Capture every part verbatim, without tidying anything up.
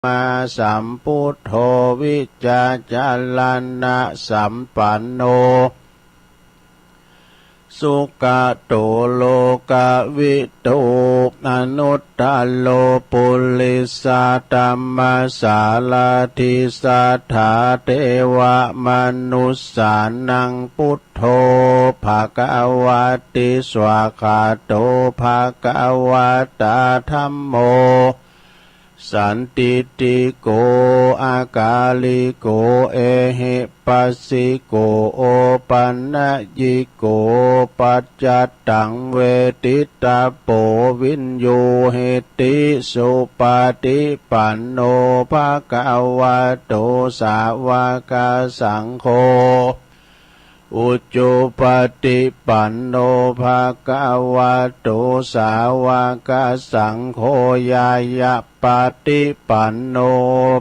sammāsambuddho vijjācaraṇasampanno sugato lokavidū anuttaro purisadammasārathi satthā devamanussānaṃ buddho bhagavāti. Svākkhāto bhagavatā dhammo sandiṭṭhiko akāliko ehipassiko opanayiko paccattaṃ veditabbo viññūhīti. Supaṭipanno bhagavato sāvakasaṅgho, ujupaṭipanno bhagavato sāvakasaṅgho, ñāyapaṭipanno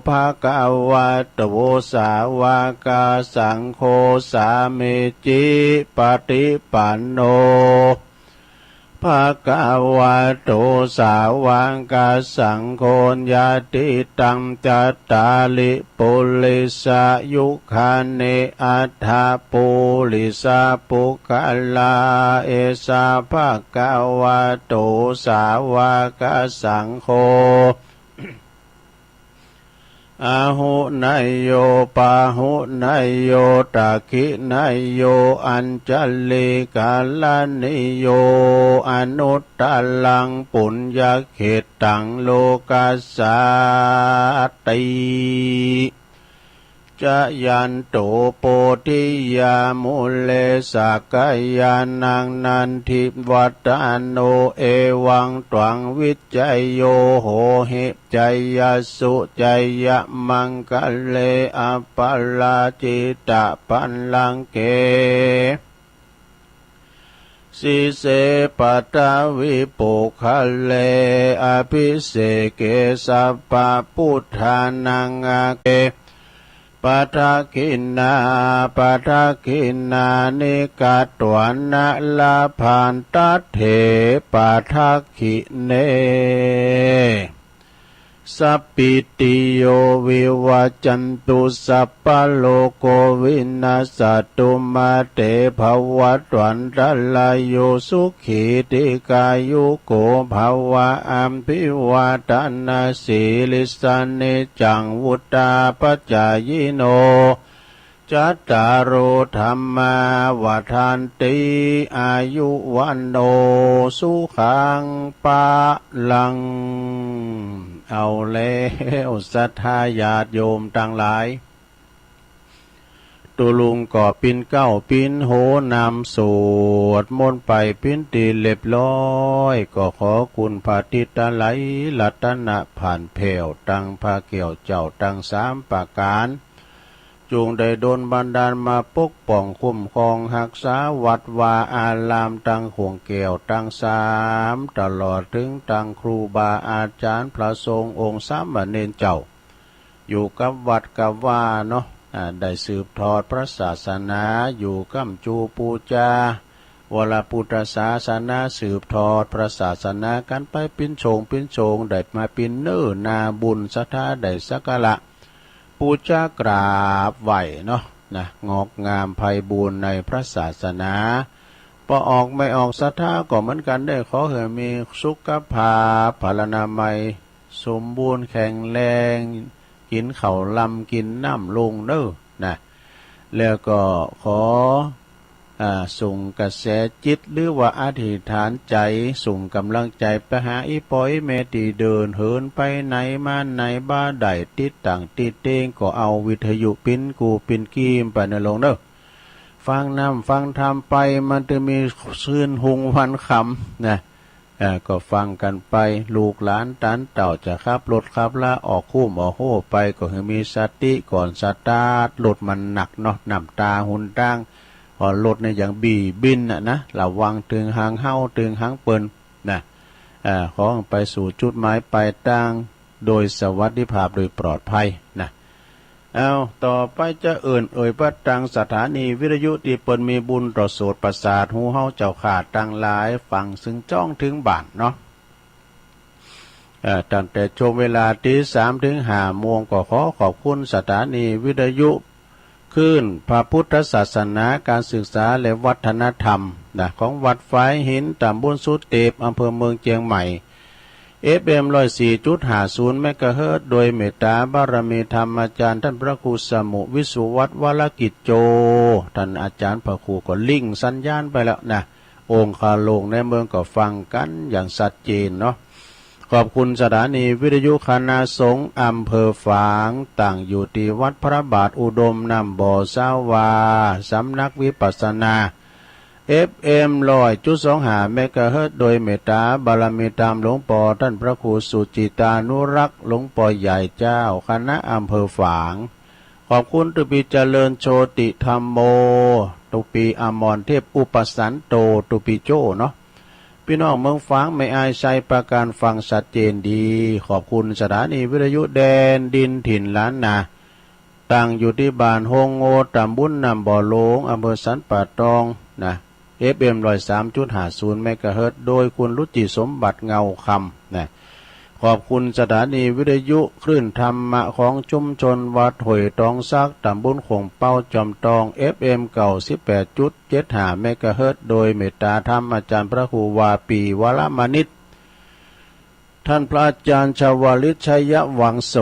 bhagavato sāvakasaṅgho, sāmīcipaṭipanno bhagavato sāvakasaṅgho, yadidaṃ cattāri purisayugāni aṭṭha purisapuggalā, esa bhagavato sāvakasaṅgho, āhuneyyo pāhuneyyo dakkhiṇeyyo añjalikaraṇīyo anuttaraṃ puññakkhettaṃ lokassāti. Jayanto bodhiyā mūle sakyānaṃ nandivaḍḍhano, evaṃ tvaṃ vijayo hohi jayassu jayamaṅgale aparājitapallaṅke sīse paṭhavipokkhare abhiseke sabbabuddhānaṃ agge padakkhiṇā padakkhiṇāni katvāna labhantatthe padakkhiṇe. Sabbītiyo vivajjantu sabbarogo vinassatu mā te bhavatvantarāyo sukhī dīghāyuko bhava. Abhivādanasīlissa niccaṃ vuḍḍhāpacāyino cattāro dhammā vaḍḍhanti āyu vaṇṇo sukhaṃ balaṃ. เอาแล้วศรัทธาญาติโยมตังหลาย ตุ๊ลุงก็ปิ้นเกล้าปิ้นโหนำสวดมนต์ไปปิ้นตี้เรียบร้อย ก็ขอคุณพระอาทิตย์ตะไหลรัตนผ่านแผ้วตังพระแก้วเจ้าตังสามประก๋าน จุ่งได้ดลบันดาลมาปกป้องคุ้มครองฮักษาวัดวาอารามตังข่วงแก้วตังสาม ตลอดเถิงตังครูบาอาจ๋ารย์พระสงฆ์องค์สามเณรเจ้า อยู่กับวัดกับวาเนาะ อ่า ได้สืบทอดพระศาสนา อยู่ก้ำจูปูจาวรปุทธศาสนา สืบทอดพระศาสนากั๋นไปปิ้นโฉงปิ้นโฉง ได้มาปิ้นเนื้อนาบุญศรัทธาได้สักการะ ปูจากราบไหว้เนาะ นะ งอกงามไพบูลย์ในพระศาสนา ปอออกไม่ออกศรัทธาก็เหมือนกั๋นได้ ขอหื้อมีสุขภาพพลานามัยสมบูรณ์แข็งแรง กิ๋นข้าวลำกิ๋นน้ำลุงเน้อ นะ แล้วก็ขอ อ่า ส่งกระแสจิต หรือว่าอธิษฐานใจ๋ ส่งก๋ำลังใจ๋ไปหาอี่ป้ออี่แม่ตี้เดินเหินไปไหนมาไหนบ่ได้ ติดต่างติดเต้ง ก็เอาวิทยุปิ้นกู้ปิ้นกี้ไปเน้อลุงเน้อ ฟังน้ำฟังธรรมไป มันจะมีคืนฮุงวันค่ำ นะ เอ่อ ก็ฟังกั๋นไป ลูกหลานตานเต้าจะขับรถขับลาออกคุ้มออกโฮไป ก็หื้อมีสติก่อนสตาร์ทรถ มันหนักเนาะ น้ำต๋าหนตาง เพราะรถเนี่ยยังบีบินน่ะนะ ระวังเถิงหางเฮาเถิงหางเปิ้นนะ เอ่อ ขอไปสู่จุดหมายปลายตางโดยสวัสดิภาพโดยปลอดภัยนะ เอา ต่อไปจะเอิ้นเอ่ยไปตังสถานีวิทยุตี้เปิ้นมีบุญต่อโสตประสาทหูเฮาเจ้าข้าตังหลาย ฟังซึ่งจ้องเถิงบ้านเนาะ เอ่อตั้งแต่ช่วงเวลาตีสามถึงห้าโมงก็ขอขอบคุณสถานีวิทยุคลื่นพระพุทธศาสนาการศึกษาและวัฒนธรรมนะของวัดฝายหินตำบลสุเตปอำเภอเมืองเชียงใหม่ เอฟเอ็มร้อยสี่จุดห้าศูนย์เมกะเฮิรตซ์โดยเมตตาบารมีธรรมอาจารย์ท่านพระครูสมุวิสุวัฒน์วรกิจโจ ท่านอาจารย์พระครูก็ลิงก์สัญญาณไปแล้วนะ องคาโลงในเมืองก็ฟังกันอย่างชัดเจนเนาะ ขอบคุณสถานีวิทยุคณะสงฆ์อำเภอฝาง ตั้งอยู่ที่วัดพระบาทอุดมน้ำบ่อสาวา สำนักวิปัสสนา เอฟเอ็มร้อยจุดสองห้าเมกะเฮิรตซ์โดยเมตตาบารมีธรรมหลวงปอท่านพระครูสุจิตานุรักษ์หลวงปอใหญ่เจ้าคณะอำเภอฝาง ขอบคุณตุปีเจริญโชติธรรมโม ตุปีอมรเทพอุปสันโต ตุปีโจเนาะ พี่น้องเมืองฝางไม่อายชัยประการฟังชัดเจนดี ขอบคุณสถานีวิทยุแดนดินถิ่นล้านนา ตั้งอยู่ที่บ้านโฮงโงตำบลน้ำบ่อหลวงอำเภอสันป่าตองนะ เอฟเอ็มร้อยสามจุดห้าศูนย์เมกะเฮิรตซ์โดยคุณรุจิสมบัติเงาคำนะ ขอบคุณสถานีวิทยุคลื่นธรรมะของชุมชนวัดห้วยตองสักตำบลโขงเป้าจอมตอง เอฟเอ็มเก้าสิบแปดจุดเจ็ดห้าเมกะเฮิรตซ์โดยเมตตาธรรมอาจารย์พระครูวาปีวรมณิต ท่านพระอาจารย์ชวลิตชัยวังโส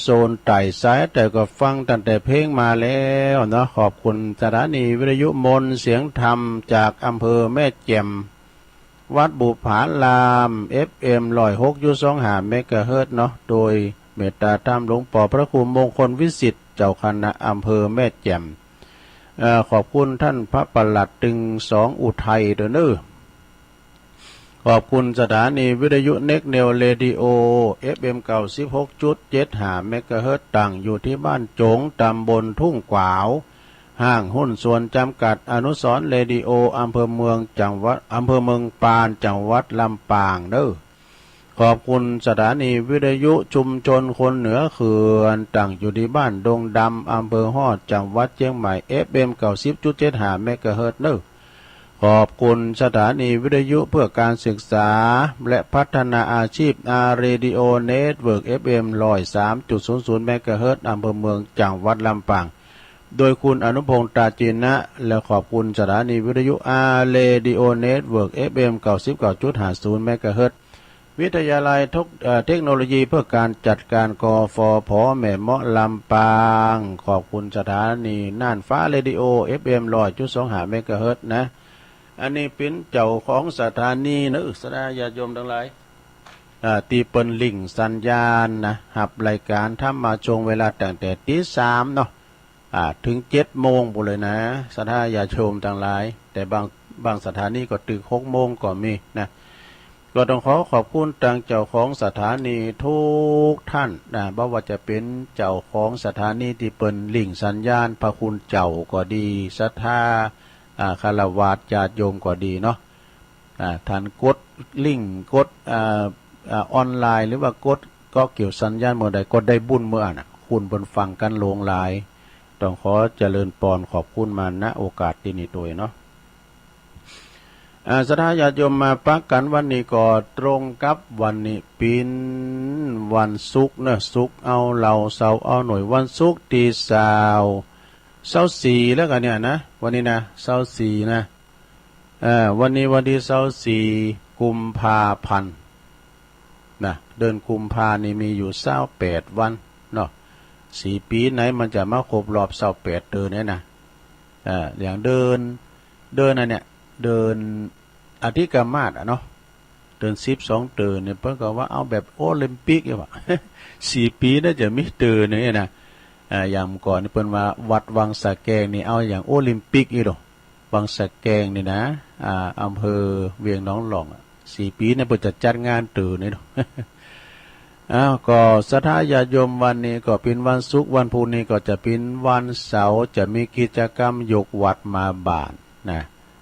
โซนไต่สายแต่ก็ฟังตั้งแต่เพลงมาแล้วเนาะ ขอบคุณสถานีวิทยุมนต์เสียงธรรมจากอำเภอแม่แจ่ม วัดบุปผาราม เอฟเอ็มร้อยหกจุดสองห้าเมกะเฮิรตซ์เนาะ โดยเมตตาธรรมหลวงปอพระครูมงคลวิสิทธิ์เจ้าคณะอำเภอแม่แจ่ม เอ่อขอบคุณท่านพระประหลัดตึงสองอุทัยเด้อเนอ ขอบคุณสถานีวิทยุเน็กเนวเรดิโอ เอฟเอ็มเก้าสิบหกจุดเจ็ดห้าเมกะเฮิรตซ์ตั้งอยู่ที่บ้านโจ๋งตำบลทุ่งขวาว ห้างหุ้นส่วนจำกัดอนุสรณ์เรดิโออำเภอเมืองจังหวัดอำเภอเมืองปานจังหวัดลำปางเด้อ ขอบคุณสถานีวิทยุชุมชนคนเหนือเขื่อนตั้งอยู่ที่บ้านดงดำอำเภอฮอดจังหวัดเชียงใหม่ เอฟเอ็มเก้าสิบจุดเจ็ดห้าเมกะเฮิรตซ์เนอ ขอบคุณสถานีวิทยุเพื่อการศึกษาและพัฒนาอาชีพ อาร์ เรดิโอ เน็ตเวิร์ก เอฟเอ็มร้อยสามจุดศูนย์ศูนย์เมกะเฮิรตซ์อำเภอเมืองจังหวัดลำปาง โดยคุณอนุพงษ์ตาจินะ และขอบคุณสถานีวิทยุ อาร์ เรดิโอ เน็ตเวิร์ก เอฟเอ็มเก้าสิบเก้าจุดห้าศูนย์เมกะเฮิรตซ์ วิทยาลัยเทคเอ่อเทคโนโลยีเพื่อการจัดการ กฟผ แม่เมาะลำปาง ขอบคุณสถานีน่านฟ้าเรดิโอ เอฟเอ็มร้อยจุดสองห้าเมกะเฮิรตซ์นะ อันนี้เป็นเจ้าของสถานีเนอะ ศรัทธาญาติโยมทั้งหลาย อ่า ที่เปิ้นลิงก์สัญญาณนะ หับรายการธรรมะช่วงเวลาตั้งแต่ตีสามเนาะ อ่า ถึงเจ็ดโมงพู้นเลยนะ ศรัทธาญาติโยมทั้งหลาย แต่บาง บางสถานีก็ตึกหกโมงก็มีนะ ก็ต้องขอขอบคุณทางเจ้าของสถานีทุกท่านนะ บ่ว่าจะเป็นเจ้าของสถานีที่เปิ้นลิงก์สัญญาณ พระคุณเจ้าก็ดี ศรัทธา อ่า ฆราวาสญาติโยมก็ดีเนาะ อ่า ท่านกดลิงก์ กด อ่า อ่า ออนไลน์ หรือว่ากดเกาะเกี่ยวสัญญาณเมื่อใดก็ได้บุญเมื่อนั้นน่ะ คุณเปิ้นฟังกันหลวงหลาย ต้องขอเจริญปอนขอบคุณมา ณ โอกาสตี้นี้ตวยเนาะ อ่า ศรัทธาญาติโยมมาปะกั๋นวันนี้ก็ตรงกับวันนี้เปิ้นวันศุกร์เนาะ ศุกร์เอาเหล้า เสาร์เอาหน่วย วันศุกร์ตี้ซาว ซาวสี่แล้วกั๋นเนี่ยนะ วันนี้นะ ซาวสี่นะ เอ่อ วันนี้วันตี้ซาวสี่กุมภาพันธ์นะ เดือนกุมภานี่มีอยู่ซาวแปดวันเนาะ สี่ปี๋ไหนมันจะมาครบรอบซาวแปดเดือนเนี่ยนะ เอ่อ อย่างเดือน เดือนอันเนี้ย เดือนอธิกมาสอะเนาะ เดือนสิบสองเดือนเนี่ย เปิ้นก็ว่าเอาแบบโอลิมปิกเนี่ยว่ะ สี่ปี๋น่าจะมีเดือนเนี่ยนะ อ่า อย่างก่อนนี่เปิ้นว่าวัดวังสะแกงนี่เอาอย่างโอลิมปิกอีหรอ วังสะแกงนี่นะ อ่า อำเภอเวียงหนองหล่องอะ สี่ปี๋เนี่ยเปิ้นจะจัดงานเดือนเนี่ยเนาะ อ้าว ก็ศรัทธาญาติโยมวันนี้ก็เปิ้นวันศุกร์ วันพุธนี้ก็จะเปิ้นวันเสาร์ จะมีกิจกรรมยกวัดมาบ้านนะ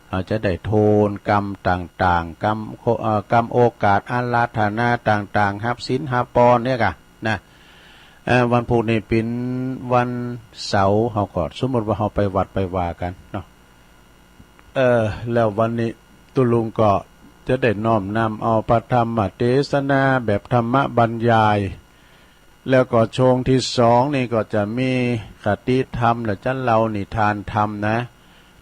เฮาจะได้โทนกำต่างๆ กำโค- เอ่อกำโอกาสอาราธนาต่างๆ ฮับศีลฮับปอนเนี่ยกะนะ เอ่อ วันพุธนี้เปิ้นวันเสาร์ เฮาก็สมมุติว่าเฮาไปวัดไปวากั๋นเนาะ เอ่อ แล้ววันนี้ตุ๊ลุงก็ จะได้น้อมนำเอาพระธรรมเทศนาแบบธรรมบรรยาย แล้วก็ช่วงที่สองนี่ก็จะมีคติธรรม และจะเล่านิทานธรรมนะ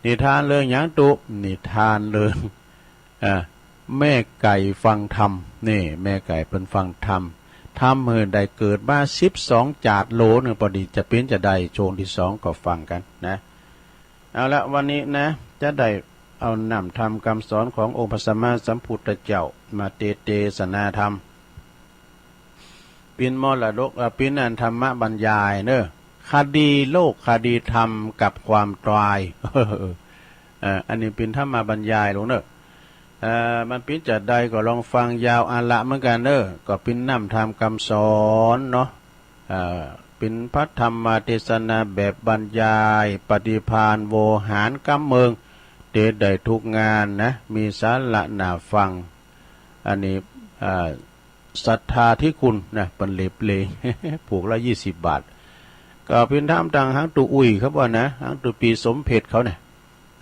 นิทานเรื่องหยังตุ๊ นิทานเรื่อง อ่า แม่ไก่ฟังธรรม นี่ แม่ไก่เปิ้นฟังธรรม ทำหื้อได้เกิดมาสิบสองจาติโลนึง ปอดีจะเป๋นจะใด ช่วงที่สองก็ฟังกั๋นนะ เอาละ วันนี้นะ จะได้เอาน้ำธรรมคำสอนขององค์พระสัมมาสัมพุทธเจ้ามาเต เตสนาธรรม เป๋นมรดก เอ่อ เป๋นอันธรรมบรรยายเนอะ คดีโลก คดีธรรมกับความตาย เอ่อ อันนี้เป๋นธรรมบรรยายลงเนอะ เอ่อ มันเป๋นจะใดก็ลองฟังยาวอาละเหมือนกั๋นเนอะ ก็เป๋นน้ำธรรมคำสอนเนาะ เอ่อ เป๋นพระธรรมเทศนาแบบบรรยาย ปฏิภาณโวหารกำเมิง เตได้ทุกงานนะ มีสาระน่าฟัง อันนี้ เอ่อ ศรัทธาธิคุณนะ เปิ้นเล็บเลย ผูกละยี่สิบบาท ก็เป๋นธรรมตังหังตุ๊อุ่ยครับว่านะ หังตุ๊ปีสมเพชรเขาเนี่ย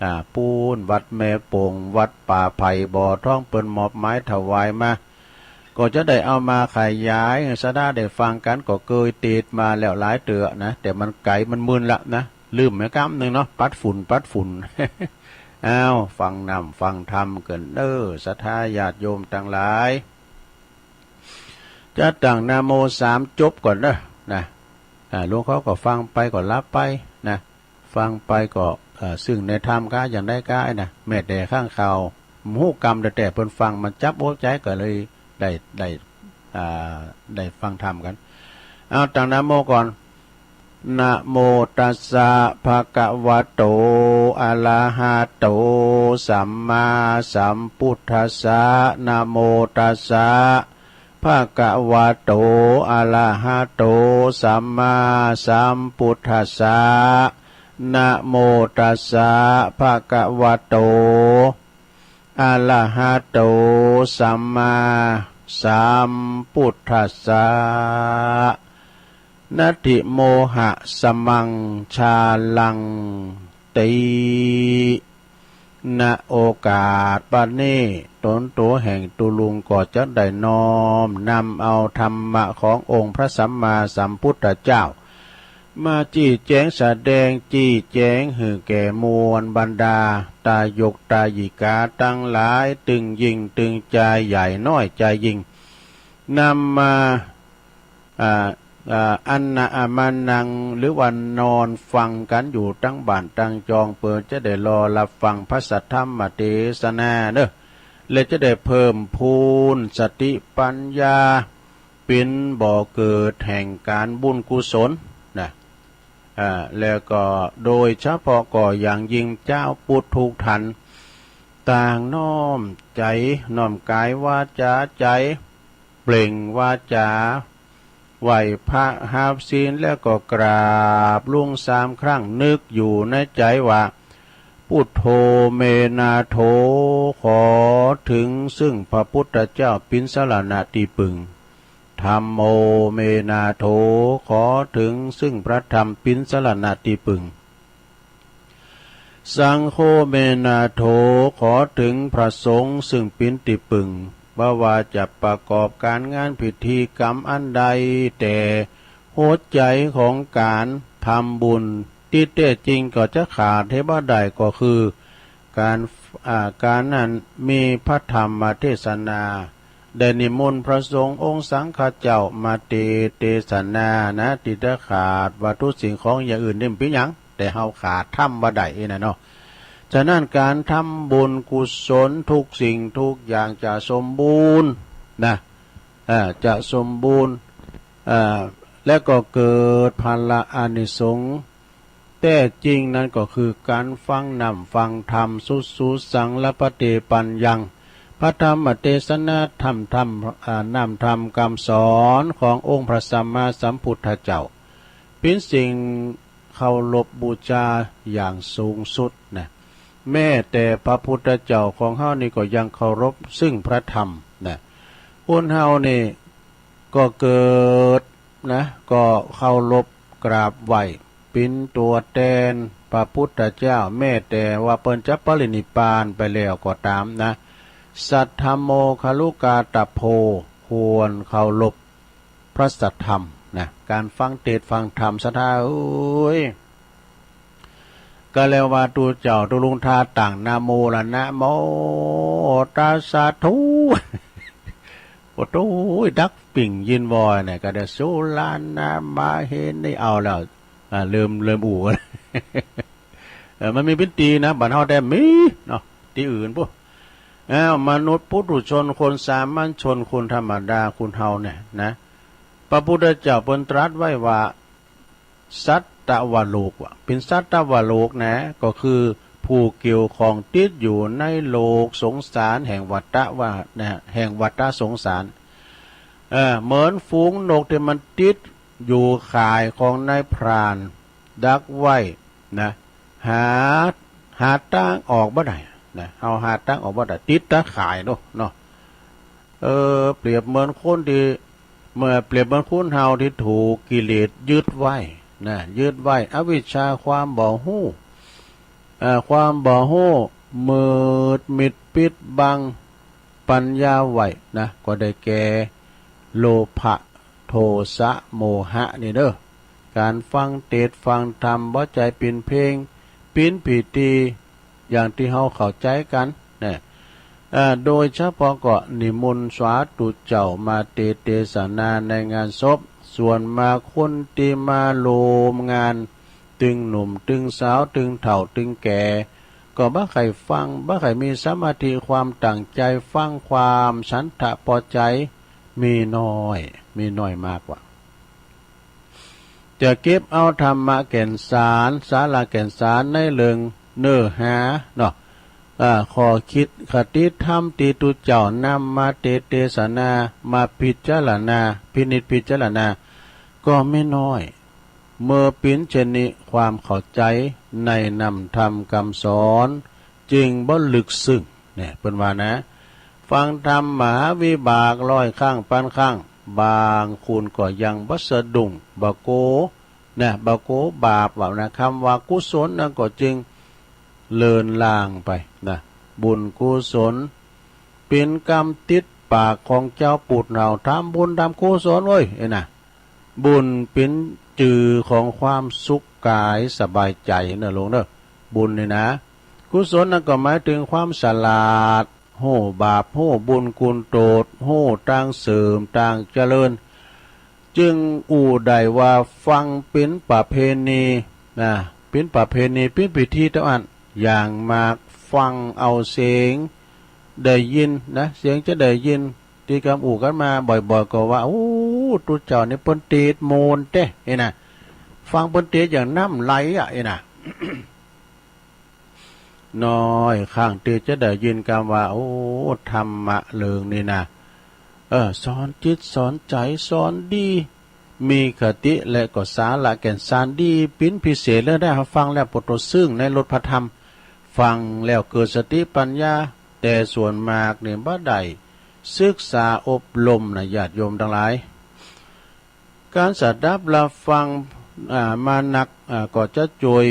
อ่า ปูนวัดแม่โป่ง วัดป่าไผ่บ่อทอง เปิ้นมอบหมายถวายมา ก็จะได้เอามาขยายให้ศรัทธาได้ฟังกั๋น ก็เกยเตสมาแล้วหลายเตื้อนะ แต่มันไก๋มันมึนละนะ ลืมไปกำนึ่งเนาะ ปัดฝุ่น ปัดฝุ่น อ้าว ฟังน้ำฟังธรรมกั๋นเนอะ ศรัทธาญาติโยมตังหลาย จะตั้งนะโมสามจบก่อนเนอะ นะ อ่า หลวงเขาก็ฟังไปก็หลับไปนะ ฟังไปก็ เอ่อ ซึ่งในธรรมกาอย่างใดกานะ แม้แต่ข้างข่าว หมู่กำแต่เปิ้นฟังมันจับอกใจก็เลยได้ ได้ อ่า ได้ฟังธรรมกั๋น เอาตั้งนะโมก่อน นะโมตัสสะ ภะคะวะโต อะระหะโต สัมมาสัมพุทธัสสะ นะโมตัสสะ ภะคะวะโต อะระหะโต สัมมาสัมพุทธัสสะ นะโมตัสสะ ภะคะวะโต อะระหะโต สัมมาสัมพุทธัสสะ นัตถิโมหะสมังชาลังติ ณ โอกาสบัดนี้ ต๋นตั๋วแห่งตุ๊ลุงก็จะได้น้อมนำเอาธรรมะขององค์พระสัมมาสัมพุทธเจ้า มาจี้แจงแสดง จี้แจงหื้อแก่มวลบรรดา ตายกตายิกาตังหลาย ตึงยิ่งตึงใจ๋ใหญ่ น้อยใจ๋ยิ่ง นำมา อ่า อ่า อันนะอามานัง หรือว่านอนฟังกั๋นอยู่ตังบ้านตังจอง เปื้อจะได้รอรับฟังพระสัทธรรมเตสนาเนอะ และจะได้เพิ่มพูนสติปัญญา เป๋นบ่อเกิดแห่งก๋านบุญกุศลนะ อ่า แล้วก็โดยเฉพาะก็อย่างยิ่งเจ้าปุถทุกท่าน ต่างน้อมใจ๋ น้อมก๋ายวาจ๋าใจ๋ เปล่งวาจ๋า ไหว้พระหาบศีล แล้วก็กราบลงสามครั้ง นึกอยู่ในใจ๋ว่า พุทโธ เม นาโถ ขอถึงซึ่งพระพุทธเจ้าเป๋นสรณะตี้ปึง ธัมโม เม นาโถ ขอถึงซึ่งพระธรรมเป๋นสรณะตี้ปึง สังโฆ เม นาโถ ขอถึงพระสงฆ์ซึ่งเป๋นตี้ปึง บ่ว่าจะประกอบก๋านงานพิธีกรรมอันใด แต่หัวใจ๋ของก๋านทำบุญตี้แต๊จริงก็จะขาดเหียบ่ได้ก็คือ ก๋าน อ่า ก๋านนั้นมีพระธรรมเตสนา ได้นิมนต์พระสงฆ์องค์สังฆเจ้ามาเต เตสนานะ ตี้จะขาดวัตถุสิ่งของอย่างอื่นนี่บ่เป๋นหยัง แต่เฮาขาดธรรมบ่ได้นะเนาะ ฉะนั้นก๋านทำบุญกุศลทุกสิ่งทุกอย่างจะสมบูรณ์นะ เอ่อ จะสมบูรณ์ เอ่อ และก็เกิดผละอานิสงส์ แต๊จริงนั้นก็คือก๋านฟังน้ำฟังธรรม สุสุสัง ละพะเต ปัญญัง พระธรรมเตสนาธรรม ธรรม อ่า น้ำธรรมกำสอนขององค์พระสัมมาสัมพุทธเจ้า เป๋นสิ่งเคารพบูชาอย่างสูงสุดนะ แม้แต่พระพุทธเจ้าของเฮานี่ก็ยังเคารพซึ่งพระธรรมนะ คนเฮานี่ก็เกิดนะ ก็เคารพกราบไหว้ เป๋นตั๋วแตนพระพุทธเจ้า แม้แต่ว่าเปิ้นจะปรินิพพานไปแล้วก็ต๋ามนะ สัทธัมโม คารุกาตะโพ ควรเคารพพระสัทธรรมนะ การฟังเทศน์ฟังธรรม ศรัทธาเอ้ย ก็แล้วว่าตุ๊เจ้าตุ๊ลุงทาตั้งนะโมละ นะโมตัสสะ โธ่ โอ้โห ดักปิ่งยินวอยเนี่ย ก็ได้สุรานามาเฮนี่เอาแล้ว อ่า ลืม ลืมอู่ เออ มันมีเป็นตี้นะ บ้านเฮาแต่มีเนาะ ตี้อื่นปุ๊บ อ้าว มนุษย์ปุถุชน คนสามัญชน คนธรรมดา คนเฮาเนี่ยนะ พระพุทธเจ้าเปิ้นตรัสไว้ว่า สัตตวโลก ว่าเป็นสัตตวโลกนะ ก็คือผู้เกี่ยวข้องติดอยู่ในโลกสงสารแห่งวัฏฏะว่านะ แห่งวัฏฏะสงสาร เออ เหมือนฝูงนกที่มันติดอยู่ข่ายของนายพรานดักไว้นะ หา หาตางออกบ่ได้นะ เฮาหาตางออกบ่ได้ ติดตาข่ายเนาะ เนาะ เออ เปรียบเหมือนคนที่ เมื่อเปรียบเหมือนคนเฮาที่ถูกกิเลสยึดไว้นะ ยึดไว้ อวิชชาความบ่ฮู้ เอ่อ ความบ่ฮู้มืดมิดปิดบังปัญญาไว้นะ ก็ได้แก่โลภะ โทสะ โมหะนี่เด้อ การฟังเทศน์ฟังธรรม บ่ใจ้ปินเพลง ปินพิธี อย่างที่เฮาเข้าใจ้กันนะ เอ่อ โดยเฉพาะก็นิมนต์สาธุเจ้ามาเทศน์เทศนาในงานศพ ส่วนมากคนที่มาร่วมงาน ตึงหนุ่ม ตึงสาว ตึงเฒ่า ตึงแก่ ก็บ่ใค่ฟัง บ่ใค่มีสมาธิ ความตั้งใจ๋ฟัง ความฉันทะพอใจ๋ มีน้อย มีน้อยมากว่า จะเก็บเอาธรรมะแก่นสาร สาระแก่นสารในเรื่องเนื้อหาเนาะ อ่า ข้อคิดคติธรรมที่ตุ๊เจ้านำมาเทศน์เทศนา มาพิจารณา พินิจพิจารณา ก็มีน้อย เมื่อปิ๋นเช่นนี้ ความเข้าใจ๋ในน้ำธรรมคำสอน จึงบ่ลึกซึ้ง เนี่ย เปิ้นว่านะ ฟังธรรมมหาวิบากร้อยครั้งพันครั้ง บางคนก็ยังบ่สะดุ้ง บ่กั๋วนะ บ่กั๋วบาป ว่านะ คำว่ากุศลนั้นก็จึงเลือนลางไปนะ บุญกุศล เป๋นกำติดปากของเจ้าปุถเฮา ทำบุญทำกุศลเว้ย เอ้ยนะ บุญเป๋นจื่อของความสุขกายสบายใจ๋เนอะลุงเนอะ บุญนี่นะ กุศลนั้นก็หมายถึงความฉลาด ฮู้บาป ฮู้บุญคุณโทษ ฮู้ตางเสื่อมตางเจริญ จึงอู้ได้ว่าฟังเป๋นประเพณีนะ เป๋นประเพณี เป๋นพิธีเต้าอั้น อย่างมากฟังเอาเสียง ได้ยินนะ เสียงจะได้ยิน ตี้กำอู้กั๋นมาบ่อยๆ ก็ว่า โอ้ ตุ๊เจ้านี่เปิ้นเทศน์ม่วนแต๊ เอ้ยนะ ฟังเปิ้นเทศน์อย่างน้ำไหลอ่ะ เอ้ยนะ น้อยครั้งตี้จะได้ยินกำว่า โอ้ ธรรมะเรื่องนี้นะ เออ สอนจิตสอนใจ๋ สอนดี มีคติและก็สาระแก่นสารดีเป๋นพิเศษเลยนะ ฟังแล้วปวดตัวซึ่งในรสพระธรรม ฟังแล้วเกิดสติปัญญา แต่ส่วนมากนี่บ่ได้ศึกษาอบรมนะ ญาติโยมทั้งหลาย การสดับรับฟัง อ่า มานัก อ่า ก็จะจ้วย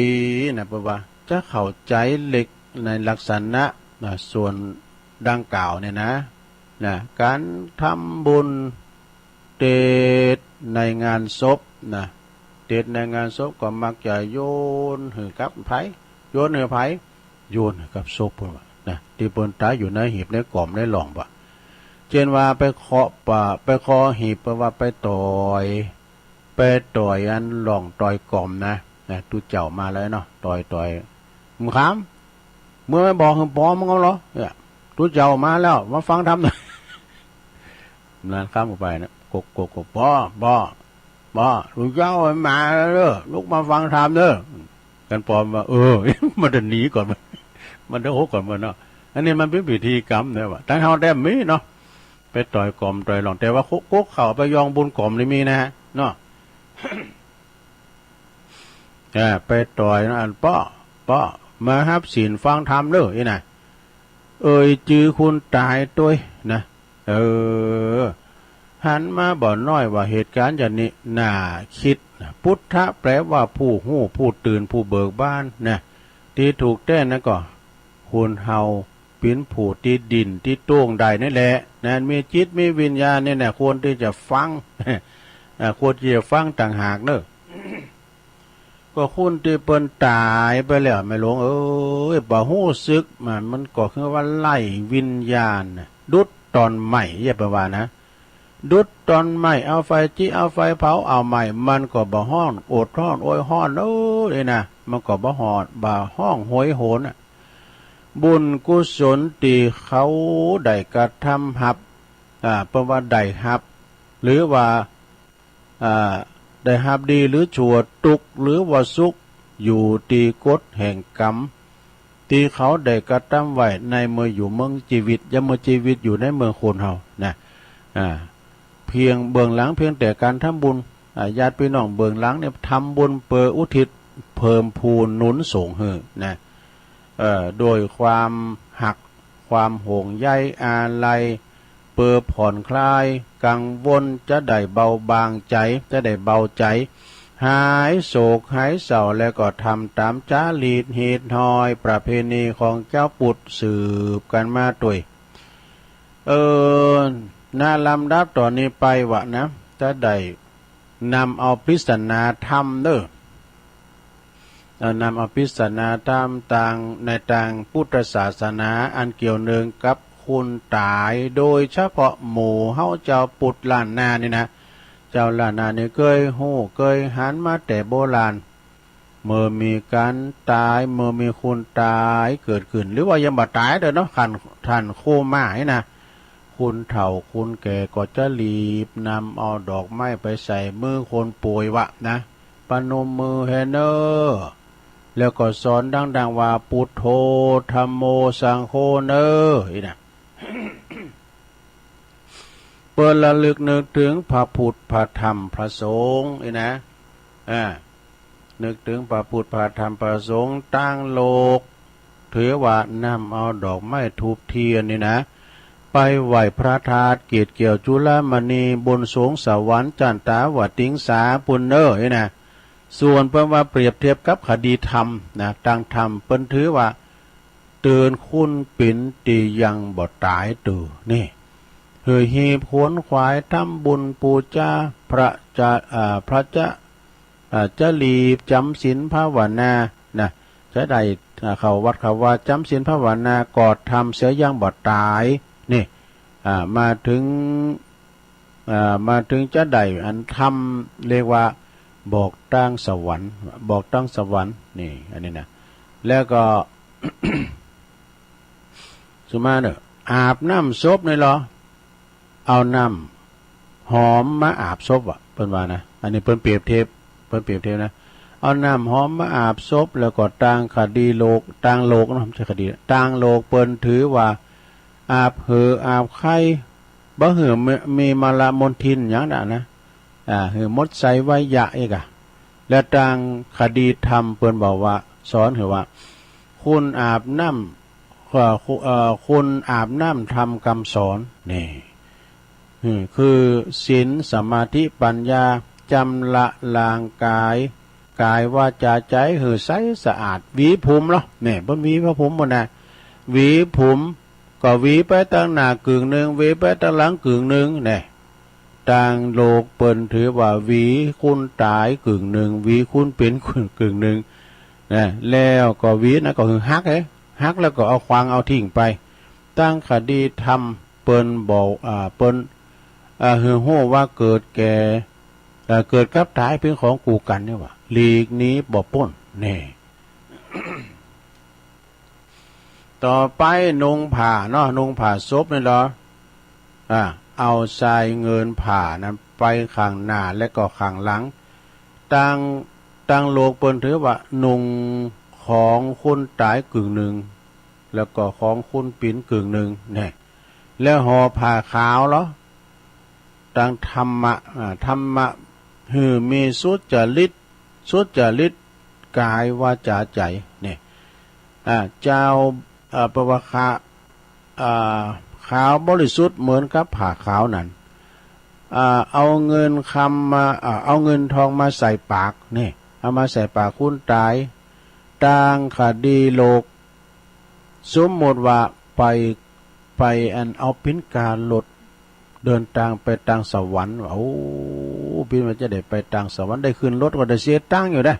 นะ เพราะว่าจะเข้าใจ๋เล็กในลักษณะ อ่า ส่วนดังกล่าวเนี่ยนะ นะ การทำบุญ เทศน์ในงานศพนะ เทศน์ในงานศพก็มักจะโยนหื้อกับไผ โยนหื้อไผ โยนหื้อกับศพเปิ้นว่านะ ตี้เปิ้นต๋ายอยู่ในหีบในก๋อมในหล่องว่า เจ้นว่าไปเคาะปะ ไปเคาะหีบ เปิ้นว่าไปต่อย ไปต่อยอันหล่องต่อยก๋อมนะ นะ ตุ๊เจ้ามาแล้วเนาะ ต่อยต่อย มึงขาม เมื่อไม่บอกหื้อปอมึงเอาเหรอ เนี่ย ตุ๊เจ้ามาแล้ว มาฟังธรรมหน่อย หลานข้ามออกไปนะ กกกกก ป้อ ป้อ ป้อ ตุ๊เจ้ามาแล้วเด้อ ลุกมาฟังธรรมเด้อ กันปอมว่า เออ มันจะหนีก่อน มันจะหกก่อนมันเนาะ อันนี้มันเป็นพิธีกรรมเนี่ยว่ะ ตั้งเฮาแต้มมีเนาะ ไปต่อยก๋อมต่อยหล่อง แต่ว่าคุกคุกเข่าไปยองบุญก๋อมนี่มีนะฮะ เนาะ เออ ไปต่อยนะ อันป้อ ป้อ มาฮับศีลฟังธรรมเด้อ อีนะ เอ่ยจื้อคุณต๋ายตวยนะ เออ หันมาบ่น้อยว่าเหตุการณ์อย่างนี้น่าคิดนะ พุทธะแปลว่าผู้ฮู้ ผู้ตื่น ผู้เบิกบานนะ ตี้ถูกแต๊นั้นก็ คนเฮา เป็นผู้ที่ดิ้นที่โต้งได้นี่แหละนะ มีจิตมีวิญญาณนี่แหละ ควรที่จะฟัง อ่า ควรที่จะฟังต่างหากเนอะ ก็คนที่เปิ้นตายไปแล้ว แม่หลวงเอ้ย บ่ฮู้สึก มัน มันก็คือว่าไร้วิญญาณน่ะ ดุจตอนไหม้ อย่าไปว่านะ ดุจตอนไหม้ เอาไฟจิ เอาไฟเผา เอาไหม้ มันก็บ่ฮ้อน โอดฮ้อน โอยฮ้อน เอ้ยนะ มันก็บ่ฮ้อน บ่ฮ้องโหยโหนน่ะ บุญกุศลที่เขาได้กระทำฮับ อ่า เปิ้นว่าได้ฮับ หรือว่า อ่า ได้ฮับดีหรือชั่ว ตุ๊กข์หรือว่าสุข อยู่ที่กฎแห่งกรรม ที่เขาได้กระทำไว้ในเมื่ออยู่เมืองชีวิต ยามเมื่อชีวิตอยู่ในเมืองคนเฮานะ อ่า เพียงเบื้องหลังเพียงแต่การทำบุญ อ่า ญาติพี่น้องเบื้องหลังเนี่ยทำบุญเปื้ออุทิศเพิ่มพูนหนุนส่งหื้อนะ เอ่อ ด้วยความฮัก ความห่วงใยอาลัย เปื้อผ่อนคลายกังวล จะได้เบาบางใจ จะได้เบาใจ หายโศกหายเศร้า แล้วก็ทำตามจารีตฮีตฮอยประเพณีของเจ้าปุตตะสืบกันมาตวย เออ ณ ลำดับต่อนี้ไปวะนะ จะได้นำเอาปริศนาธรรมเด้อ เอ่อ นำเอาปริศนาธรรมตาง ในตางพุทธศาสนา อันเกี่ยวเนื่องกับคนตาย โดยเฉพาะหมู่เฮาเจ้าปุตตะล้านนานี่นะ เจ้าล้านนานี่เกยฮู้เกยหันมาแต่โบราณ เมื่อมีการตาย เมื่อมีคนตายเกิดขึ้น หรือว่ายังบ่ตายเด้อเนาะ คัน ท่านโคม่านี่นะ คนเฒ่าคนแก่ก็จะรีบนำเอาดอกไม้ไปใส่มือคนป่วยวะนะ ปนมมือแฮเนอ แล้วก็สอนดังๆว่า พุทโธ ธัมโม สังโฆ เนอ อีนะ เปิ้นระลึกนึกถึงพระพุทธ พระธรรม พระสงฆ์ อีนะ อ่า นึกถึงพระพุทธ พระธรรม พระสงฆ์ ตางโลก ถือว่านำเอาดอกไม้ธูปเทียนนี่นะ ไปไหว้พระธาตุเกศแก้วจุลามณี บนสวงสวรรค์จันตาวติงสาปุ้นเนอ นี่นะ ส่วนเปิ้นว่าเปรียบเทียบกับคดีธรรมนะ ตางธรรมเปิ้นถือว่า เตือนคนเป็นตี้ยังบ่ตายเตื้อ นี่ หื้อฮีบขวนขวายทำบุญปูจาพระจะ อ่า พระจะ อ่า จะรีบจำศีลภาวนานะ จะได้ อ่า เข้าวัดเข้าวา จำศีลภาวนา ก็ทำเสียยังบ่ตาย นี่ อ่า มาถึง อ่า มาถึงจะได้อันธรรม เรียกว่าบอกตางสวรรค์ บอกตางสวรรค์ นี่ อันนี้นะ แล้วก็ สุมาเนอะ อาบน้ำศพนี่เหรอ เอาน้ำหอมมาอาบศพอะ เปิ้นว่านะ อันนี้เปิ้นเปรียบเทียบ เปิ้นเปรียบเทียบนะ เอาน้ำหอมมาอาบศพ แล้วก็ตางคดีโลก ตางโลกเนาะ ไม่ใช่คดี ตางโลกเปิ้นถือว่า อาบเหื่ออาบไข้ บ่หื้อมี มีมลมลทินหยังนะนะ อ่า หื้อหมดไสไวยะอีกอะ และตางคดีธรรมเปิ้นบอกว่า สอนหื้อว่า คนอาบน้ำ เอ่อ คุ เอ่อ คนอาบน้ำธรรมคำสอน นี่ อืม คือศีล สมาธิ ปัญญา จำละล้างกาย กายวาจาใจหื้อใสสะอาด หวีผมเหรอ นี่ เปิ้นหวีพระผมหมดนะ หวีผม ก็หวีไปตางหน้ากึ่งหนึ่ง หวีไปตางหลังกึ่งหนึ่ง นี่ ตางโลกเปิ้นถือว่าหวีคนตายกึ่งหนึ่ง หวีคนเป็นกึ่งหนึ่ง นะ แล้วก็หวีนะก็คือหักเอ้ย หักแล้วก็เอาขว้างเอาทิ้งไป ตางคดีธรรมเปิ้นบอก อ่า เปิ้น อ่า หื้อฮู้ว่าเกิดแก่ อ่า เกิดกับตายเป็นของคู่กันนี่หว่า หลีกหนีบ่พ้น นี่ ต่อไปนุ่งผ้าเนาะ นุ่งผ้าศพนี่เหรอ อ่า เอาชายเงินผ้านั้นไปข้างหน้าและก็ข้างหลัง ตาง ตางโลกเปิ้นถือว่านุ่งของคนตายกึ่งหนึ่ง แล้วก็ของคนเป็นกึ่งหนึ่ง นี่ แล้วห่อผ้าขาวเหรอ ตางธรรมะ อ่า ธรรมะ หื้อมีสุจริต สุจริต กายวาจาใจ นี่ อ่า เจ้า อ่า เปิ้นว่าขะ อ่า ขาวบริสุทธิ์เหมือนกับผ้าขาวนั้น อ่า เอาเงินคำมา อ่า เอาเงินทองมาใส่ปาก นี่ เอามาใส่ปากคนตาย ตางคดีโลก สมมุติว่า ไป ไปอันเอาปิ้นกาหลดเดินตางไปตางสวรรค์ โอ้ ปิ้นว่าจะได้ไปตางสวรรค์ ได้ขึ้นรถก็ได้เสียตังค์อยู่นะ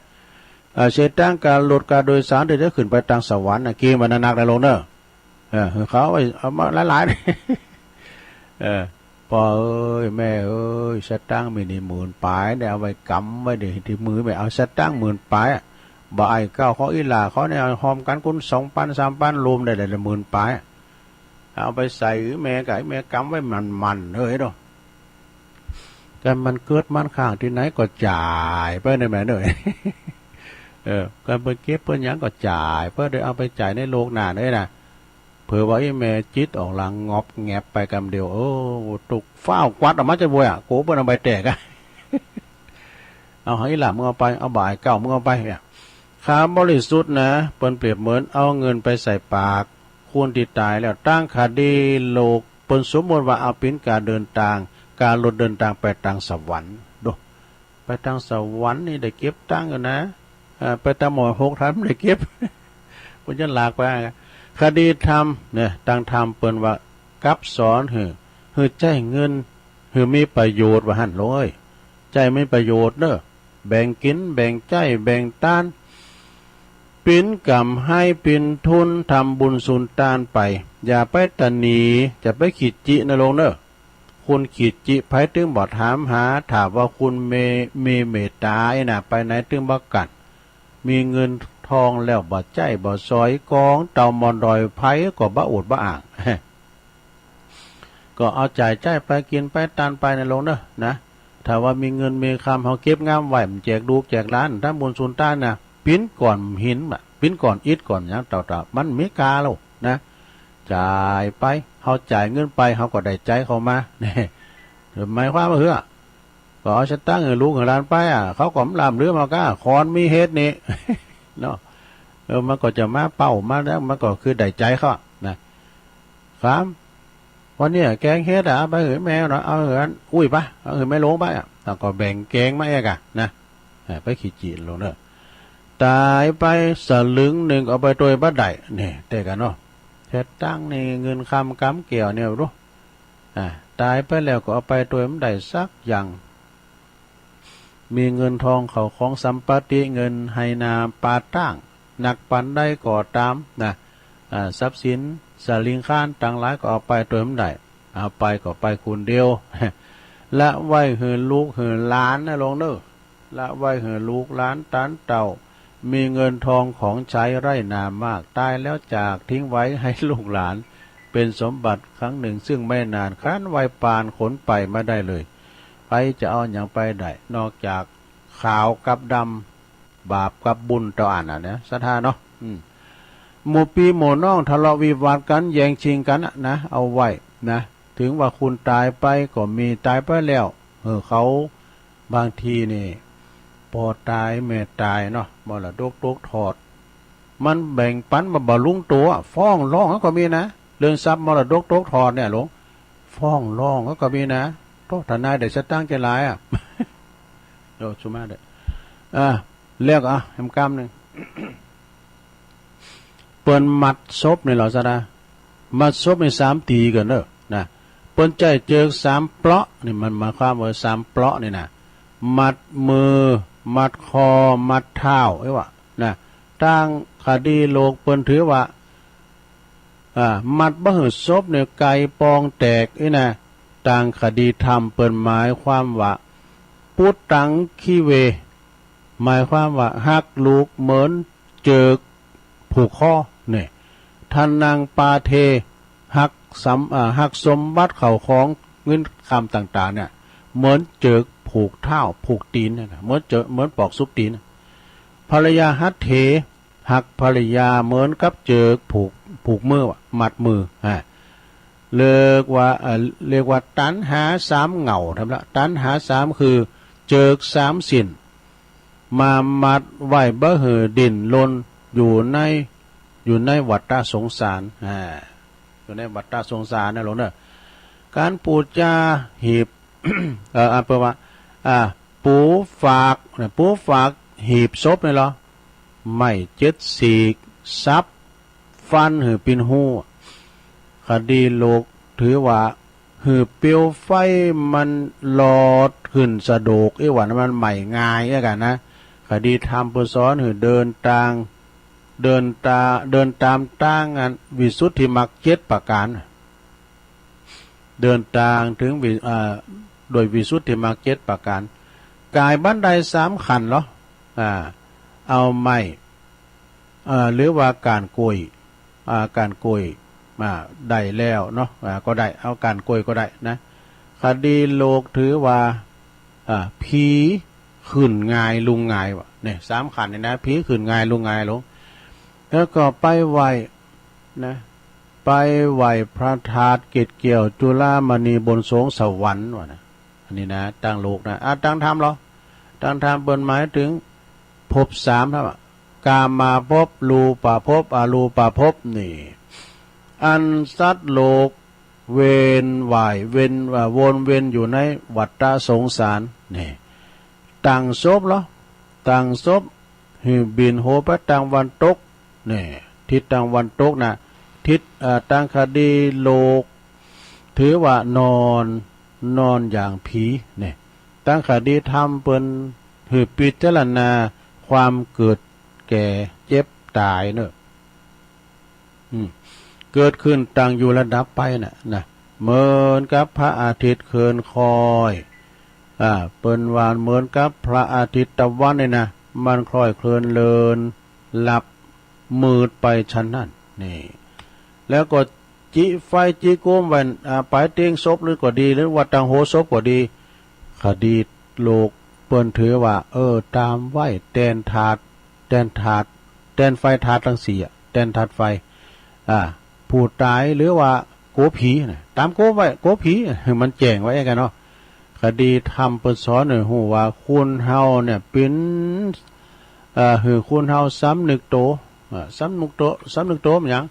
เอ่อ เสียตังค์กาหลดกาโดยสาร ได้ได้ขึ้นไปตางสวรรค์นะ เกมมันหนักนะลงเนอะ เออ เขาเอาไว้ เอามาหลายๆ เออ พ่อเอ้ย แม่เอ้ย สตางค์มีนี่หมื่นปลาย ได้เอาไว้กำไว้เดี๋ยวที่มือ แม่เอาสตางค์หมื่นปลายอะ บ่ไอ้เก้าเขาอีหล่าเขาเนี่ย หอมกันคุณสองปันสามปัน รวมได้ได้หมื่นปลายอะ เอาไปใส่แม่กับแม่กำไว้มันๆ เอ้ยเนาะ กันมันเกิดมันข้างที่ไหนก็จ่ายไปเนี่ยแม่เอ้ย เออ กันไปเก็บเปิ้นหยังก็จ่าย เปิ้นได้เอาไปจ่ายในโลกหน้าเนี่ยนะ เผื่อว่าไอ้แม่จิตออกหลังงอบแงบไปกำเดียว เออ ตุกฟ้าวกวัดออกมาจะบวยอ่ะ โกเปิ้นเอาไปแตกอ่ะ เอาหางอีหล่ามึงเอาไป เอาบ่ายเก้ามึงเอาไปเนี่ย คำบริสุทธิ์นะ เปิ้นเปรียบเหมือนเอาเงินไปใส่ปาก คนที่ตายแล้ว ตั้งคดีโลก เปิ้นสมมติว่าเอาปิ้นกาเดินตาง กาหลดเดินตางไปตางสวรรค์ ดู ไปตางสวรรค์นี่ได้เก็บตังค์อยู่นะ เอ่อ ไปตางหมอหกท่านได้เก็บ เปิ้นจะหลากไป คดีธรรมเนี่ย ตางธรรมเปิ้นว่ากับสอนหื้อ หื้อใช้เงิน หื้อมีประโยชน์ว่าหั่นโลย ใช้มีประโยชน์เนอะ แบ่งกิน แบ่งใช้ แบ่งตาน ปิ้นกำให้ปิ้นทุน ทำบุญสุนตานไป อย่าไปตะหนี จะไปขีดจินะลงเนอะ คุณขีดจิ ไผตึงบ่ถามหา ถามว่าคุณเม มีเมตตาไอ้น่ะ ไปไหนตึงบ่กัด มีเงินทองแล้วบ่ใช้บ่สอย กองเต่ามอนดอย ไผก็บ่อวดบ่อ้าง ก็เอาจ่ายใช้ไปกินไปตานไปนะลงเนอะนะ ถ้าว่ามีเงินมีคำ เฮาเก็บงามไว้ มันแจกลูกแจกหลาน ทำบุญสุนตานนะ ปิ้นก่อนหินน่ะ ปิ้นก่อนอิฐก่อนหยังเต่าๆ มันมีกาแล้วนะ จ่ายไป เฮาจ่ายเงินไป เฮาก็ได้ใจ๊เข้ามา นี่ หมายความว่าเหือ ก็เอาสตางค์หื้อลูกหื้อหลานไปอ่ะ เขาก็บ่ล่ำลือมาก้า คอนมีเหตุนี่ เนาะ เออ มันก็จะมาเป้ามาแล้ว มันก็คือได้ใจ๊เขานะ ครับ วันนี้แกงเห็ดอ่ะ เอาไปหื้อแม่เนาะ เอาหื้ออันอุ้ยไป เอาหื้อแม่หลวงไปอ่ะ แล้วก็แบ่งแกงมาเองอ่ะนะ เออ ไปขีดจีนลงเนอะ ตายไปสลึงหนึ่งเอาไปตวยบ่ได้ นี่ เตะกันเนาะ เห็ดตั้งนี่เงินคำกำเกี่ยวเนี่ยรู้ อ่า ตายไปแล้วก็เอาไปตวยบ่ได้สักอย่าง มีเงินทองเข้าของสัมปติ เงินไหนาป่าตาง นักปานใดก็ตามนะ อ่า ทรัพย์สินสลิงคารตังหลายก็เอาไปตวยบ่ได้ เอาไปก็ไปคนเดียว ละไว้หื้อลูกหื้อหลานนะลงเนอะ ละไว้หื้อลูกหลานตานเต้า มีเงินทองของใช้ไร่นามาก ตายแล้วจากทิ้งไว้ให้ลูกหลาน เป็นสมบัติครั้งหนึ่งซึ่งไม่นาน ครั้นวัยปานขนไปไม่ได้เลย ใผจะเอาหยังไปได้ นอกจากขาวกับดำ บาปกับบุญเต้าอั้นน่ะนะ ศรัทธาเนาะ อืม หมู่ปี้หมู่น้องทะเลาะวิวาทกัน แย่งชิงกันน่ะนะ เอาไว้นะ ถึงว่าคุณตายไปก็มี ตายไปแล้ว เออ เขา บางทีนี่ พ่อตายแม่ตายเนาะ มรดกตกทอด มันแบ่งปันมาบ่ลงตัว ฟ้องร้องก็มีนะ เรื่องทรัพย์มรดกตกทอดเนี่ยหลวง ฟ้องร้องก็มีนะ โธ่ ทนายได้สตางค์จะหลายอ่ะ โอ้ สุมาเด้อ อ่ะ แล้วก็ อ่ะ แหมกำหนึ่ง เปิ้นมัดศพนี่เหรอซะนะ มัดศพนี่สามตี๋ก่อนเนอะนะ เปิ้นใจ๊เจิกสามเปลาะ นี่มันหมายความว่าสามเปลาะนี่นะ มัดมือ มัดคอ มัดเท้า ไอ้วะนะ ตางคดีโลกเปิ้นถือว่า อ่า มัดบ่หื้อศพนี่ไก่ปองแตก อี้นะ ตางคดีธรรมเปิ้นหมายความว่า ปุตตังคีเว หมายความว่าหักลูกเหมือนเจิกผูกคอ เนี่ย ทานังปาเท หักสม อ่า หักสมบัติเข้าของเงินคำต่างๆ เนี่ย เหมือนเจิกผูกเท้าผูกตี๋นเนี่ยนะ เหมือนเจิก เหมือนปอกซุบตี๋น ภรรยาหัตเถ หักภรรยาเหมือนกับเจิกผูก ผูกมือ มัดมือ อ่า เรียกว่า เอ่อ เรียกว่าตัณหาสามเหง้า ทำละ ตัณหาสามคือเจิกสามสิ้น มามัดไว้บ่หื้อดิ้นรนอยู่ใน อยู่ในวัฏฏะสงสาร อ่า อยู่ในวัฏฏะสงสารนะหลวงเนอะ การปูจาหีบ เอ่อ อ่า แปลว่า อ่า ปูฝาก เนี่ย ปูฝากหีบศพนี่เหรอ ไม้เจ็ดสีก สับ ฟันหื้อปินฮู้ คดีโลกถือว่าหือเปลวไฟมันลอดขึ้นสะดวก อีหวันมันไหม้ง่าย อีกกันนะ คดีธรรมเปิ้นสอนหือเดินตาง เดินตา เดินตามตางอันวิสุทธิมรรคเจ็ดประการ เดินตางถึงวิ เอ่อ โดยวิสุทธิมรรคเจ็ดประการ กายบันไดสามขั้นเหรอ อ่า เอาไม้ อ่า หรือว่าก้านกล้วย อ่า ก้านกล้วย อ่า ได้แล้วเนาะ อ่า ก็ได้ เอาก้านกล้วยก็ได้นะ คดีโลกถือว่า อ่า ผีขึ้นง่ายลงง่ายวะ เนี่ย สามขั้นนี่นะ ผีขึ้นง่ายลงง่ายลง แล้วก็ไปไหว้นะ ไปไหว้พระธาตุเกศแก้วจุฬามณีบนสวงสวรรค์วะนะ อันนี้นะ ตางโลกนะ อ่ะ ตางธรรมเหรอ ตางธรรมเปิ้นหมายถึงภพสามครับ กามาภพ รูปภพ อรูปภพ นี่ อันสัตว์โลกเวียนว่าย เวียน อ่า วนเวียนอยู่ในวัฏฏะสงสาร นี่ ตั้งศพเหรอ ตั้งศพ หือบินโหไปตางวันตก เนี่ย ทิศตางวันตกนะ ทิศ เอ่อ ตางคดีโลก ถือว่านอน นอนอย่างผี เนี่ย ตางคดีธรรมเปิ้นหือพิจารณาความเกิดแก่เจ็บตายเนอะ อืม เกิดขึ้นตั้งอยู่และดับไปน่ะ นะ เหมือนกับพระอาทิตย์เคลื่อนค่อย อ่า เปิ้นว่าเหมือนกับพระอาทิตย์ตะวันนี่นะ มันค่อยเคลื่อนเลิน หลับมืดไปฉันนั้น นี่ แล้วก็จิไฟจิโกมไว้ อ่า ไปเตียงศพหรือก็ดี หรือว่าตางโหศพก็ดี คดีโลกเปิ้นถือว่า เออ ตามไหว้แตนธาตุ แตนธาตุ แตนไฟธาตุทั้งสี่อะ แตนธาตุไฟ อ่า ผู้ตายหรือว่ากั๋วผีน่ะ ตามกั๋วไว้ กั๋วผี หื้อมันแจ้งไว้กันเนาะ คดีธรรมเปิ้นสอนหื้อฮู้ว่าคนเฮาเนี่ยเป๋น เอ่อ หื้อคนเฮาสำนึกโต เอ่อ สำนึกโต สำนึกโตมันหยัง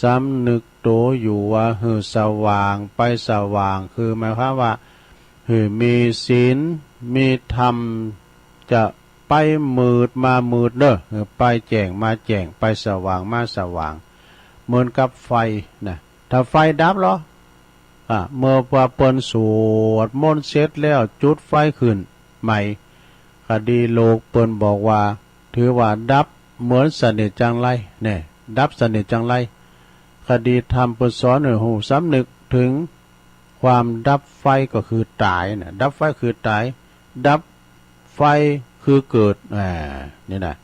สำนึกโตอยู่ว่าหื้อสว่างไปสว่าง คือหมายความว่าหื้อมีศีล มีธรรม จะไปมืดมามืดเนอะ หื้อไปแจ้งมาแจ้ง ไปสว่างมาสว่าง เหมือนกับไฟนะ ถ้าไฟดับเหรอ อ่ะ เมื่อว่าเปิ้นสวดมนต์เสร็จแล้วจุดไฟขึ้นใหม่ คดีโลกเปิ้นบอกว่า ถือว่าดับเหมือนสนิทจังไร เนี่ย ดับสนิทจังไร คดีธรรมเปิ้นสอนหื้อฮู้สำนึกถึงความดับไฟก็คือตายนะ ดับไฟคือตาย ดับไฟคือเกิด อ่า นี่นะ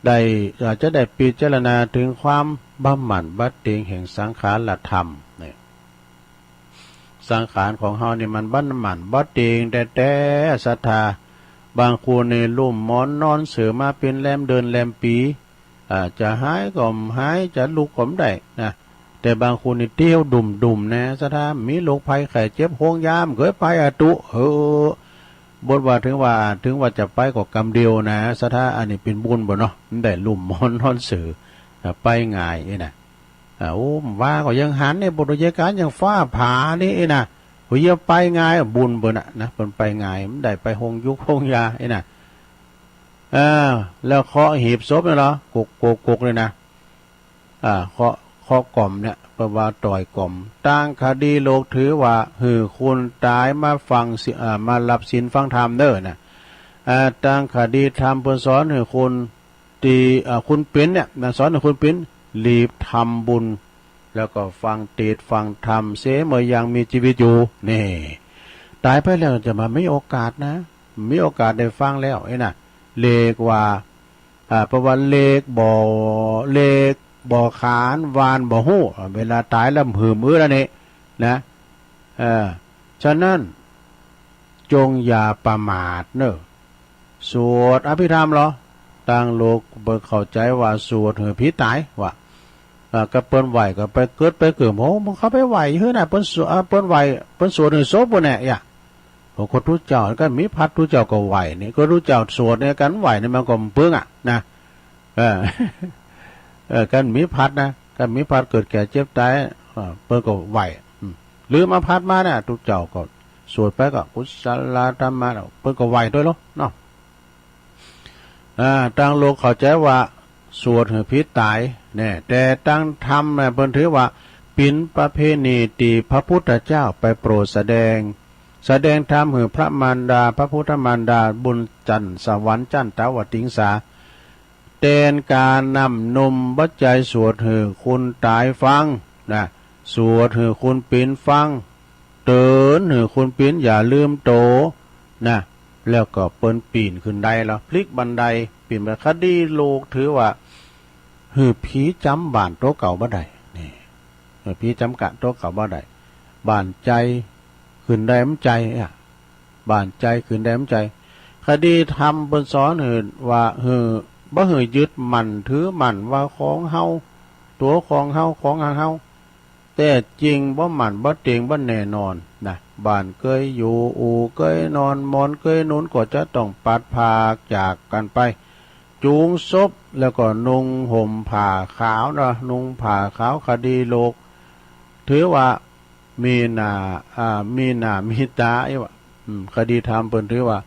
ได้ อาจจะได้พิจารณาถึงความบ่หมั่นบ่เตียงแห่งสังขารธรรมเนี่ย สังขารของเฮานี่มันบ่หมั่นบ่เตียงแต๊ๆ ศรัทธา บางคนนี่ลุ่มหมอนนอนเสื่อมาเป๋นแรมเดือนแรมปี๋ อ่า จะหายก็บ่หาย จะลุกก็บ่ได้นะ แต่บางคนนี่เตียวดุ่มๆ นะ ศรัทธา มีโรคภัยไข้เจ็บ โฮงยาบ่เกยไปอะตุ๊ เออ บ่ว่าถึงว่า ถึงว่าจะไปก็กำเดียวนะ ศรัทธา อันนี้เป๋นบุญบ่เนาะ ได้ลุ่มหมอนนอนเสื่อ อ่า ไปง่ายนี่นะ อ่า โอ้ ว่าก็ยังหันนี่ บ่ได้เยียะก๋านยังฟ้าผ่านี่นะ โอ้ย ไปง่าย บุญเปิ้นน่ะนะ เปิ้นไปง่าย บ่ได้ไปโฮงยุกโฮงยานี่นะ อ่า แล้วเคาะหีบศพนี่เหรอ กกๆๆ นี่นะ อ่า เคาะ เคาะกล่อมเนี่ย เปิ้นว่าต่อยกล่อม ตางคดีโลกถือว่าหื้อคนต๋ายมาฟังสิ อ่า มารับศีลฟังธรรมเด้อนะ อ่า ตางคดีธรรมเปิ้นสอนหื้อคน ตี้ อ่า คนเป๋นเนี่ยนะ สอนหื้อคนเป๋นรีบทำบุญ แล้วก็ฟังเตสน์ฟังธรรมเสียเมื่อยังมีชีวิตอยู่ นี่ ต๋ายไปแล้วจะบ่มีโอกาสนะ มีโอกาสได้ฟังแล้วนี่นะ เรียกว่า อ่า เพราะว่าเลขบ่ เลขบ่ขาน วานบ่ฮู้ เวลาต๋ายแล้วหื้อมื้อแล้วนี่นะ เออ ฉะนั้น จงอย่าประมาทเนอะ สวดอภิธรรมเหรอ ตางโลกเปิ้นเข้าใจ๋ว่าสวดหื้อผีต๋าย ว่า เอ่อ ก็เปิ้นไหว้ก็ไปเกิดไปเกิด โอ้ มึงเข้าไปไหว้หื้อนะ เปิ้นสวด เอ่อ เปิ้นไหว้ เปิ้นสวดหื้อศพปุ้นแน่ อย่า โอ้ ก็ตุ๊เจ้า ก็มีพัดตุ๊เจ้าก็ไหว้นี่ ก็ตุ๊เจ้าสวดนี่ ก๋านไหว้นี่มันก็บ่เปิงอะนะ เออ เออ ก๋านมีพัดนะ ก๋านมีพัดเกิดแก่เจ็บต๋าย เออ เปิ้นก็ไหว้ อืม ลืมเอาพัดมานะ ตุ๊เจ้าก็สวดไปก็กุศลธรรมะ เปิ้นก็ไหว้ตวยเหรอเนาะ อ่า ตางโลกเข้าใจ๋ว่าสวดหื้อผีต๋ายแน่ แต่ตางธรรมน่ะเปิ้นถือว่า เป็นประเพณีที่พระพุทธเจ้าไปโปรดแสดง แสดงธรรมหื้อพระมารดา พระพุทธมารดา บนจั่นสวรรค์จั่นเต๋าอติงสา แตนก๋านนำนมบัจจัยสวดหื้อคนต๋ายฟังนะ สวดหื้อคนเป๋นฟัง เตื๋อนหื้อคนเป๋นอย่าลืมโตนะ แล้วก็เปิ้นปี๋นขึ้นไดแล้ว พลิกบันได ปี๋นไป คดีโลกถือว่า หื้อผีจ๋ำบ้านตั๋วเก่าบ่ได้ นี่ หื้อผีจ๋ำกะตั๋วเก่าบ่ได้ บ้านใจ๋ขึ้นไดมันใจ๋อะ บ้านใจ๋ขึ้นไดมันใจ๋ คดีธรรมเปิ้นสอนหื้อว่า หื้อ บ่หื้อยึดมั่นถือมั่นว่าของเฮา ตั๋วของเฮา ของของเฮา แต่จริงบ่มั่นบ่เต็งบ่แน่นอนนะ บ้านเกยอยู่ อู่เกยนอน หมอนเกยหนุน ก็จะต้องปัดพรากจากกันไป จูงศพ แล้วก็นุ่งห่มผ้าขาวนะ นุ่งผ้าขาว คดีโลก ถือว่ามีหน้า อ่า มีหน้ามีต๋า อีกว่า อืม คดีธรรมเปิ้นถือว่า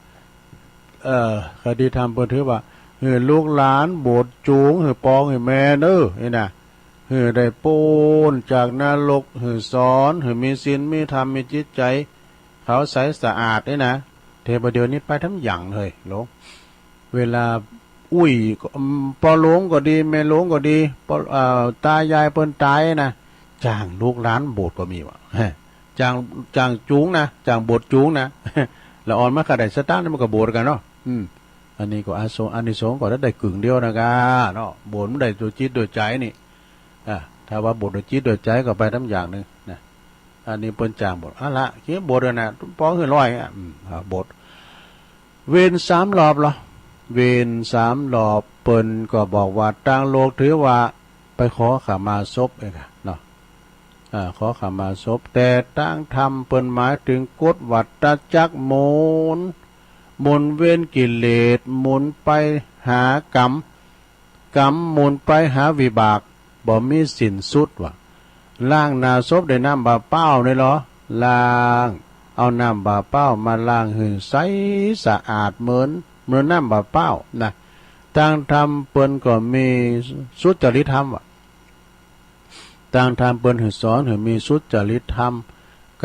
เอ่อ คดีธรรมเปิ้นถือว่า เออ ลูกหลานโบสถ์จูง หื้อปองหื้อแม่เน้อ นี่นะ หื้อได้ป๊นจากนรก หื้อสอน หื้อมีศีล มีธรรม มีจิตใจ๋ ขาวใสสะอาด นี่นะ แต่บ่าเดี๋ยวนี้ไปทำหยังเลย หลวง เวลา อุ้ย ก็ อืม ปอหลวงก็ดี แม่หลวงก็ดี ปอ เอ่อ ตายายเปิ้นต๋ายนะ จ้างลูกหลานโบสถ์ก็มีวะ จ้าง จ้างจูงนะ จ้างโบสถ์จูงนะ ละอ่อนมาขะได้สตางค์นี่มันก็โบสถ์กั๋นเนาะ อืม อันนี้ก็อาสง อานิสงส์ก็ได้กึ่งเดียวนะกาเนาะ โบสถ์มันได้ด้วยจิตด้วยใจ๋นี่ อ่า ถ้าว่าโบสถ์ด้วยจิตด้วยใจ๋ก็ไปทำอย่างหนึ่งนะ อันนี้เปิ้นจ้างโบสถ์ อะละ เขียนโบสถ์นะ ปองหื้อร้อยอ่ะ อืม อ่า โบสถ์ เวียนสามรอบเหรอ เวียนสามรอบ เปิ้นก็บอกว่าตางโลกถือว่าไปขอขมาศพเองอะเนาะ อ่า ขอขมาศพ แต่ตางธรรมเปิ้นหมายถึงกฎวัฏจักรหมุน หมุนเวียนกิเลส หมุนไปหากรรม กรรมหมุนไปหาวิบาก บ่มีสิ้นสุดว่ะ ล้างหน้าศพด้วยน้ำบ่าเปล่านี่เหรอ ล้าง เอาน้ำบ่าเปล่ามาล้างหื้อใสสะอาดเหมือน เหมือนน้ำบ่าเปล่านะ ตางธรรมเปิ้นก็มีสุจริตธรรมว่ะ ตางธรรมเปิ้นหื้อสอนหื้อมีสุจริตธรรม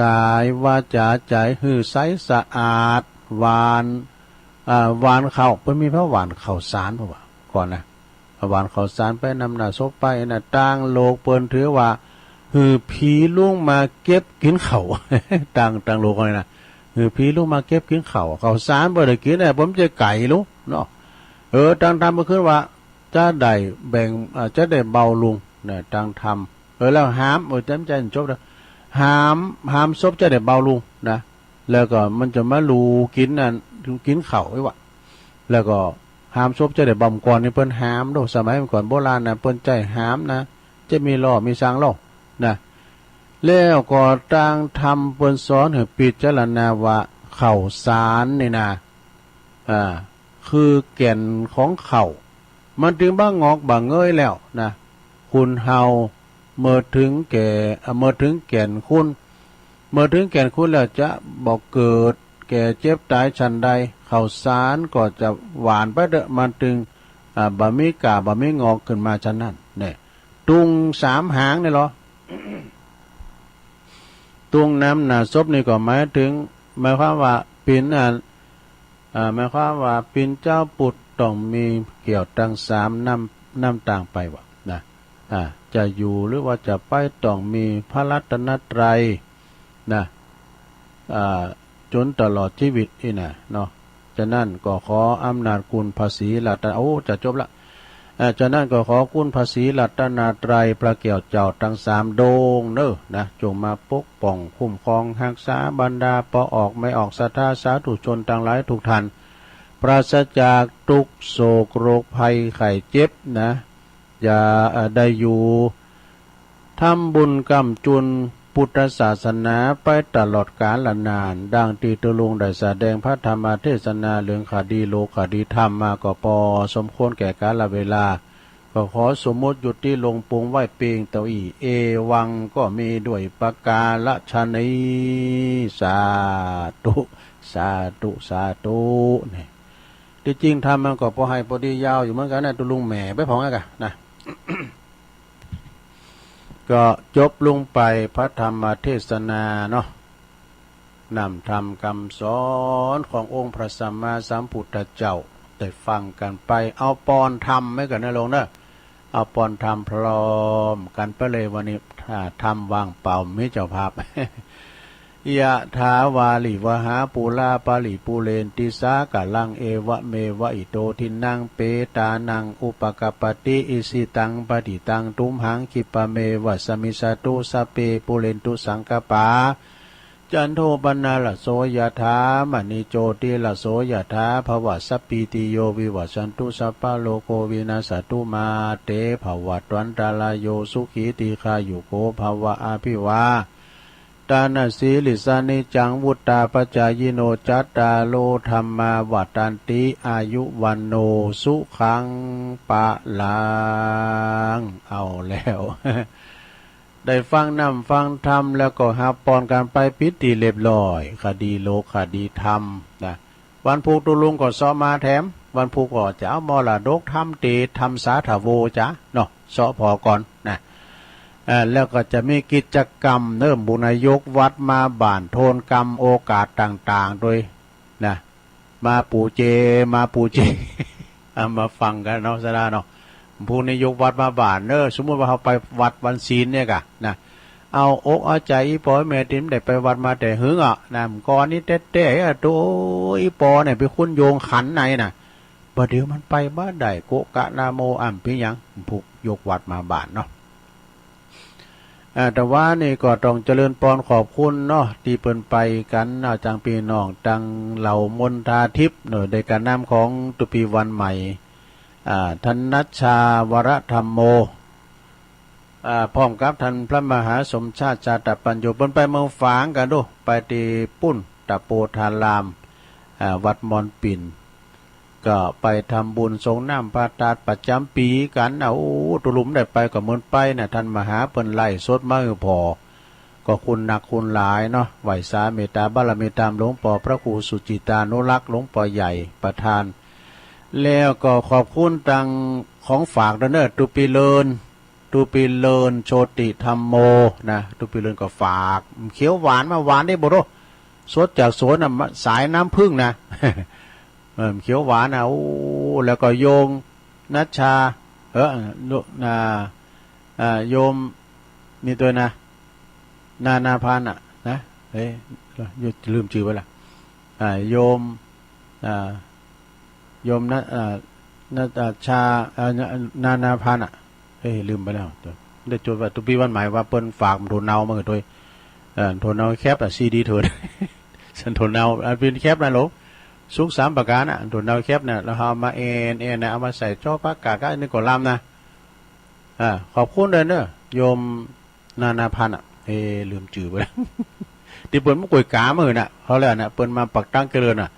ก๋ายวาจ๋าใจ๋หื้อใสสะอาด หว่าน อ่า หว่านข้าว เปิ้นมีพระหว่านข้าวสารเปล่าวะ ก่อนนะ หว่านข้าวสารไปนำหน้าศพไปนะ ตางโลกเปิ้นถือว่า หื้อผีลุงมาเก็บกิ๋นข้าว ตาง ตางโลกเลยนะ หื้อผีลุงมาเก็บกิ๋นข้าว ข้าวสารบ่ได้กิ๋นนะ ผมจะไก่ลุงเนาะ เออ ตางธรรมเปิ้นขึ้นว่า จะได้แบ่ง อ่า จะได้เบาลุงนะ ตางธรรม เออ แล้วหาม เออ จำใจจบแล้ว หาม หามศพจะได้เบาลุงนะ แล้วก็มันจะมาลูกิ๋นนั่น กิ๋นข้าวไอ้วะ แล้วก็หามศพจะได้เบาก่อนนี่เปิ้นหามโด สมัยก่อนโบราณนะ เปิ้นใจ๊หามนะ จะมีล้อมีซางล้อนะ แล้วก็ตางธรรมเปิ้นสอนหื้อพิจารณาว่าข้าวสารนี่นะ อ่า คือแก่นของข้าว มันตึงบ่งอกบ่เงยแล้วนะ คนเฮาเมื่อถึงแก่ อ่า เมื่อถึงแก่นคุณ เมื่อถึงแก่นคุณแล้วจะบ่เกิดแก่เจ็บต๋ายฉันใด ข้าวสารก็จะหว่านไปเถอะ มันตึง อ่า บ่มีก่าบ่มีงอกขึ้นมาฉันนั้น เนี่ย ตุงสามหางนี่เหรอ ตุงนำหน้าศพนี่ก็หมายถึง หมายความว่าเป๋น อ่า อ่า หมายความว่าเป๋นจาวพุทธต้องมีแก้วตังสามนำ นำตางไปวะนะ อ่า จะอยู่หรือว่าจะไปต้องมีพระรัตนตรัยนะ อ่า จ๋นตลอดจีวิตอี้นะเนาะ ฉะนั้นก็ขออำนาจคุณพระศรีรัตน โอ้ จะจบละ อ่า ฉะนั้นก็ขอคุณพระศรีรัตนตรัย พระแก้วเจ้าตังสามดวงเน้อนะ จงมาปกป้องคุ้มครองฮักษาบรรดาป้อออกแม่ออกศรัทธาสาธุชนตังหลายทุกท่าน ปราศจากทุกข์โศกโรคภัยไข้เจ็บนะ อย่า อ่า ได้อยู่ ทำบุญก้ำจุนพุทธศาสนาไปตลอดกาลนาน ดังตี้ตุ๊ลุงได้แสดงพระธรรมเทศนาเรื่องคดีโลกคดีธรรมมาก็ปอสมควรแก่กาลเวลา ก็ขอสมมุติหยุดตี้ลงปรุงไว้เปียงเต้าอี้ เอวังก็มีด้วยประการฉะนี้ สาธุ สาธุ สาธุ นี่ ตี้จริงธรรมมันก็ปอไห่ปอดียาวอยู่เหมือนกั๋นนะ ตุ๊ลุงแหม่ไปผ่องอะกะนะ ก็จบลงไปพระธรรมเทศนาเนาะ นำธรรมคำสอนขององค์พระสัมมาสัมพุทธเจ้า ได้ฟังกันไป เอาปอนธรรมไว้กันนะโลมเนอะ เอาปอนธรรมพร้อมกันไปเลยวันนี้ ถ้าธรรมว่างเปล่า มีเจ้าภาพ ยะถาวาริวหาปูราปริปูเรนติสากะลัง เอวะเมวะอิโตทินนังเปตานังอุปกัปปติ อิสิตังปฏิตังตุมหัง คิปะเมวะสะมิชฌะตุ สัพเพปูเรนตุสังกัปปา จันโทปนารโสยะถา มะณิโจติรโสยะถา ภวะสัพพีติโยวิวัชชันตุ สัพพะโรโควินัสสะตุ มาเตภวัตวันตะราโย สุขีทีฆายุโกภวะ อภิวา ตานาสีลิสานิจัง วุตตาปจายิโน จัตตาโรธัมมาวัตันติ อายุวันโนสุขังปะลัง เอาแล้ว ได้ฟังนำฟังธรรมแล้วก็หาปอนกันไปปิดที่เรียบร้อย คดีโลกคดีธรรมนะ วันพุธตุ๊ลุงก็เซาะมาแถม วันพุธก็จะเอามรดกธรรมเตธรรมสาธโวจ้ะเนาะ เซาะพอก่อนนะ เอ่อ แล้วก็จะมีกิจกรรมเริ่มบุญนายกวัดมาบ้านโทนกรรมโอกาสต่างๆ โดยนะ มาปูเจ มาปูเจ เอามาฟังกันเนาะ สาระเนาะ ผู้นายกวัดมาบ้านเนอะ สมมุติว่าเขาไปวัดวันศีลเนี่ยกะนะ เอาอกเอาใจอีปอแม่ติมได้ไปวัดมาแต่หึงอ่ะนะ ก่อนนี้เต้ๆอ่ะ โตอีปอเนี่ยไปคุ้นโยงขันไหนนะ บ่เดี๋ยวมันไปบ่ได้ โกะกะนะโมอ่ำพิยัง ผู้ยกวัดมาบ้านเนาะ อ่า แต่ว่านี่ก็ต้องเจริญปอนขอบคุณเนาะ ที่เปิ้นไปกันเนาะ จังพี่น้อง ตังเหล่ามนทาทิพย์เนาะ ได้การนำของตุปีวันใหม่ อ่า ธนัชชาวรธรรมโม อ่า พร้อมกับท่านพระมหาสมชาติชาตปัญโญ เปิ้นไปเมืองฝางกันดู ไปที่ปุ้นตะโปธาราม อ่า วัดมอนปิ่น ก็ไปทำบุญสรงน้ำพระธาตุประจำปีกันนะ โอ้ ตุ๊ลุงได้ไปก็เหมือนไปนะ ท่านมหาเปิ้นไลฟ์สดมาหื้อผ่อ ก็คุณหนักคุณหลายเนาะ ไหว้สาเมตตาบารมีตามหลวงปอพระครูสุจิตานุรักษ์ หลวงปอใหญ่ประธาน แล้วก็ขอบคุณตังของฝากด้วยเนอะ ตุปีเลิน ตุปีเลินโชติธรรมโมนะ ตุปีเลินก็ฝากเขียวหวานมา หวานได้บ่รู้ สดจากสวนน่ะ มา สายน้ำผึ้งนะ เออ เขียวหวานนะ โอ้ แล้วก็โยมนัชชา เออ โย- อ่า อ่า โยมนี่ตัวนะ นานาพันธ์อ่ะนะ เอ้ย ลืมชื่อไปละ อ่า โยม อ่า โยมนะ อ่า นะ อ่า ชา อ่า นา- นานาพันธ์อ่ะ เอ้ย ลืมไปแล้ว ได้จดไว้ ตุปีวันใหม่ว่าเปิ้นฝากโถเนามาให้ด้วย เอ่อ โถเนาแคปอ่ะ ซีดีเถิด สันโถเนา อันเป็นแคปนะโหล สุขสามประการอ่ะ โถเนาแคปเนี่ย แล้วเอามาแอนแอนนะ เอามาใส่จ้อปากกาก็อันนี้ก็ลำนะ อ่า ขอบคุณเลยเนอะ โยมนานาพันธ์อ่ะ เอ้ย ลืมจื่อไปแล้ว ที่เปิ้นมาก๋วยกามาหื้อน่ะ เขาแล้วน่ะ เปิ้นมาปักตั้งเจริญน่ะ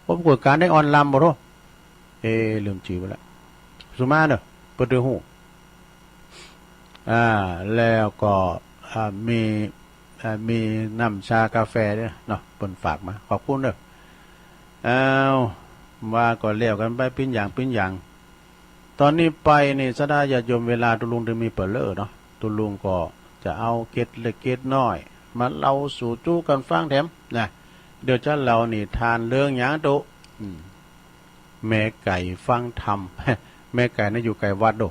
ผมก๋วยกาได้ออนลำบ่รู้ เอ้ย ลืมจื่อไปแล้ว สุมาเนอะ เปิ้นได้ฮู้ อ่า แล้วก็ อ่า มี อ่า มีน้ำชากาแฟด้วยเนาะ เปิ้นฝากมา ขอบคุณเด้อ อ้าว ว่าก็แล้วกันไปปิ้นอย่างปิ้นอย่าง ตอนนี้ไปนี่ ศรัทธาญาติโยม เวลาตุ๊ลุงได้มีเป๋อเลอเนาะ ตุ๊ลุงก็จะเอาเกร็ดเล็กเกร็ดน้อย มาเล่าสู่จู้กันฟังแถมนะ เดี๋ยวจะเล่านิทานเรื่องหยังตุ๊ อืม แม่ไก่ฟังธรรม แม่ไก่น่ะอยู่ไกลวัดโด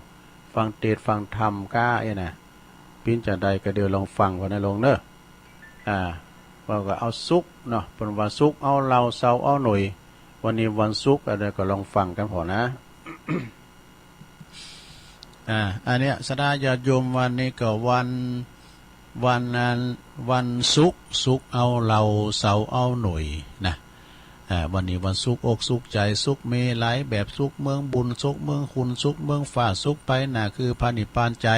ฟังเตสน์ฟังธรรมก้าเอ้ยนะ ปิ้นจะใดก็เดี๋ยวลองฟังก่อนนะโลมเนอะ อ่า ว่าก็เอาศุกร์เนาะ เปิ้นว่าศุกร์เอาเหล้า เสาร์เอาหน่วย วันนี้วันศุกร์ อะไรก็ลองฟังกันพอนะ อ่า อันเนี้ย ศรัทธาญาติโยม วันนี้ก็วัน วันนั้น วันศุกร์ ศุกร์เอาเหล้า เสาร์เอาหน่วยนะ อ่า วันนี้วันศุกร์อกศุกร์ใจ ศุกร์มีหลายแบบ ศุกร์เมืองบุญ ศุกร์เมืองคุณ ศุกร์เมืองฟ้า ศุกร์ไปหน้าคือพระนิพพานใจ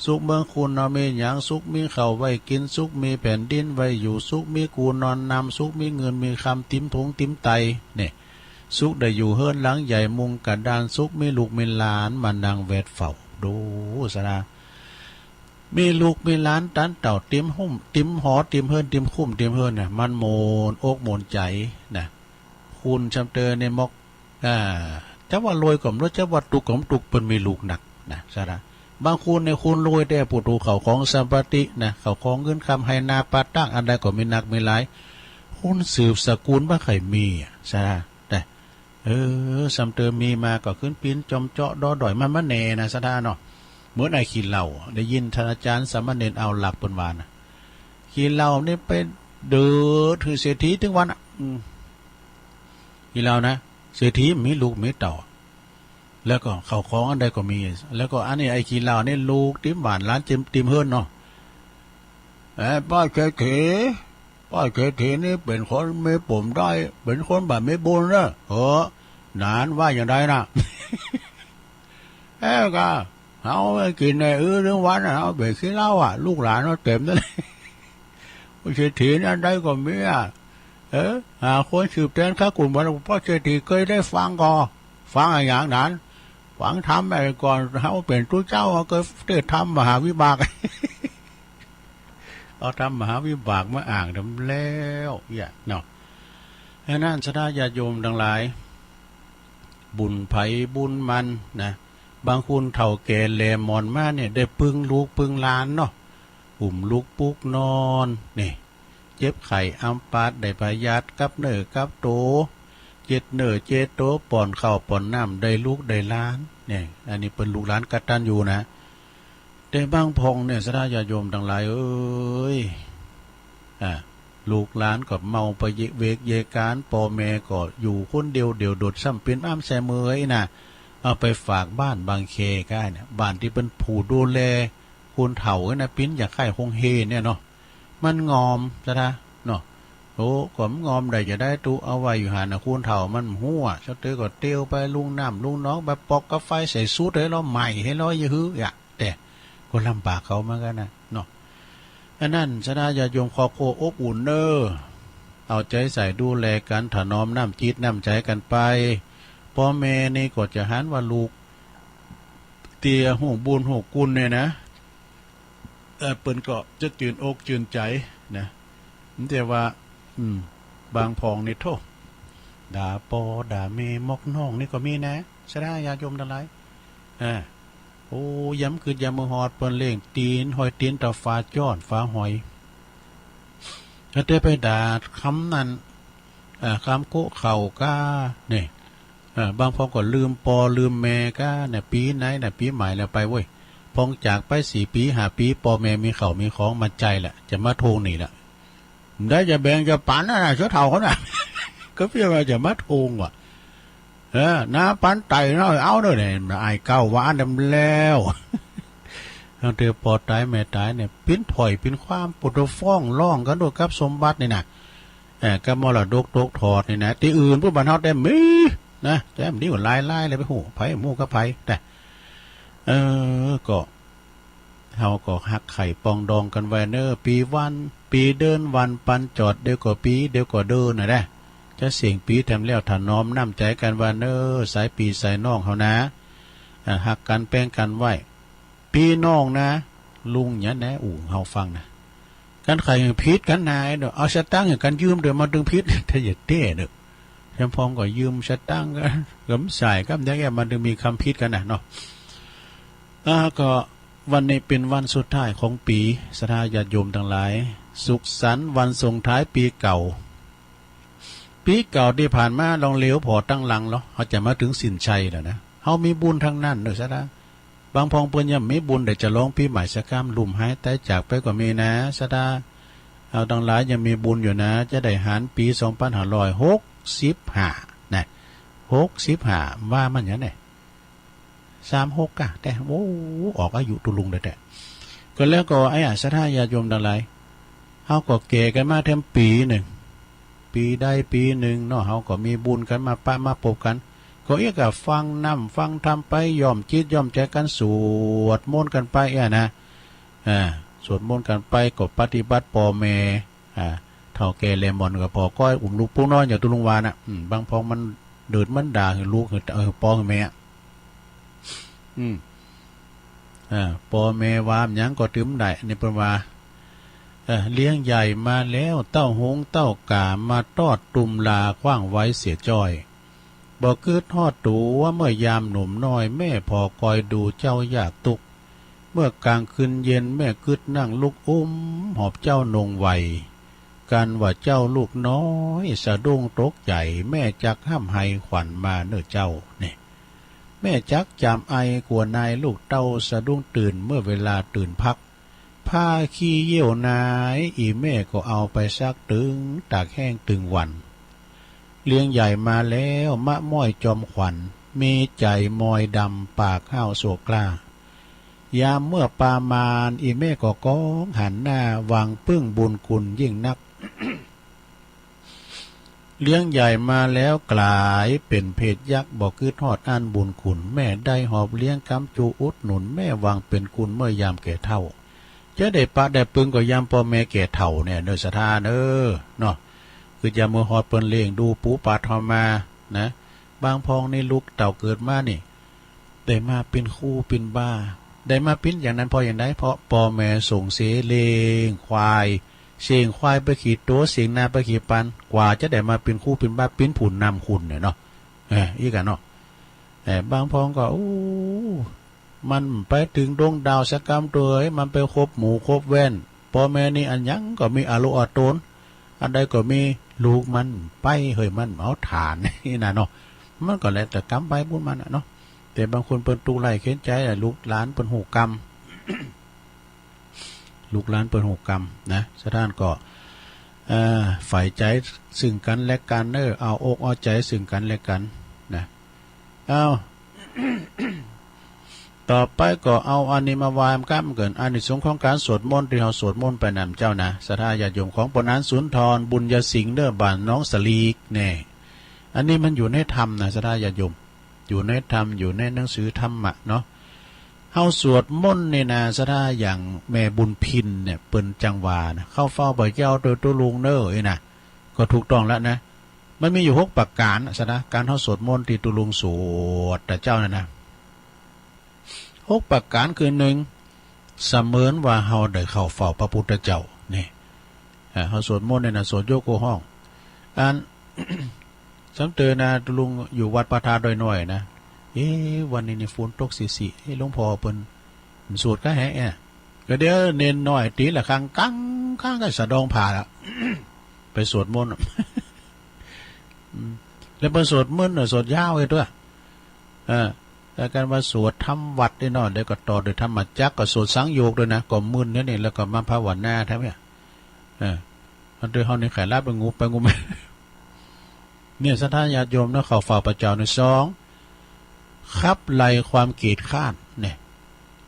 ศุกร์เมืองคุณเนาะ มีหยัง ศุกร์มีข้าวไว้กิน ศุกร์มีแผ่นดินไว้อยู่ ศุกร์มีกู่นอนนำ ศุกร์มีเงินมีคำ ติมถุงติมไต เนี่ย ศุกร์ได้อยู่เฮือนหลังใหญ่ มุงกระดาน ศุกร์มีลูกมีหลาน มานั่งแวดเฝ้า ดู ศรัทธา มีลูกมีหลานตันเต้า ติมหุ้ม ติมหอ ติมเฮือน ติมคุ้ม ติมเฮือนน่ะ มันโมนอกโมนใจนะ คุณชำเตอในมอก อ่า จะว่ารวยก็บ่รวย จะว่าตุกข์ก็บ่ตุกข์ เปิ้นมีลูกนักนะ ศรัทธา บางคนเนี่ยคนรวยแต่ผู้ถูกเข้าของสัมปตินะ เข้าของเงินคำให้นาปาตั้งอันใดก็มีนักมีหลาย คนสืบสกุลบ่ใค่มีอะ ใช่ไหม แต่ เออ ซ้ำเติมมีมาก็ขึ้นปีนจอมเจาะดอด้อยมันมาแน่นะ สะท้าเนาะ เหมือนไอ้ขี้เหล้า ได้ยินท่านอาจารย์สามเณรเอาหลักเปิ้นว่านะ ขี้เหล้านี่ไปเดือดหื้อเศรษฐีถึงวันอะ อืม ขี้เหล้านะ เศรษฐีมีลูกมีเต้า แล้วก็เข้าของอันใดก็มี แล้วก็อันนี้ไอ้ขี้เหล้านี่ลูกติมบ้านหลานติมติมเฮือนเนาะ เอ้ย ป้าเศรษฐี ป้าเศรษฐีนี่เป็นคนมีปมด้อย เป็นคนบ่มีบุญเนอะ เออ หนานว่าอย่างใดนะ เอ้ย ก็ เฮาไปกินในอื้อถึงวันน่ะ เฮาไปขี้เหล้าอ่ะ ลูกหลานเฮาเต็มนั่นแหละ เศรษฐีนั่นได้ก็มีอ่ะ เออ หาคนสืบแทนข้ากุ่มวัน เพราะเศรษฐีเคยได้ฟังก่อ ฟังอะหยังนั้น ฟังธรรมไอ้ก่อนเฮาเป็นตุ๊เจ้า เฮาเคยเทศน์ธรรมมหาวิบาก เอาธรรมมหาวิบากมาอ้างนำแล้ว เอี้ย เนาะ ฉะนั้นศรัทธาญาติโยมทั้งหลาย บุญไผบุญมันนะ บางคนเฒ่าแก่แหล่หมอนมาเนี่ย ได้ปึงลูกปึงหลานเนาะ อุ้มลูกปุกนอน นี่ เจ็บไข้อำปาดได้พยาธิกับเนื้อกับโต เจ็บเนื้อเจ็บโต ป้อนข้าวป้อนน้ำได้ลูกได้หลาน เนี่ย อันนี้เปิ้นลูกหลานกตัญญูนะ แต่บางพ่องเนี่ย ศรัทธาญาติโยมทั้งหลายเอ้ย อ่า ลูกหลานก็เมาไปเยะเวกเยะกาน ป้อแม่ก็อยู่คนเดียวเดี่ยวโดด ซ้ำเป๋นอ้ำแซเมยนะ เอาไปฝากบ้านบางแคก็ได้เนี่ย บ้านตี้เปิ้นผู้ดูแลคนเฒ่านะ เป๋นอย่างใค่โฮงเฮเนี่ยเนาะ มันงอม ศรัทธา เนาะ โอ้ ก็มันงอมได้จะได้ ตุ๊เอาไว้อยู่หั้นน่ะ คนเฒ่ามันหัว เจ้าเต๋อก็เตียวไปลุงน้ำลุงหนอง ไปปอกกาไฟใส่สุดหื้อลอ ไหม้หื้อลอ อย่าหื้ออะ แต่ก็ลำบากเขาเหมือนกันนะเนาะ อันนั้นศรัทธาญาติโยมครอบครัวอบอุ่นเน้อ เอาใจใส่ดูแลกัน ถนอมน้ำจิตน้ำใจกันไป ป้อแม่นี่ก็จะหันว่าลูกเตี้ยฮู้บุญฮู้คุณเนี่ยนะ เอ่อ เปิ้นก็จะจืนอกจืนใจ๋นะ แต่ว่า อืม บางพ่องนี่โธ่ ด่าป้อด่าแม่มอกน้องนี่ก็มีนะ ศรัทธาญาติโยมทั้งหลาย อ่า โอ้ ยามกึ๊ดยามมือฮอดเปิ้นเล่งตี๋น ห้อยตี๋นตะฝาจ้อนฝาหอย แล้วแต่ไปด่าคำนั้น อ่า คำโก๊ะเข่าก้า นี่ อ่า บางพ่องก็ลืมป้อลืมแม่ก้า เนี่ย ปี๋ไหนน่ะ ปี๋ใหม่แล้วไปเว้ย พ่องจากไปสี่ปี๋ห้าปี๋ ป้อแม่มีข้าวมีของมาใจ๋ละ จะมาทวงหนี้ละ ได้จะแบ่งจะปั๋นน่ะนะ เจ้าเฒ่าเขาน่ะ ก็เพียงว่าจะมาทวงว่ะ เออ น้าปั๋นไต่น้อยเอาเด้อเนี่ย อ้ายเก้าว่าอันนั้นแล้ว ตั้งแต่ป้อต๋ายแม่ต๋ายเนี่ย เป๋นถ้อยเป๋นความ ปวดฟ้องร้องกันด้วยกับสมบัตินี่นะ เออ กับมรดกตกทอดนี่นะ ตี้อื่นปุ้นบ้านเฮาแต่มีนะ แต่มันดีกว่าหลายๆ เลย ไปฮู้ไผฮู้กับไผ แต่ เออ ก็ เฮาก็ฮักใค่ปรองดองกันไว้เน้อ ปี๋วัน ปี๋เดือนวันปันจอด เดี๋ยวก็ปี๋ เดี๋ยวก็เดือนน่ะนะ จะเสี่ยงปี๋แถมแล้ว ถนอมน้ำใจ๋กันไว้เน้อ สายปี๋สายน้องเฮานะ อ่า ฮักกันแป้งกันไว้ ปี๋น้องนะ ลุงเนี่ยนะ อู้เฮาฟังนะ กันใค่ผิดกันนะ เนาะ เอาสตางค์หื้อกันยืมเดี๋ยวมันตึงผิด ถ้าอย่าเต้เนาะ แถมพ่องก็ยืมสตางค์กัน ก็บ่ใส่ ก็อย่างเงี้ยมันตึงมีคำผิดกันนะเนาะ อ่า ก็วันนี้เป๋นวันสุดท้ายของปี๋ ศรัทธาญาติโยมทั้งหลาย สุขสันต์วันส่งท้ายปี๋เก่า ปี๋เก่าตี้ผ่านมาลองเหลียวผ่อตังหลังลอ เฮาจะมาถึงสิ้นชัยแล้วนะ เฮามีบุญทั้งนั้นเน้อ ศรัทธา บางพ่องเปิ้นยังมีบุญได้ฉลองปี๋ใหม่สักกำ ลุ่มหายต๋ายจากไปก็มีนะ ศรัทธา เฮาทั้งหลายยังมีบุญอยู่นะ จะได้หันปี๋สองปันห้าร้อยหกสิบห้านะ หกสิบห้า ว่ามันอย่างได๋ สามหก ก้า แต่ โอ้ ออกอายุตุ๊ลุงเลยแต่ ก็แล้วก็ไอ้อะ ศรัทธาญาติโยมทั้งหลาย เฮาก็แก่กันมาแถมปี๋นึ่ง ปี๋ใดปี๋นึ่งเนาะ เฮาก็มีบุญกันมาปะมาปบกัน ก็เอี้ยกะฟังน้ำฟังธรรมไป ย้อมจิตย้อมใจ๋กัน สวดมนต์กันไปเอี้ยนะ อ่า สวดมนต์กันไป ก็ปฏิบัติป้อแม่ อ่า เฒ่าแก่แหล่หมอนก็ผ่อก้อย อุ้มลูกปุกนอน อย่างตุ๊ลุงว่าน่ะ อืม บางพ่องมันเดือดมันด่าหื้อลูก หื้อ เออ ป้อหื้อแม่ อืม อ่า ป้อแม่ว่าหยังก็ตึงได้ นี่เปิ้นว่า เอ่อ เลี้ยงใหญ่มาแล้ว เต้าหงเต้ากามาตอด ตุ่มลาขว้างไว้เสียจ้อย บ่กึ๊ดฮอดตั๋วเมื่อยามหนุ่มน้อย แม่ผ่อคอยดูเจ้ายากตุ๊กข์ เมื่อกลางคืนเย็นแม่กึ๊ดนั่งลุกอุ้มหอบเจ้าหน่งไหว กันว่าเจ้าลูกน้อยสะดุ้งตกใจ๋ แม่จักห้ำไห้ขวัญมาเน่อเจ้า นี่ แม่จักจามไอกั๋วนายลูกเต้าสะดุ้งตื่นเมื่อเวลาตื่นพัก ผ้าขี้เยี่ยวนาย อี่แม่ก็เอาไปซักตึงตากแห้งตึงวัน เลี้ยงใหญ่มาแล้วมะม้อยจอมขวัญ มีใจ๋มอยดำปากห้าวโศกกล้า ยามเมื่อปามาณ อี่แม่ก็ก้องหันหน้า หวังปึ้งบุญคุณยิ่งนัก เลี้ยงใหญ่มาแล้วก๋ายเป๋นเพศยักษ์ บ่กึ๊ดฮอดอั้นบุญคุณ แม่ได้หอบเลี้ยงค้ำจูอุดหนุน แม่หวังเป๋นคุณเมื่อยามแก่เฒ่า จะได้ปะได้ปึงก็ยามป้อแม่แก่เฒ่าเนี่ย เน่อศรัทธาเน่อ เนาะ คือยามเมื่อฮอดเปิ้นเลี้ยงดูปูปาเฒ่ามา นะ บางพองนี่ลูกเต้าเกิดมานี่ ได้มาเป๋นคู่เป๋นบ่าว ได้มาเป๋นอย่างนั้นเพราะอย่างใด เพราะป้อแม่ส่งเสียเลี้ยงควาย เสียงควายไปขี่ตั๋ว เสียงนาไปขี่ปัน กว่าจะได้มาเป๋นคู่เป๋นบ่าว เป๋นผู้นำคุณเนี่ยเนาะ เออ อี้กั๋นเนาะ เออ บางพองก็ โอ้ มันไปเถิงดวงดาวสักกำเตย มันไปคบหมู่คบแว่น ป้อแม่นี่อันหยังก็มีอาโลอาโตน อันใดก็มี ลูกมันไป เฮ้ย มันเอาถ่าน นี่นะเนาะ มันก็แล้วแต่กรรมไปบุญมันน่ะเนาะ แต่บางคนเปิ้นตุ๊กข์ไร้เข็ญใจ๋ ลูกหลานเปิ้นฮู้กรรม ลูกหลานเปิ้นฮู้กรรมนะ ศรัทธาก็ เอ่อ ใฝ่ใจ๋ซึ่งกั๋นและกั๋นเน่อ เอาอกเอาใจ๋ซึ่งกั๋นและกั๋นนะ เอา ต่อไปก็เอาอันนี้มาไหว้กำเกิน อานิสงส์ของก๋านสวดมนต์ตี้เฮาสวดมนต์ไปนำเจ้านะ ศรัทธาญาติโยมของป้อหนานสุนทร บุญญสิงห์เน่อ บ้านหนองสลีกแน่ อันนี้มันอยู่ในธรรมนะ ศรัทธาญาติโยม อยู่ในธรรม อยู่ในหนังสือธรรมะเนาะ เฮาสวดมนต์นี่นะ ศรัทธาอย่างแม่บุญพินเนี่ย เปิ้นจั่งว่านะ เข้าเฝ้าพระเจ้าโดยตุลุงเน่อ อี้นะ ก็ถูกต้องแล้วนะ มันมีอยู่หกประก๋านนะ ศรัทธา ก๋านเฮาสวดมนต์ตี้ตุลุงสวดตะเจ้านั่นนะ หกประก๋านคือ หนึ่ง เสมือนว่าเฮาได้เข้าเฝ้าพระพุทธเจ้า นี่ อ่า เฮาสวดมนต์เนี่ยนะ สวดโยกโกห้อง อัน สำเตอนะ ตุลุงอยู่วัดพระธาตุดอยน้อยนะ เอ๊ะ วันนี้นี่ฝนตกสิๆ เอ๊ะ หลวงพ่อเปิ้นสวดกะแหะเนี่ย ก็เดี๋ยวเณรน้อยตี๋ละครั้ง กัง กัง ก็สะดองผ้าละ ไปสวดมนต์ อืม แล้วเปิ้นสวดมนต์น่ะ สวดยาวไอ้ตั๊ว เออ แล้วกันว่าสวดธรรมวัตรนี่เนาะ แล้วก็ต่อด้วยธรรมจักร ก็สวดสังโยคด้วยนะ ก็มึนเนี่ยนี่ แล้วก็มาภาวนาแถมเนี่ย เออ อันเดียวเฮานี่ไข่ลาบไปงูไปงูมา เนี่ย ศรัทธาญาติโยมเนาะ เข้าเฝ้าพระเจ้าในสอง ขับไล่ความเกียจคร้านเนี่ย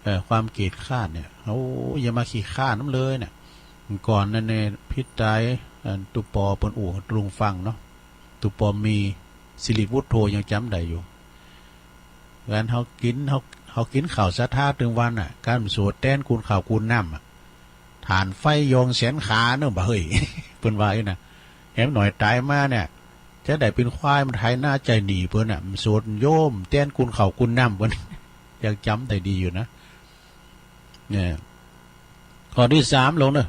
เอ่อ ความเกียจคร้านเนี่ย โอ้ อย่ามาขี้คร้านนำเลยเนี่ย ก่อนนั้นเนี่ย พิตาย อันตุ๊ปอเปิ้นอู้ตุลุงฟังเนาะ ตุ๊ปอมี สิริวุฒโธ ยังจ๋ำได้อยู่ ก๋านเฮากิ๋น เฮา เฮากิ๋นข้าวศรัทธาตึงวันน่ะ ก๋านสวดแตนกูลข้าวกูลน้ำอะ ถ่านไฟยองแสนขาเน่อบ่าเฮ้ย เปิ้นว่าอี้นะ แหมหน่อยต๋ายมาเนี่ย จะได้เป๋นควายมาไถนาใจ๊หนี้เปิ้นน่ะ มันสวดโยมแตนกูลข้าวกูลน้ำเปิ้น ยังจ๋ำได้ดีอยู่นะ เนี่ย ข้อตี้สามลงเน่อ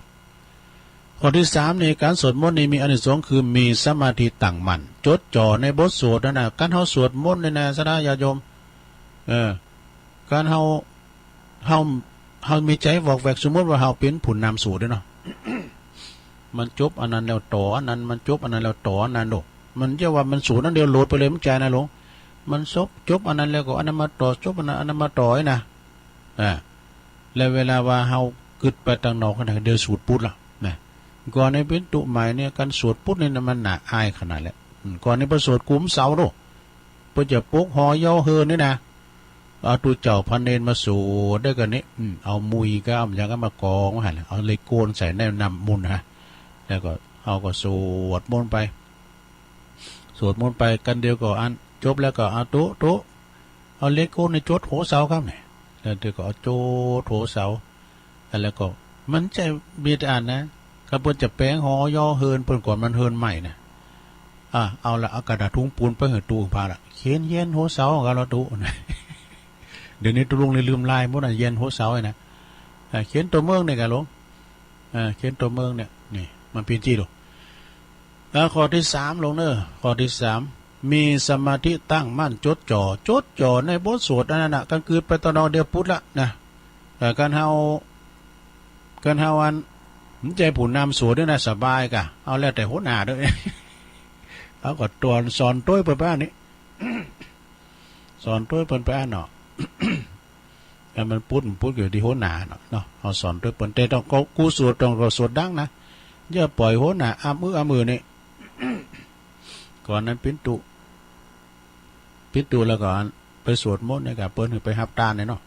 ข้อตี้สามนี่ ก๋านสวดมนต์นี่มีอานิสงส์คือมีสมาธิตั้งมั่น จดจ่อในบทสวดนั่นน่ะ ก๋านเฮาสวดมนต์นี่นะ ศรัทธาญาติโยม เออ ก๋านเฮา เฮา เฮามีใจ๋วอกแวก สมมุติว่าเฮาเป๋นผู้นำสวดเนี่ยเนาะ มันจบอันนั้นแล้วต่ออันนั้น มันจบอันนั้นแล้วต่ออันนั้นโด มันจะว่ามันสวดอันเดียวโหลดไปเลย มันใจ๋นะหลวง มันจบ จบอันนั้นแล้วก็อันนั้นมาต่อ จบอันนั้น อันนั้นมาต่อไอ้นะ อ่า แล้วเวลาว่าเฮากึ๊ดไปตางนอกขนาดเดียวสวดปุ๊ดละนะ ก่อนในเป๋นตุ๊ใหม่เนี่ย ก๋านสวดปุ๊ดนี่นะมันน่าอายขนาดแหละ อืม ก่อนในประสวดกุมเสาโด เปิ้นจะปลุกหอเย้าเฮินนี่นะ เอาตุ๊เจ้าพระเณรมาสวดได้กันนี่ อืม เอามุยก็เอาอย่างก็มากองไว้หั่นแหละ เอาเหล็กโกนใส่ในน้ำมนต์ฮะ แล้วก็เฮาก็สวดมนต์ไป สวดมนต์ไปกันเดียวก็อัน จบแล้วก็เอาตุ๊ตุ๊ เอาเหล็กโกนในจดหัวเสาครับเนี่ย แล้วเดี๋ยวก็เอาจดหัวเสา แล้วก็มันใจ๋มีแต่อันนะ ก็เปิ้นจะแป๋งหอเย้าเฮินเปิ้นก่อนมันเฮินใหม่นะ อ่ะ เอาละ เอากระดาษถุงปูนไปหื้อตุ๊พระละ เขียนเยียนหัวเสาก็แล้วตุ๊ เดี๋ยวนี้ตุ๊ลุงเลยลืมลายหมดนะ เยียนหัวเสาไอ้นะ อ่ะ เขียนตั๋วเมืองเนี่ยกะหลวง อ่ะ เขียนตั๋วเมืองเนี่ย นี่ มันเป๋นตี้โด แล้วข้อตี้สามลงเน่อ ข้อตี้สาม มีสมาธิตั้งมั่นจดจ่อ จดจ่อในบทสวดอันนั้นน่ะ ก๋านกึ๊ดไปตางนอกเดียวปุ๊ดละนะ เอ่อ การเฮา การเฮาอัน มันใจผู้นำสวดด้วยนะ สบายกะ เอาแล้วแต่หัวหน้าด้วย เอาก็ตวนสอนต้วยเปิ้นไปอันนี้ สอนต้วยเปิ้นไปอันเนาะ แต่มันปุ๊ดมันปุ๊ดอยู่ที่หัวหน้าเนาะ เนาะ เอาสอนต้วยเปิ้น แต่ต้องกู กูสวดต้องก็สวดดังนะ อย่าปล่อยหัวหน้าอ้ำอื้ออ้ำอื้อนี่ ก่อนนั้นปิ้นตุ ปิ้นตุแล้วก็ไปสวดมนต์เนี่ยกับเปิ้นไปฮับตานเนี่ยเนาะ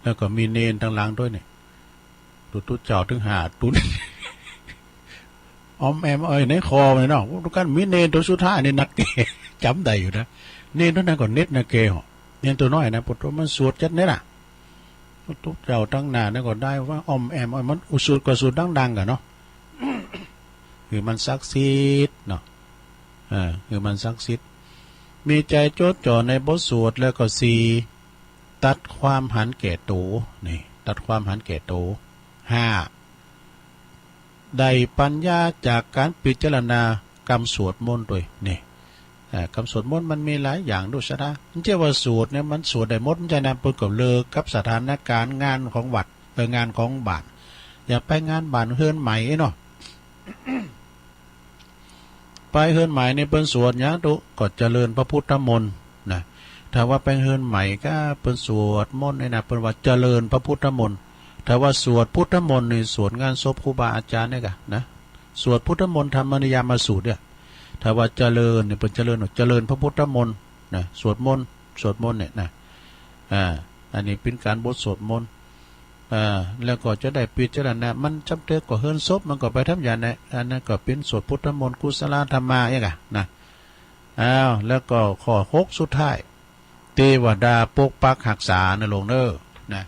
แล้วก็มีเณรตังหลังด้วยเนี่ย ตุ๊ตุ๊เจ้าถึงห้าตุ๊น ออมแอมเอ้ยในคอเลยเนาะ ทุกคนมีเณรตัวสุดท้ายนี่นักเก จำได้อยู่นะ เณรตัวนั้นก็เน็ตนักเกเหรอ เณรตัวน้อยนะ ปวดตัวมันสวดจัดเนี่ยน่ะ ตุ๊ตุ๊เจ้าตั้งหน้านั่นก็ได้ว่าออมแอมเอ้ยมันอุสุดก็สุดดังๆกันเนาะ คือมันศักดิ์สิทธิ์เนาะ เออ คือมันศักดิ์สิทธิ์ มีใจจดจ่อในบทสวด แล้วก็สี่ ตัดความหันแก่ตัว นี่ ตัดความหันแก่ตัว ห้า ได้ปัญญาจากการพิจารณากำสวดมนต์ด้วย นี่ เอ่อ กำสวดมนต์มันมีหลายอย่างด้วยซะนะ มันเจ้าว่าสวดเนี่ยมันสวดได้หมด มันจะนำไปกับเลิกกับสถานการณ์งานของวัด เออ งานของบ้าน อย่าไปงานบ้านเฮือนใหม่เนาะ ไปเฮือนใหม่นี่เปิ้นสวดหยังตุ๊ ก็เจริญพระพุทธมนต์นะ ถ้าว่าไปเฮือนใหม่ก็เปิ้นสวดมนต์นี่นะ เปิ้นว่าเจริญพระพุทธมนต์ ถ้าว่าสวดพุทธมนต์นี่สวดงานศพครูบาอาจารย์เนี่ยกะนะ สวดพุทธมนต์ธรรมนิยามสูตรเนี่ย ถ้าว่าเจริญนี่เปิ้นเจริญ เจริญพระพุทธมนต์นะ สวดมนต์ สวดมนต์เนี่ยนะ อ่า อันนี้เป็นการบทสวดมนต์ อ่า แล้วก็จะได้พิจารณา มันจำเติกก็เฮือนศพ มันก็ไปทำอย่างนั้น อันนั้นก็เป็นสวดพุทธมนต์กุศลธรรมาเองอะนะ อ้าว แล้วก็ข้อหกสุดท้าย เทวดาปกปักฮักษานะหลวงเด้อ นะ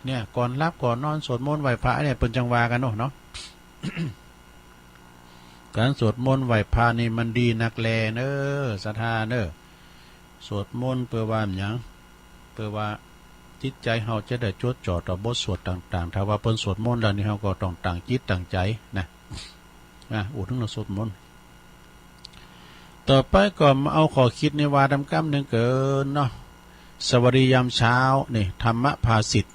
เนี่ย ก่อนหลับก่อนนอนสวดมนต์ไหว้พระเนี่ย เปิ้นจังว่ากันเนาะ เนาะ การสวดมนต์ไหว้พระนี่มันดีนักแลเนอ ศรัทธาเนอ สวดมนต์เพื่อว่าหยัง เพื่อว่าจิตใจเฮาจะได้จดจ่อต่อบทสวดต่างๆ ถ้าว่าเปิ้นสวดมนต์แล้วนี่เฮาก็ต้องตั้งจิตตั้งใจนะ อ่ะ อู้ถึงเรื่องสวดมนต์ ต่อไปก็มาเอาข้อคิดนี่ว่าดำกำหนึ่งเกินเนาะ สวัสดียามเช้านี่ ธรรมภาษิต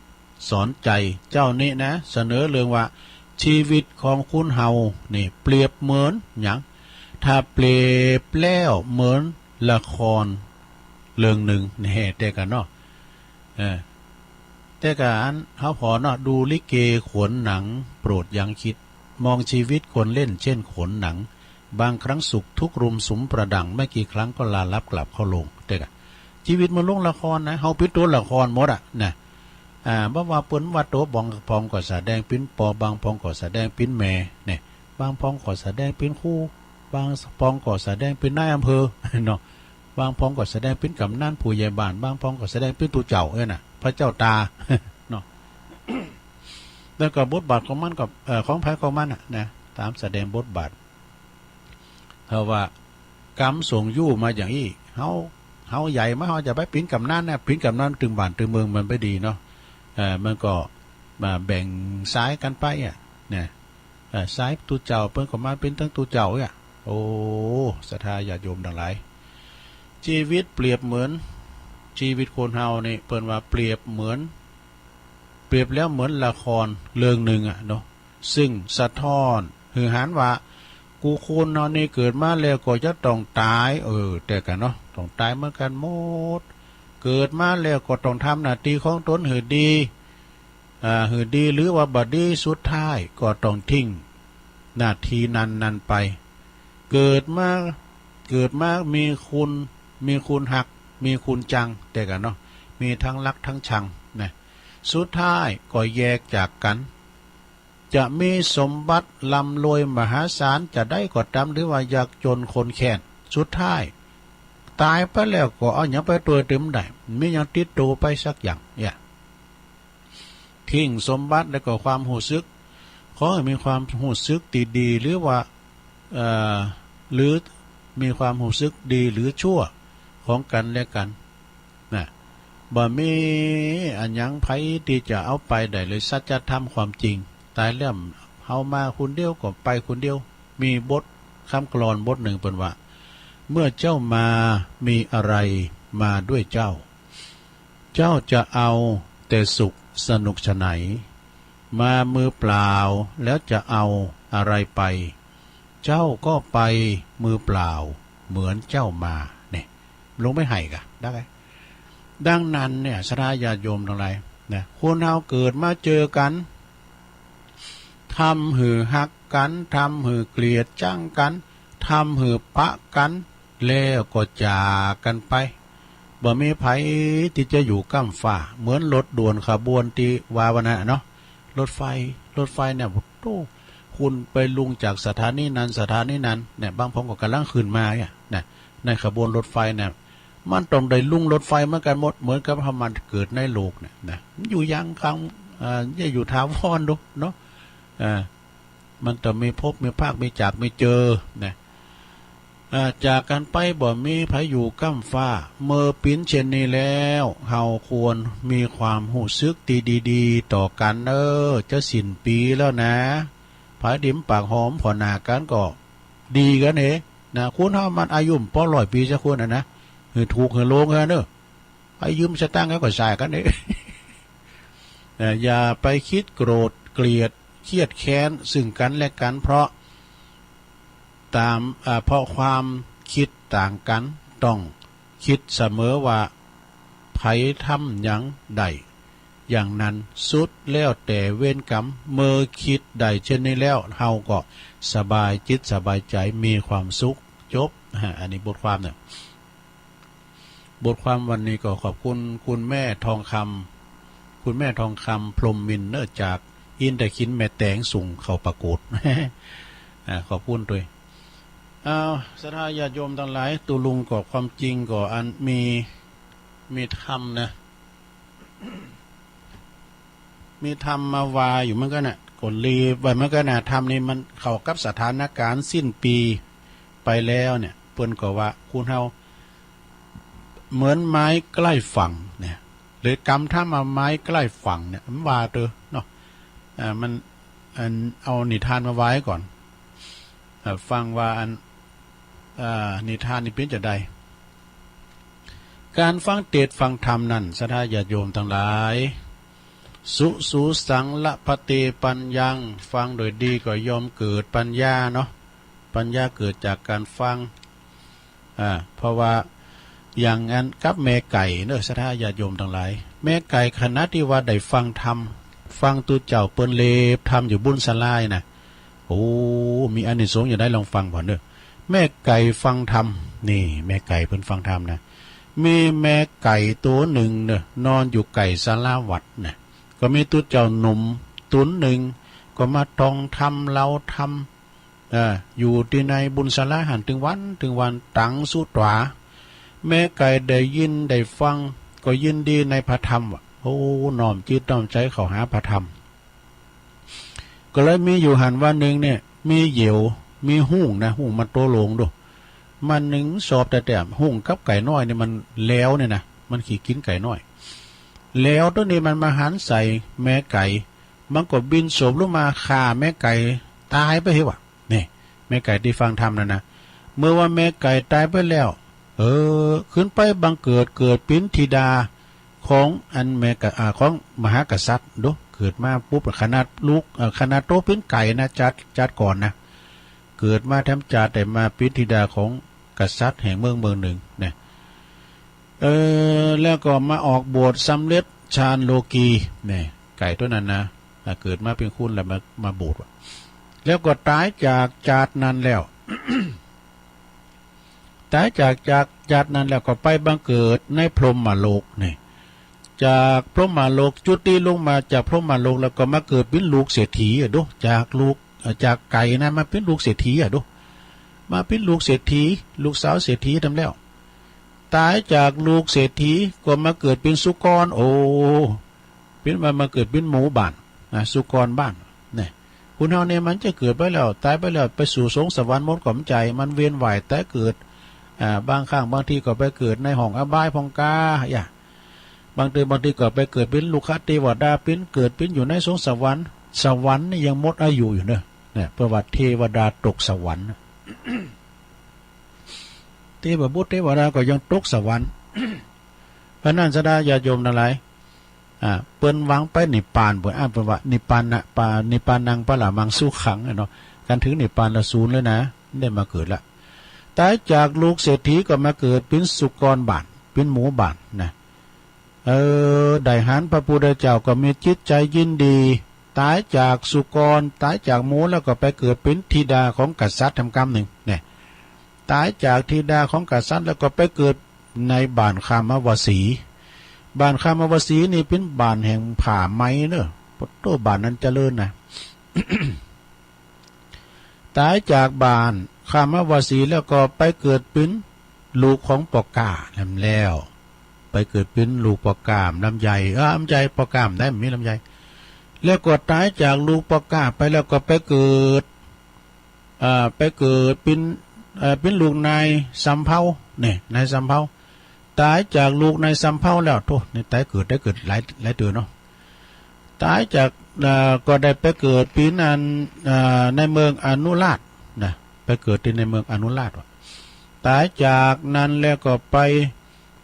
สอนใจเจ้านี้นะ เสนอเรื่องว่าชีวิตของคนเฮานี่เปรียบเหมือนหยัง ถ้าเปรียบแล้วเหมือนละครเรื่องหนึ่งนี่ แต่กันเนาะ เออ แต่กันเฮาพอเนาะ ดูลิเกขนหนัง โปรดยังคิด มองชีวิตคนเล่นเช่นขนหนัง บางครั้งสุขทุกข์รุมสุมประดัง ไม่กี่ครั้งก็ลาลับกลับเข้าโลง แต่กะ ชีวิตมันลงละครนะ เฮาเป็นตัวละครหมดอะนะ อ่า บ่ว่าเปิ้นว่าตัวบางพองก็แสดงเป็นปอ บางพองก็แสดงเป็นแม่เนี่ย บางพองก็แสดงเป็นครู บางพองก็แสดงเป็นนายอำเภอ เนาะ บางพองก็แสดงเป็นกำนันผู้ใหญ่บ้าน บางพองก็แสดงเป็นตุ๊เจ้าเอ้ยน่ะ พระเจ้าตา เนาะ แล้วก็บทบาทของมันก็ เอ่อ ของไผของมันน่ะนะ ตามแสดงบทบาท ถ้าว่ากำส่งอยู่มาอย่างอี้ เฮา เฮาใหญ่มา เฮาจะไปปิ้นกำนันนะ ปิ้นกำนันตึงบ้านตึงเมืองมันบ่ดีเนาะ เอ่อ มันก็มาแบ่งสายกันไปอะนะ เอ่อ สายตุ๊เจ้าเปิ้นก็มาปิ้นตึงตุ๊เจ้าอะ โอ้ ศรัทธาญาติโยมทั้งหลาย ชีวิตเปรียบเหมือน ชีวิตคนเฮานี่เปิ้นว่าเปรียบเหมือน เปรียบแล้วเหมือนละครเรื่องหนึ่งอะเนาะ ซึ่งสะท้อนหื้อหันว่า กู้คนเฮานี่เกิดมาแล้วก็จะต้องตาย เออ แต่กันเนาะ ต้องตายเหมือนกันหมด เกิดมาแล้วก็ต้องทำหน้าที่ของตนหื้อดี อ่า หื้อดีหรือว่าบ่ดี สุดท้ายก็ต้องทิ้งหน้าที่นั้นๆ ไป เกิดมา เกิดมามีคุณ มีคุณฮัก มีคุณจัง แต่กันเนาะ มีทั้งรักทั้งชังนะ สุดท้ายก็แยกจากกัน จะมีสมบัติร่ำรวยมหาศาลจะได้ก็ตาม หรือว่ายากจนคนแค้น สุดท้าย ตายไปแล้วก็เอาหยังไปตวยเต็มได้ มีหยังติดตัวไปสักอย่างเนี่ย ทิ้งสมบัติแล้วก็ความรู้สึก ขอให้มีความรู้สึกดีๆ หรือว่า เอ่อ หรือมีความรู้สึกดีหรือชั่วของกันและกันนะ บ่มีอันหยังไผที่จะเอาไปได้เลย สัจธรรมความจริง ตายแล้วเฮามาคนเดียวก็ไปคนเดียว มีบทคำกลอนบทหนึ่งเปิ้นว่า เมื่อเจ้ามามีอะไรมาด้วยเจ้า เจ้าจะเอาแต่สุข สนุกไฉน มามือเปล่าแล้วจะเอาอะไรไป เจ้าก็ไปมือเปล่าเหมือนเจ้ามา เนี่ย ลงไม่ให้กะ ได้ไง ดังนั้นเนี่ย ศรัทธาญาติโยมทั้งหลาย นะ คนเฮาเกิดมาเจอกัน ทำหื้อฮักกัน ทำหื้อเกลียดจังกัน ทำหื้อปะกัน แล้วก็จากกันไป บ่มีไผที่จะอยู่ก้ำฟ้า เหมือนรถด่วนขบวนที่ว่าวันนั้นน่ะเนาะ รถไฟ รถไฟเนี่ย โอ้โห คุณไปลงจากสถานีนั้น สถานีนั้น เนี่ย บางพงก็กำลังขึ้นมาเนี่ย นะ ในขบวนรถไฟเนี่ย มันต้องได้ลงรถไฟเหมือนกันหมด เหมือนกับว่ามันเกิดในโลกเนี่ย นะ มันอยู่ยังครั้ง เอ่อ อย่าอยู่ถาวรดูเนาะ เอ่อ มันต้องมีพบ มีพราก มีจาก มีเจอ นะ อ่า จากกันไปบ่มีไผอยู่ก้ำฟ้า เมื่อปิ๋นเช่นนี้แล้ว เฮาควรมีความฮู้สึกที่ดีๆ ต่อกันเน้อ จะสิ้นปี๋แล้วนะ ไผดี๋ปากหอมผ่อหน้ากันก็ดีกันเฮ นะ คนเฮามันอายุบ่ปอร้อยปี๋สักคนน่ะนะ หื้อถูกหื้อหลงเฮาเน้อ ไปยืมสตางค์เขาก็ใช้กันเอง เอ่อ อย่าไปคิดโกรธเกลียดเครียดแค้นซึ่งกันและกัน เพราะตาม อ่า เพราะความคิดต่างกัน ต้องคิดเสมอว่าไผทำหยังได้อย่างนั้น สุดแล้วแต่เวรกรรม เมื่อคิดได้เช่นนี้แล้ว เฮาก็สบายจิตสบายใจ มีความสุข จบ ฮะ อันนี้บทความเนี่ย บทความวันนี้ก็ขอบคุณคุณแม่ทองคำ คุณแม่ทองคำ พรหมมินทร์เนอะ จากอินทขิล แม่แตงส่งเข้าประกวด อ่า ขอบคุณด้วย อ้าว ศรัทธาญาติโยมทั้งหลาย ตูลุงก็ความจริงก็อันมี มีธรรมนะ มีธรรมมาว่าอยู่เหมือนกันน่ะ ก็รีบไว้เหมือนกันน่ะ ธรรมนี่มันเข้ากับสถานการณ์สิ้นปีไปแล้วเนี่ย เปิ้นก็ว่าคนเฮาเหมือนไม้ใกล้ฝั่งเนี่ย เลยกำธรรมว่าไม้ใกล้ฝั่งเนี่ย มันว่าเตอเนาะ อ่า มัน อัน เอานิทานมาว่าก่อน เอ่อ ฟังว่าอัน อ่า นิทานนี่เป๋นจะใด การฟังเทศน์ฟังธรรมนั้น ศรัทธาญาติโยมทั้งหลาย สุสุสังละพะเตปัญญัง ฟังโดยดีก็ย่อมเกิดปัญญาเนาะ ปัญญาเกิดจากการฟัง อ่า เพราะว่าอย่างอันกับแม่ไก่เนอะ ศรัทธาญาติโยมทั้งหลาย แม่ไก่ขณะที่ว่าได้ฟังธรรม ฟังตุ๊เจ้าเปิ้นเทศน์ธรรมอยู่บุญศาลาน่ะ โอ้ มีอานิสงส์อย่างใด ลองฟังก่อนเนอะ แม่ไก่ฟังธรรม นี่ แม่ไก่เปิ้นฟังธรรมนะ มีแม่ไก่ตัวหนึ่งเนอะ นอนอยู่ใก้ศาลาวัดน่ะ ก็มีตุ๊เจ้าหนุ่มต๋นหนึ่ง ก็มาท่องธรรม เล่าธรรม เอ่อ อยู่ตี้ในบุญศาลาหั้น ตึงวัน ตึงวัน ตังสุดต๋วา แม่ไก่ได้ยินได้ฟัง ก็ยินดีในพระธรรมว่ะ โอ้ น้อมจิตน้อมใจเข้าหาพระธรรม ก็เลยมีอยู่หั้นวันหนึ่งเนี่ย มีเหยี่ยว มีฮุ้งนะ ฮุ้งมันโตโหลงดู มันนึ่งชอบแต๊ๆ ฮุ้งกับไก่น้อยนี่มันแหลวเนี่ยนะ มันขี้กิ๋นไก่น้อย แหลวตัวนี้มันมาหันใส่แม่ไก่ มันก็บินโฉบลงมาฆ่าแม่ไก่ต๋ายไปเหียว่ะ นี่ แม่ไก่ตี้ฟังธรรมนั่นนะ เมื่อว่าแม่ไก่ต๋ายไปแล้ว เออ ขึ้นไปบังเกิด เกิดเป๋นธิดาของอันแม่กะ อ่า ของมหากษัตริย์ดู เกิดมาปุ๊บ ขนาดลูก เอ่อ ขนาดโตเป๋นไก่นะ จาติ จาติก่อนนะ เกิดมาแถมจาติได้มาเป๋นธิดาของกษัตริย์แห่งเมืองเมืองหนึ่งนะ เออ แล้วก็มาออกบวชสำเร็จฌานโลกีเนี่ย ไก่ตัวนั้นนะ อ่ะ เกิดมาเป๋นคนแล้วมา มาบวชว่ะ แล้วก็ต๋ายจากจาตินั้นแล้ว ต๋ายจาก จากจาตินั้นแล้วก็ไปบังเกิดในพรหมโลกเนี่ย จากพรหมโลก จุติลงมาจากพรหมโลกแล้วก็มาเกิดเป๋นลูกเศรษฐีอะดู จากลูก เอ่อ จากไก่นะมาเป๋นลูกเศรษฐีอะดู มาเป๋นลูกเศรษฐี ลูกสาวเศรษฐีแถมแล้ว ต๋ายจากลูกเศรษฐีก็มาเกิดเป๋นสุกร โอ้ เป๋นว่ามาเกิดเป๋นหมูบ้านนะ สุกรบ้านเนี่ย คนเฮาเนี่ยมันจะเกิดไปแล้ว ต๋ายไปแล้ว ไปสู่สวงสวรรค์หมดก็บ่ใจ้ มันเวียนว่ายต๋ายเกิด อ่า บางครั้งบางทีก็ไปเกิดในห้องอบายพ่องกา อย่า บางที บางทีก็ไปเกิดเป๋นลูกคเทวดา เป๋น เกิดเป๋นอยู่ในสวงสวรรค์ สวรรค์นี่ยังหมดอายุอยู่เนอะ เนี่ย เปิ้นว่าเทวดาตกสวรรค์ เทพบุตรเทวดาก็ยังตกสวรรค์ เพราะนั้นศรัทธาญาติโยมทั้งหลาย อ่า เปิ้นหวังไปนิพพาน เปิ้นอ่านเปิ้นว่า นิพพานะ ปา นิพพานัง ปะละมัง สุขัง เนาะ กันถึงนิพพานละสูนเลยนะ ได้มาเกิดละ ตายจากลูกเศรษฐีก็มาเกิดเป็นสุกรบ้าน เป็นหมูบ้านนะ เออ ได้หันพระพุทธเจ้าก็มีจิตใจยินดี ตายจากสุกร ตายจากหมูแล้วก็ไปเกิดเป็นธิดาของกษัตริย์ทำกำนึ่งเนี่ย ตายจากธิดาของกษัตริย์แล้วก็ไปเกิดในบ้านคามวสี บ้านคามวสีนี่เป็นบ้านแห่งผ้าไหมเนอะ โอ้ บ้านนั้นเจริญนะ ตายจากบ้านคามวสีแล้วก็ไปเกิดเป็นลูกของปอก้าแหมแล้ว ไปเกิดเป็นลูกปอก้าแหมลำไย เออ ลำไย ปอก้าแหมได้ มีลำไย แล้วก็ตายจากลูกปอก้าไปแล้วก็ไปเกิด อ่า ไปเกิดเป็น เอ่อ เป็นลูกนายสำเภา เนี่ย นายสำเภา ตายจากลูกนายสำเภาแล้ว โธ่ นี่ตายเกิด ตายเกิดหลาย หลายเตื้อเนาะ ตายจาก เอ่อ ก็ได้ไปเกิดเป็นอัน เอ่อ ในเมืองอนุราชนะ ไปเกิดที่ในเมืองอนุราชว่ะ ตายจากนั้นแล้วก็ไป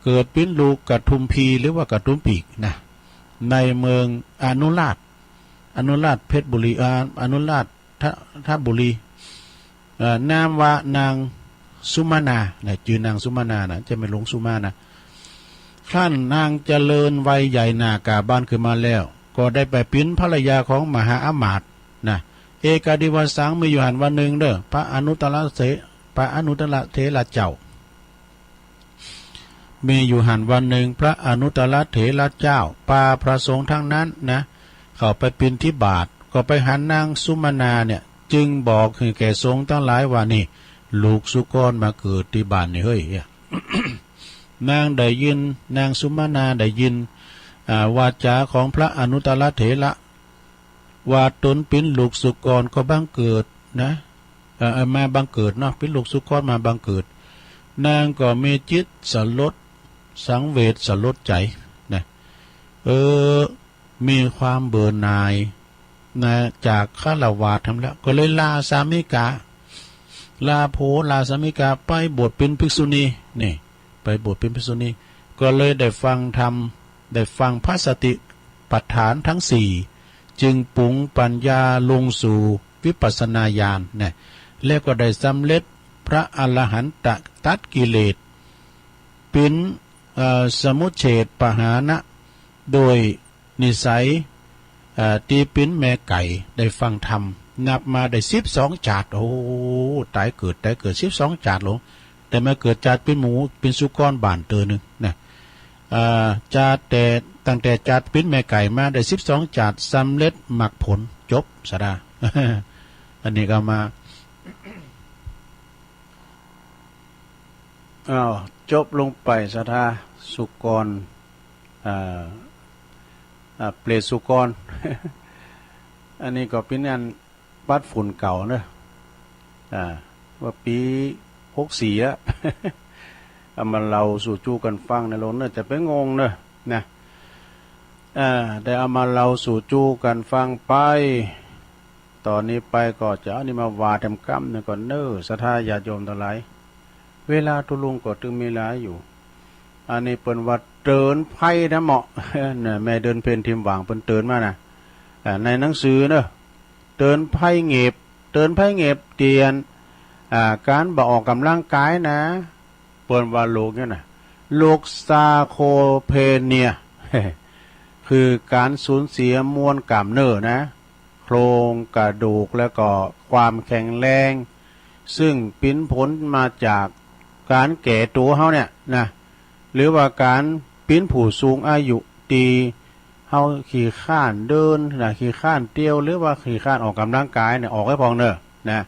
เกิดเป็นลูกกระทุมพีหรือว่ากระทุมปีกนะ ในเมืองอนุราช อนุราชเพชรบุรี เอ่อ อนุราช ทะ ทบุรี เอ่อ นามว่านางสุมานานะ จื่อนางสุมานานะ จะไม่หลงสุมานะ ครั้นนางเจริญวัยใหญ่หน้ากาบานขึ้นมาแล้ว ก็ได้ไปเป็นภรรยาของมหาอำมาตย์นะ เอกาดิวสัง มีอยู่หันวันหนึ่งเด้อ พระอนุตตรเถ พระอนุตตรเถระเจ้า มีอยู่หันวันหนึ่ง พระอนุตตรเถระเจ้า ปาพระสงฆ์ทั้งนั้นนะ เข้าไปบิณฑบาต ก็ไปหันนางสุมานาเนี่ย จึงบอกให้แก่สงฆ์ทั้งหลายว่า นี่ ลูกสุกรมาเกิดที่บ้านนี่เฮ้ย นางได้ยิน นางสุมานาได้ยิน อ่า วาจาของพระอนุตตรเถระ ว่าตนเป็นลูกสุกรก็บังเกิดนะ เอ่อ เอ่อ มาบังเกิดเนาะ เป็นลูกสุกรมาบังเกิด นางก็มีจิตสลดสังเวชสลดใจนะ เออ มีความเบื่อหน่ายนะ จากฆราวาสธรรมแล้ว ก็เลยลาสามีกา ลาผัวลาสามีกา ไปบวชเป็นภิกษุณี นี่ ไปบวชเป็นภิกษุณี ก็เลยได้ฟังธรรม ได้ฟังพระสติปัฏฐานทั้งสี่ จึงปรุงปัญญาลงสู่วิปัสสนาญาณนะ แล้วก็ได้สำเร็จพระอรหันตะ ตัดกิเลส เป็น เอ่อ สมุจเฉทปหานะ โดยนิสัย เอ่อ ที่เป็นแม่ไก่ ได้ฟังธรรม นับมาได้สิบสองจาติ โอ้ ตายเกิด ตายเกิดสิบสองจาติหลง แต่มาเกิดจาติเป็นหมู เป็นสุกรบ้านเตื้อนึ่งนะ เอ่อ จาติแต่ ตั้งแต่จาติเป็นแม่ไก่มาได้สิบสองจาติ สำเร็จมรรคผล จบ ศรัทธา อันนี้ก็มา อ้าว จบลงไป ศรัทธา สุกร อ่า อ่า เปรตสุกร อันนี้ก็เป็นอันปัดฝุ่นเก่าเนอะ อ่า ว่าปีหกสี่อะ เอามาเล่าสู่จู้กันฟังนะหลงเนอะ จะไปงงเนอะ นะ อ่า ได้เอามาเล่าสู่จู้กันฟังไป ตอนนี้ไปก็จะเอานี่มาว่าแถมกำหนึ่งก่อนเนอะ ศรัทธาญาติโยมทั้งหลาย เวลาตุลุงก็ตึงมีหลายอยู่ อันนี้เปิ้นว่าเตือนภัยนะเหมาะ เนี่ย แม่เดือนเพ็ญทิมหว่างเปิ้นเตือนมานะ อ่า ในหนังสือเนอะ เตือนภัยเง็บ เตือนภัยเง็บเตียน อ่า การบ่ออกกำลังกายนะ เปิ้นว่าโรคเนี่ยนะ โรคซาโคเพเนีย คือการสูญเสียมวลกล้ามเนื้อนะ โครงกระดูกแล้วก็ความแข็งแรง ซึ่งเป็นผลมาจากการแก่ตัวเฮาเนี่ยนะ หรือว่าการเป็นผู้สูงอายุที่เฮาขี้คร้านเดินนะ ขี้คร้านเตียว หรือว่าขี้คร้านออกกำลังกายเนี่ย ออกให้พองเนอะนะ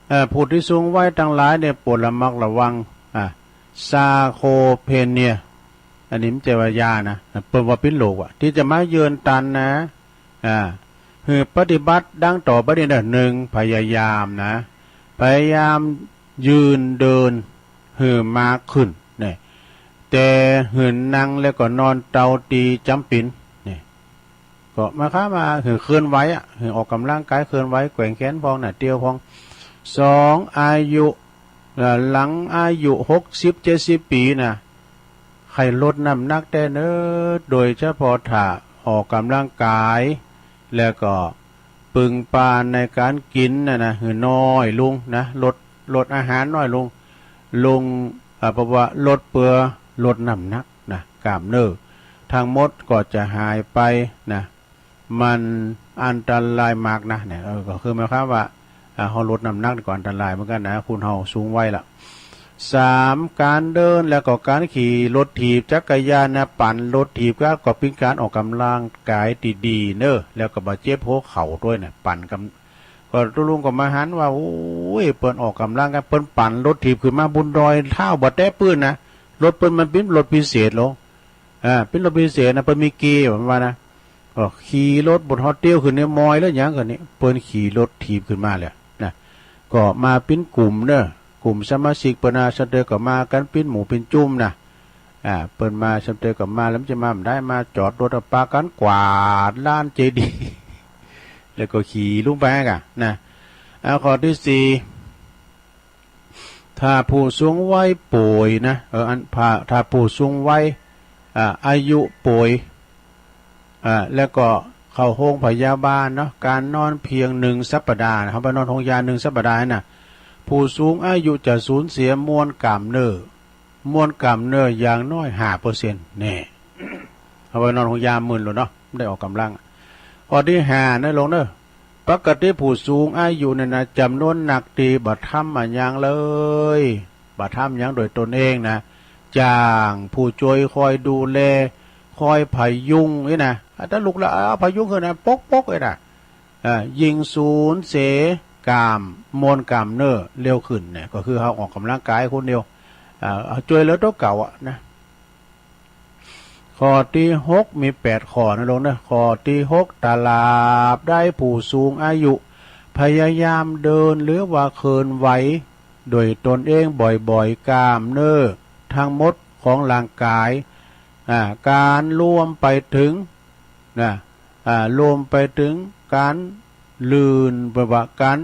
เอ่อ ผู้ที่สูงวัยทั้งหลายเนี่ย โปรดระมัดระวัง อ่ะ ซาโคเพเนีย อันนี้มันจะว่ายานะ เปิ้นว่าเป็นโรคอะ ที่จะมาเยือนตันนะ อ่า คือปฏิบัติดังต่อไปนี้นะ หนึ่ง พยายามนะ พยายามยืนเดิน คือมาขึ้นเนี่ย แต่หืนนั่งแล้วก็นอนเตาตีจำเป็นเนี่ย ก็หมายความว่าหืนเคลื่อนไหวอะ หืนออกกำลังกายเคลื่อนไหว แกว่งแขนพองนะ เตียวพอง สอง อายุ เอ่อ หลังอายุหกสิบ เจ็ดสิบ ปีนะ ใค่ลดน้ำหนักแต๊เนอะ โดยเฉพาะถ้า ออกกำลังกาย แล้วก็ปึงปานในการกินนะนะหือน้อยลงนะ ลดลดอาหารน้อยลง ลงอ่าเพราะว่าลดเปื้อลดน้ำหนักนะ กล้ามเนื้อทั้งหมดก็จะหายไปนะ มันอันตรายมากนะเนี่ยเออก็คือหมายความว่าอ่าเขาลดน้ำหนักนี่ก็อันตรายเหมือนกันนะ คุณเขาสูงวัยละ สาม การเดินแล้วก็การขี่รถถีบจักรยานนะ ปั่นรถถีบก็ก็เป็นการออกกำลังกายที่ดีเนอะ แล้วก็บ่เจ็บหัวเข่าด้วยนะ ปั่นกำก็ตุลุงก็มาหันว่า โอ้ย เปิ้นออกกำลังกาย เปิ้นปั่นรถถีบขึ้นมาบนดอย เท้าบ่แตะพื้นนะ รถเปิ้นมันเป็นรถพิเศษลง อ่า เป็นรถพิเศษนะ เปิ้นมีเกียร์ ผมว่านะ ก็ขี่รถบนฮอดเตี้ยวขึ้นในมอยแล้วหยังกันนี่ เปิ้นขี่รถถีบขึ้นมาเลยนะ ก็มาเป็นกลุ่มเนอะ กลุ่มสมาชิกเปิ้นนะ สะเตอก็มากันเป็นหมู่เป็นจุ่มนะ อ่า เปิ้นมาสะเตอก็มา แล้วมันจะมาบ่ได้ มาจอดรถเอาปากันกวาดลานเจดีย์ แล้วก็ขี่ลงไปกันนะ อ่า ข้อที่สี่ ถ้าผู้สูงวัยป่วยนะ เออ อัน ถ้า ถ้าผู้สูงวัย อ่า อายุป่วย อ่า แล้วก็เข้าโรงพยาบาลเนาะ การนอนเพียงหนึ่งสัปดาห์นะ เขาไปนอนโรงยาหนึ่งสัปดาห์นะ ผู้สูงอายุจะสูญเสียมวลกล้ามเนื้อ มวลกล้ามเนื้ออย่างน้อยห้าเปอร์เซ็นต์ แน่ เขาไปนอนโรงยาหมื่นแล้วเนาะ ได้ออกกำลัง ข้อที่ห้านะลงเนอะ ปกติผู้สูงอายุเนี่ยนะ จำนวนนักที่บ่ทำอะหยังเลย บ่ทำหยังโดยตนเองนะ จ้างผู้ช่วยคอยดูแล คอยพยุงนี่นะ ถ้าลุกแล้วเอาพยุงขึ้นนะ ปกปกเลยนะ อ่า ยิ่งสูญเสียกล้าม มวลกล้ามเนื้อเร็วขึ้นเนี่ย ก็คือเขาออกกำลังกายคนเดียว อ่า เอาช่วยเหลือตัวเก่าอะนะ ข้อที่หก มีแปดข้อนะลงนะ ข้อที่หก ตราบใดผู้สูงอายุ พยายามเดินหรือว่าเคลื่อนไหวโดยตนเองบ่อยๆ กล้ามเนื้อทั้งหมดของร่างกาย อ่า การรวมไปถึง นะ อ่า รวมไปถึงการลื่น แปลว่าการ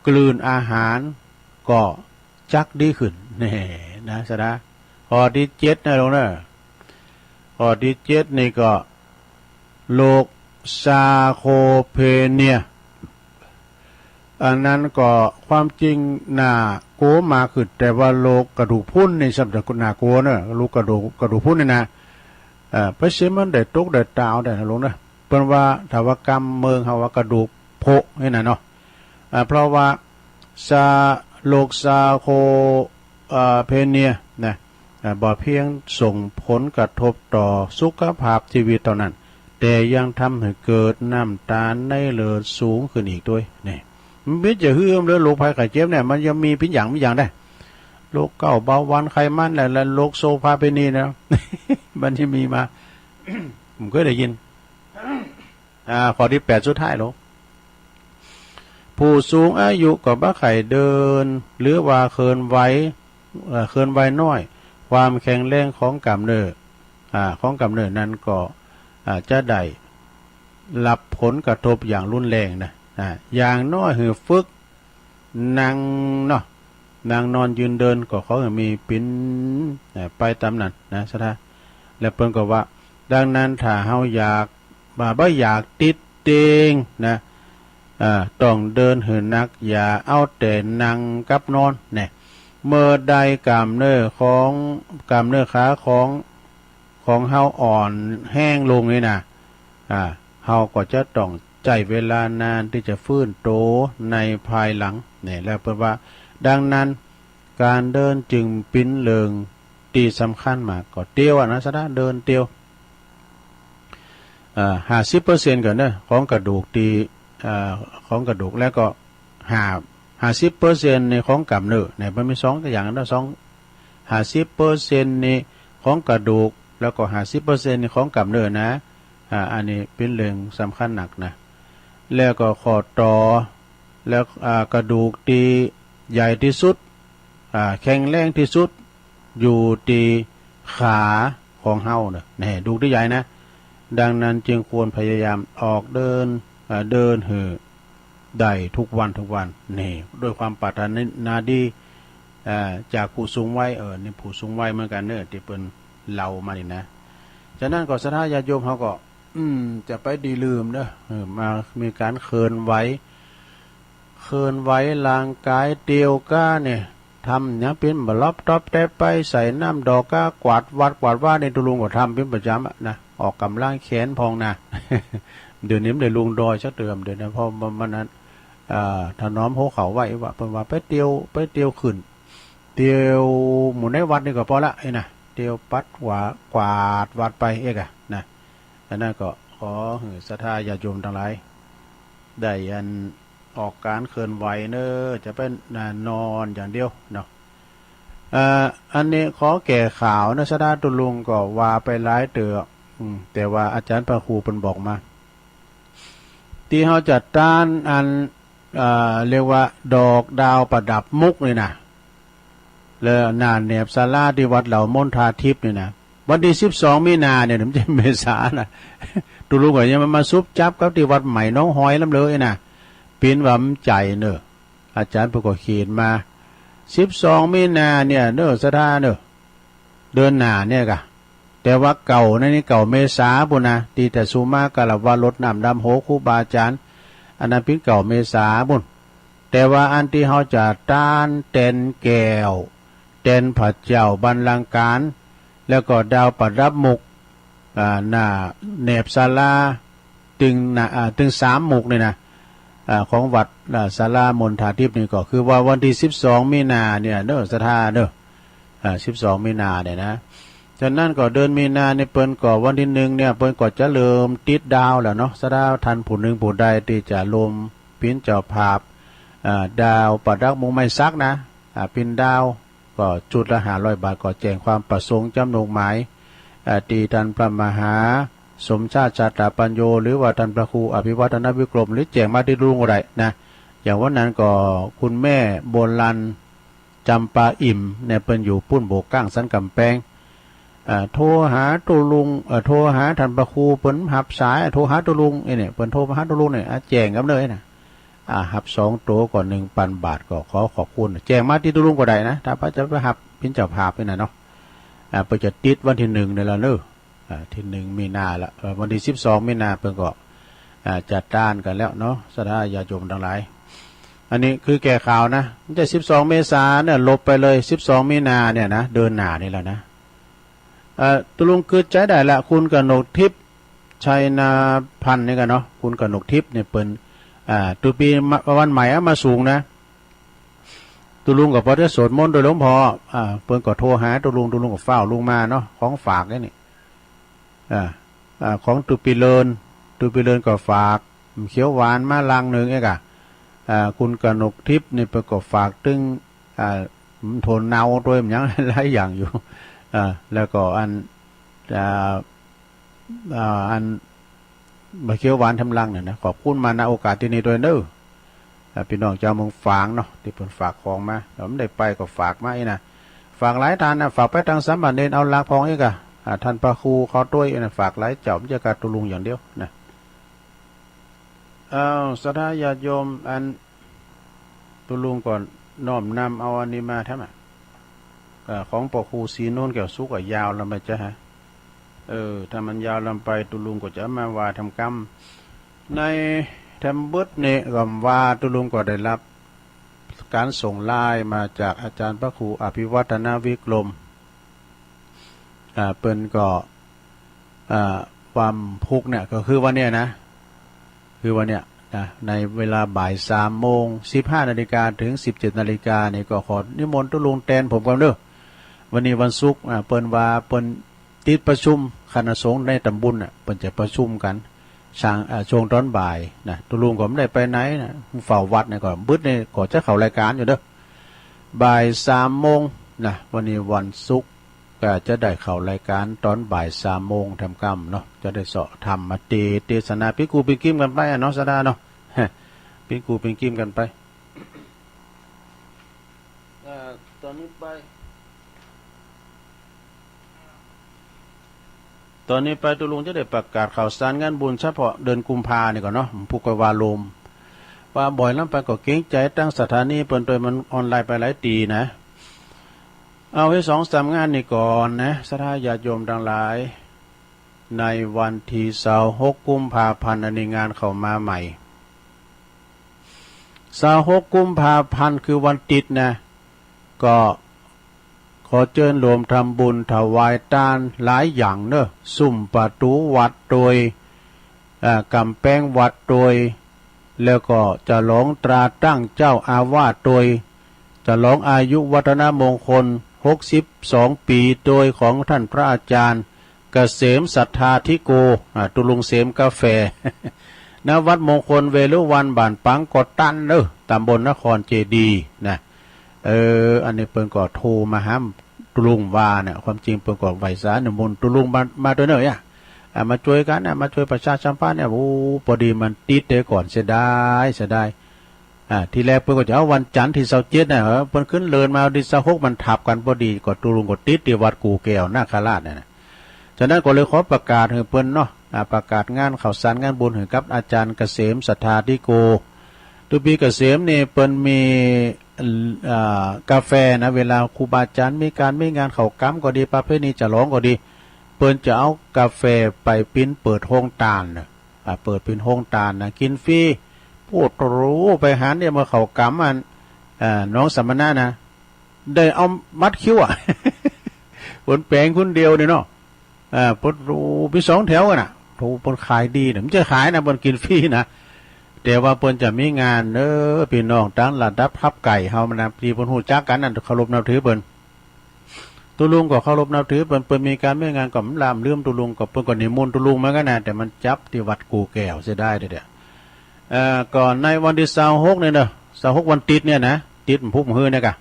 กลืนอาหาร ก็จักดีขึ้น แน่ นะ สะดา ข้อที่เจ็ดนะลงนะ ข้อที่เจ็ดนี่ก็ โรคซาร์โคเพเนีย อันนั้นก็ความจริงน่ากลัวมากขึ้น แต่ว่าโรคกระดูกพรุนนี่ซ้ำจะน่ากลัวเนอะ โรคกระดูก กระดูกพรุนนี่นะ เอ่อ ไปเสียมันได้ตกได้ตาวได้นะลงนะ เปิ้นว่าถ้าว่ากำเมืองเขาว่ากระดูกโผะนี่นะเนาะ อ่า เพราะว่าซา โรคซาร์โค เอ่อ เพเนียนะ อ่า บ่เพียงส่งผลกระทบต่อสุขภาพชีวิตเท่านั้น แต่ยังทำให้เกิดน้ำตาลในเลือดสูงขึ้นอีกด้วย นี่ มันเป็นจะหื้อเรื่องโรคภัยไข้เจ็บเนี่ย มันยังมีเป็นอย่างเป็นอย่างได้ โรคเกาต์ เบาหวาน ไขมัน และ และโรคโสเภณีนะ มันจะมีมา ผมเคยได้ยิน อ่า ข้อที่แปดสุดท้ายแล้ว ผู้สูงอายุก็บ่ใค่เดิน หรือว่าเคลื่อนไหว เอ่อ เคลื่อนไหวน้อย ความแข็งแรงของกล้ามเนื้อ อ่า ของกล้ามเนื้อนั้นก็ อ่า จะได้รับผลกระทบอย่างรุนแรงนะ อ่า อย่างน้อยหื้อฝึก นั่งเนาะ นั่งนอนยืนเดินก็ขอให้มีปิ้น เอ่อ ไปตามนั้นนะ สะดา และเปิ้นก็ว่า ดังนั้นถ้าเฮาอยาก บ่า บ่อยากติดเตียงนะ อ่า ต้องเดินหื้อหนัก อย่าเอาแต่นั่งกับนอน แน่ เมื่อใดกล้ามเนื้อของ กล้ามเนื้อขาของ ของเฮาอ่อนแฮงลงนี่นะ อ่า เฮาก็จะต้องใช้เวลานานที่จะฟื้นตัวในภายหลัง นี่ แล้วเปิ้นว่า ดังนั้น ก๋านเดินจึ่งเป๋นเรื่องตี้สำคัญมาก ก็เตียวอะนะ สะดา เดินเตียว เอ่อ ห้าสิบเปอร์เซ็นต์ ก่อนเนอะ ของกระดูกตี้ เอ่อ ของกระดูก แล้วก็ห้า ห้าสิบเปอร์เซ็นต์ นี่ของกล้ามเนื้อ เนี่ย มันมีสองอย่างเนอะ สอง ห้าสิบเปอร์เซ็นต์ นี่ของกระดูก แล้วก็ห้าสิบเปอร์เซ็นต์ นี่ของกล้ามเนื้อนะ อ่า อันนี้เป๋นเรื่องสำคัญนักนะ แล้วก็ข้อต่อ แล้ว อ่า กระดูกตี้ใหญ่ที่สุด อ่า แข็งแรงที่สุด อยู่ตี้ขาของเฮาเนอะ แน่ ดูตี้ใหญ่นะ ดังนั้นจึงควรพยายามออกเดิน อ่า เดินหื้อได้ทุกวันทุกวัน นี่ ด้วยความปรารถนาดี อ่า จากผู้สูงวัย เออ นี่ผู้สูงวัยเหมือนกันเนอะ ตี้เปิ้นเล่ามานี่นะ ฉะนั้นก็ศรัทธาญาติโยมเฮาก็ อืม จะไปดีลืมเนอะ เออ มามีการเคลื่อนไหว เคลื่อนไหวร่างกายเตียวก้าเนี่ย ทำอย่างเป็นบล็อบต็อบแตะไปใส่น้ำดอกก้ากวาดวัดกวาดว่าในตุลุงก็ทำเป็นประจำอะนะ ออกกำลังแขนพองนะ เดี๋ยวนี้ไม่ได้ลงดอยสักเดือนเดี๋ยวนะ เพราะมันมันนั้น อ่า ถนอมหัวเข่าไว้ว่า เพิ่นว่าไปเตียว ไปเตียวขึ้น เตียวหมู่ในวัดนี่ก็พอละไอ้นะ เตียวปัดกวาด กวาดวัดไปเอกอะนะ อันนั้นก็ขอให้ศรัทธาญาติโยมทั้งหลาย ได้อันออกการเคลื่อนไหวเนอะ จะเป็นนอนอย่างเดียวเนาะ เอ่อ อันนี้ขอแก้ข่าวนะ ศรัทธาตุลุงก็ว่าไปหลายเตื้อ อืม แต่ว่าอาจารย์พระครูเพิ่นบอกมา ที่เขาจัดต้านอัน เอ่อ เรียกว่าดอกดาวประดับมุกนี่นะ แล้วหน้าแหนบศาลาที่วัดเหล่ามณฑาทิพย์นี่นะ วันที่สิบสองมีนาเนี่ย มันจะเมษานะ ตุลุงก็ยังมาซุบจับกับที่วัดใหม่หนองหอยลำเลยนะ ปินว่ามันใจเนอะ อาจารย์เพิ่นก็เขียนมา สิบสองมีนาเนี่ยเนอะ ศรัทธาเนอะ เดือนหน้าเนี่ยกะ แต่ว่าเก่าในนี่เก่าเมษาปุ้นนะ ที่แต่สุมากาละวะรดน้ำดำหัวครูบาอาจารย์ อันนั้นเป็นเก่าเมษาปุ้น แต่ว่าอันที่เขาจะต้านแตนแก้ว แตนพระเจ้าบัลลังก์การ แล้วก็ดาวประดับมุก อ่า หน้าแหนบศาลา ตึงหน้า อ่า ตึงสามมุกนี่นะ อ่า ของวัด อ่า ศาลามณฑาทิพย์นี่ก็คือว่าวันที่สิบสองมีนาเนี่ยเนอะ ศรัทธาเนอะ อ่า สิบสองมีนาเนี่ยนะ ฉะนั้นก็เดือนมีนาเนี่ยเปิ้นก็วันที่หนึ่งเนี่ย เปิ้นก็จะเริ่มติดดาวแล้วเนาะ ศรัทธาท่านผู้หนึ่งผู้ใดที่จะร่วมเป็นเจ้าภาพ อ่า ดาวประดับมุกไม้สักนะ อ่า เป็นดาว ก็ชุดละห้าร้อยบาท ก็แจ้งความประสงค์จำนงหมาย อ่า ที่ท่านพระมหาสมชาติชาตาปัญโญ หรือว่าท่านพระครูอภิวัฒนวิกรม หรือแจ้งมาที่ลุงก็ได้นะ อย่างวันนั้นก็คุณแม่โบราณจำปาอิ่มเนี่ย เปิ้นอยู่ปุ้นโบกก้างสันกำแพง อ่า โทรหาตุลุง เอ่อ โทรหาท่านพระครู เปิ้นหับสาย โทรหาตุลุงไอ้เนี่ย เปิ้นโทรมาหาตุลุงเนี่ย อ่า แจ้งกำเนิดนะ อ่า หับสองตัวก็หนึ่งปันบาท ก็ขอขอบคุณ แจ้งมาที่ตุลุงก็ได้นะ ถ้าพระจะไปหับเป็นเจ้าภาพนี่นะเนาะ อ่า เปิ้นจะติดวันที่หนึ่งนี่ละเนอะ อ่า ที่หนึ่งมีนาละ เอ่อ วันที่สิบสองมีนาเปิ้นก็ อ่า จัดต้านกันแล้วเนาะ ศรัทธาญาติโยมทั้งหลาย อันนี้คือแก้ข่าวนะ ไม่ใช่สิบสองเมษาเนี่ย ลบไปเลย สิบสองมีนาเนี่ยนะ เดือนหน้านี่แหละนะ เอ่อ ตุลุงคือใจได้ละ คุณกนกทิพย์ ชัยนาพันธ์นี่กันเนาะ คุณกนกทิพย์เนี่ยเปิ้น อ่า ตุปีมา วันใหม่เอามาสูงนะ ตุลุงก็พอได้สวดมนต์โดยหลวงพ่อ อ่า เปิ้นก็โทรหาตุลุง ตุลุงก็ฟ้าวลงมาเนาะ ของฝากไอ้นี่ อ่า อ่า ของตุปีเลิน ตุปีเลินก็ฝากเขียวหวานมาลังหนึ่งเอกอะ อ่า คุณกนกทิพย์นี่เปิ้นก็ฝากถึง อ่า โทนเนาด้วยมันยังหลายอย่างอยู่ อ่า แล้วก็อัน อ่า อ่า อัน บะเขียวหวานทำลังเนี่ยนะ ขอบคุณมาณโอกาสที่นี่ด้วยเนอะ อ่า พี่น้องเจ้าเมืองฝางเนาะ ที่เปิ้นฝากของมา แล้วไม่ได้ไปก็ฝากมาอีกนะ ฝากหลายท่านนะ ฝากไปทางสามเณรเอาหลักพองอีกอะ อ่า ท่านพระครูเขาด้วยนะ ฝากหลายเจ้า ไม่ใช่การตุลุงอย่างเดียวนะ อ้าว ศรัทธาญาติโยม อัน ตุลุงก็น้อมนำเอาอันนี้มาแท้มอะ เอ่อ ของพระครูศรีนวลแก้วสุขอะ ยาวลำไปจ้ะฮะ เออ ถ้ามันยาวลำไป ตุลุงก็จะมาว่าทำกรรม ในทำบทนี้ก็ว่าตุลุงก็ได้รับการส่งไลน์มาจากอาจารย์พระครูอภิวัฒนวิกรม อ่า เปิ้นก็ อ่า ความพุกเนี่ยก็คือวันเนี้ยนะ คือวันเนี้ยนะ ในเวลาบ่ายสามโมง สิบห้านาฬิกาถึงสิบเจ็ดนาฬิกานี่ก็ขอนิมนต์ตุลุงแตนผมก่อนเด้อ วันนี้วันศุกร์ อ่า เปิ้นว่าเปิ้นติดประชุมคณะสงฆ์ในตำบลน่ะ เปิ้นจะประชุมกัน ช่าง อ่า ช่วงตอนบ่ายนะ ตุลุงก็ไม่ได้ไปไหนนะ เฝ้าวัดเนี่ยก็บึดเนี่ยก็จะเข้ารายการอยู่เด้อ บ่ายสามโมงนะ วันนี้วันศุกร์ ก็จะได้เข้ารายการตอนบ่ายสามโมงทำกรรมเนาะ จะได้เสาะธรรมมาเต เตสนา ปิ้งกูปิ้งกิมกันไปอะเนาะ ศรัทธาเนาะ ปิ้งกูปิ้งกิมกันไป เอ่อ ตอนนี้ไป ตอนนี้ไปตุลุงจะได้ประกาศข่าวสารงานบุญเฉพาะเดือนกุมภานี่ก่อนเนาะ ผู้ก็ว่าลม ว่าบ่อยลำไปก็เกรงใจตั้งสถานีเปิ้นโดยมันออนไลน์ไปหลายตีนะ เอาไว้สองสามงานนี่ก่อนนะ ศรัทธาญาติโยมทั้งหลาย ในวันที่ซาวหกกุมภาพันธ์ อันนี้งานเข้ามาใหม่ ซาวหกกุมภาพันธ์ คือวันติดนะ ก็ขอเจิญรวมทำบุญถวายตานหลายอย่างเนอะ ซุ่มประตูวัดโดย อ่ากำแพงวัดโดย แล้วก็ฉลองตราตั้งเจ้าอาวาสโดย ฉลองอายุวัฒนมงคล หกสิบสอง ปีโดยของท่านพระอาจารย์เกษมสัทธาธิโก อ่า ตุลุงเสมกาแฟ ณ วัดมงคลเวรุวัน บ้านปังกอตันเนอะ ตำบลนครเจดีย์นะ เออ อันนี้เปิ้นก็โทรมาหาตุลุงว่าเนี่ย ความจริงเปิ้นก็ไหว้สานิมนต์ตุลุงมา มาด้วยเนอะเนี่ย อ่ะ มาช่วยกันนะ มาช่วยประชาสัมพันธ์เนี่ย โอ้ พอดีมันติดเด้ก่อน เสียดาย เสียดาย อ่า ทีแรกเปิ้นก็จะเอาวันจันทร์ที่ซาวเจ็ดนะ เออ เปิ้นขึ้นเลินมาวันที่ซาวหก มันทับกันพอดี ก็ตุลุงก็ติดที่วัดกู่แก้วนาคราชเนี่ยนะ ฉะนั้นก็เลยขอประกาศให้เปิ้นเนาะ อ่า ประกาศงานข้าวสารงานบุญให้กับอาจารย์เกษมสัทธาธิโก ตุปีเกษมนี่เปิ้นมี อ่า กาแฟนะ เวลาครูบาอาจารย์มีการมีงานเข้ากรรมก็ดี ประเพณีฉลองก็ดี เปิ้นจะเอากาแฟไปปิ้นเปิดโฮงตานนะ อ่า เปิดปิ้นโฮงตานนะ กินฟรี โอ้โห ไปหาเนี่ยเมื่อเข้ากรรมอัน อ่า หนองสมณะนะ ได้เอาบัตรคิวอะ เปิ้นแป๋งคนเดียวเนี่ยเนาะ อ่า เปิ้น โอ้โห มีสองแถวกันน่ะ โอ้โห เปิ้นขายดีนะ ไม่ใช่ขายนะ เปิ้นกินฟรีนะ แต่ว่าเปิ้นจะมีงาน เออ พี่น้องตางระดับทับไก่เฮามันนะ ที่เปิ้นฮู้จักกันนั่น เคารพนับถือเปิ้น ตุลุงก็เคารพนับถือเปิ้น เปิ้นมีการมีงานก็บ่ลามลืมตุลุง ก็เปิ้นก็นิมนต์ตุลุงเหมือนกันนะ แต่มันจับที่วัดกู่แก้ว เสียดายเด้อ เอ่อ ก็ในวันที่ซาวหกเนี่ยเนอะ ซาวหก วันติดเนี่ยนะ ติดพุธมื้อเนี่ยกะ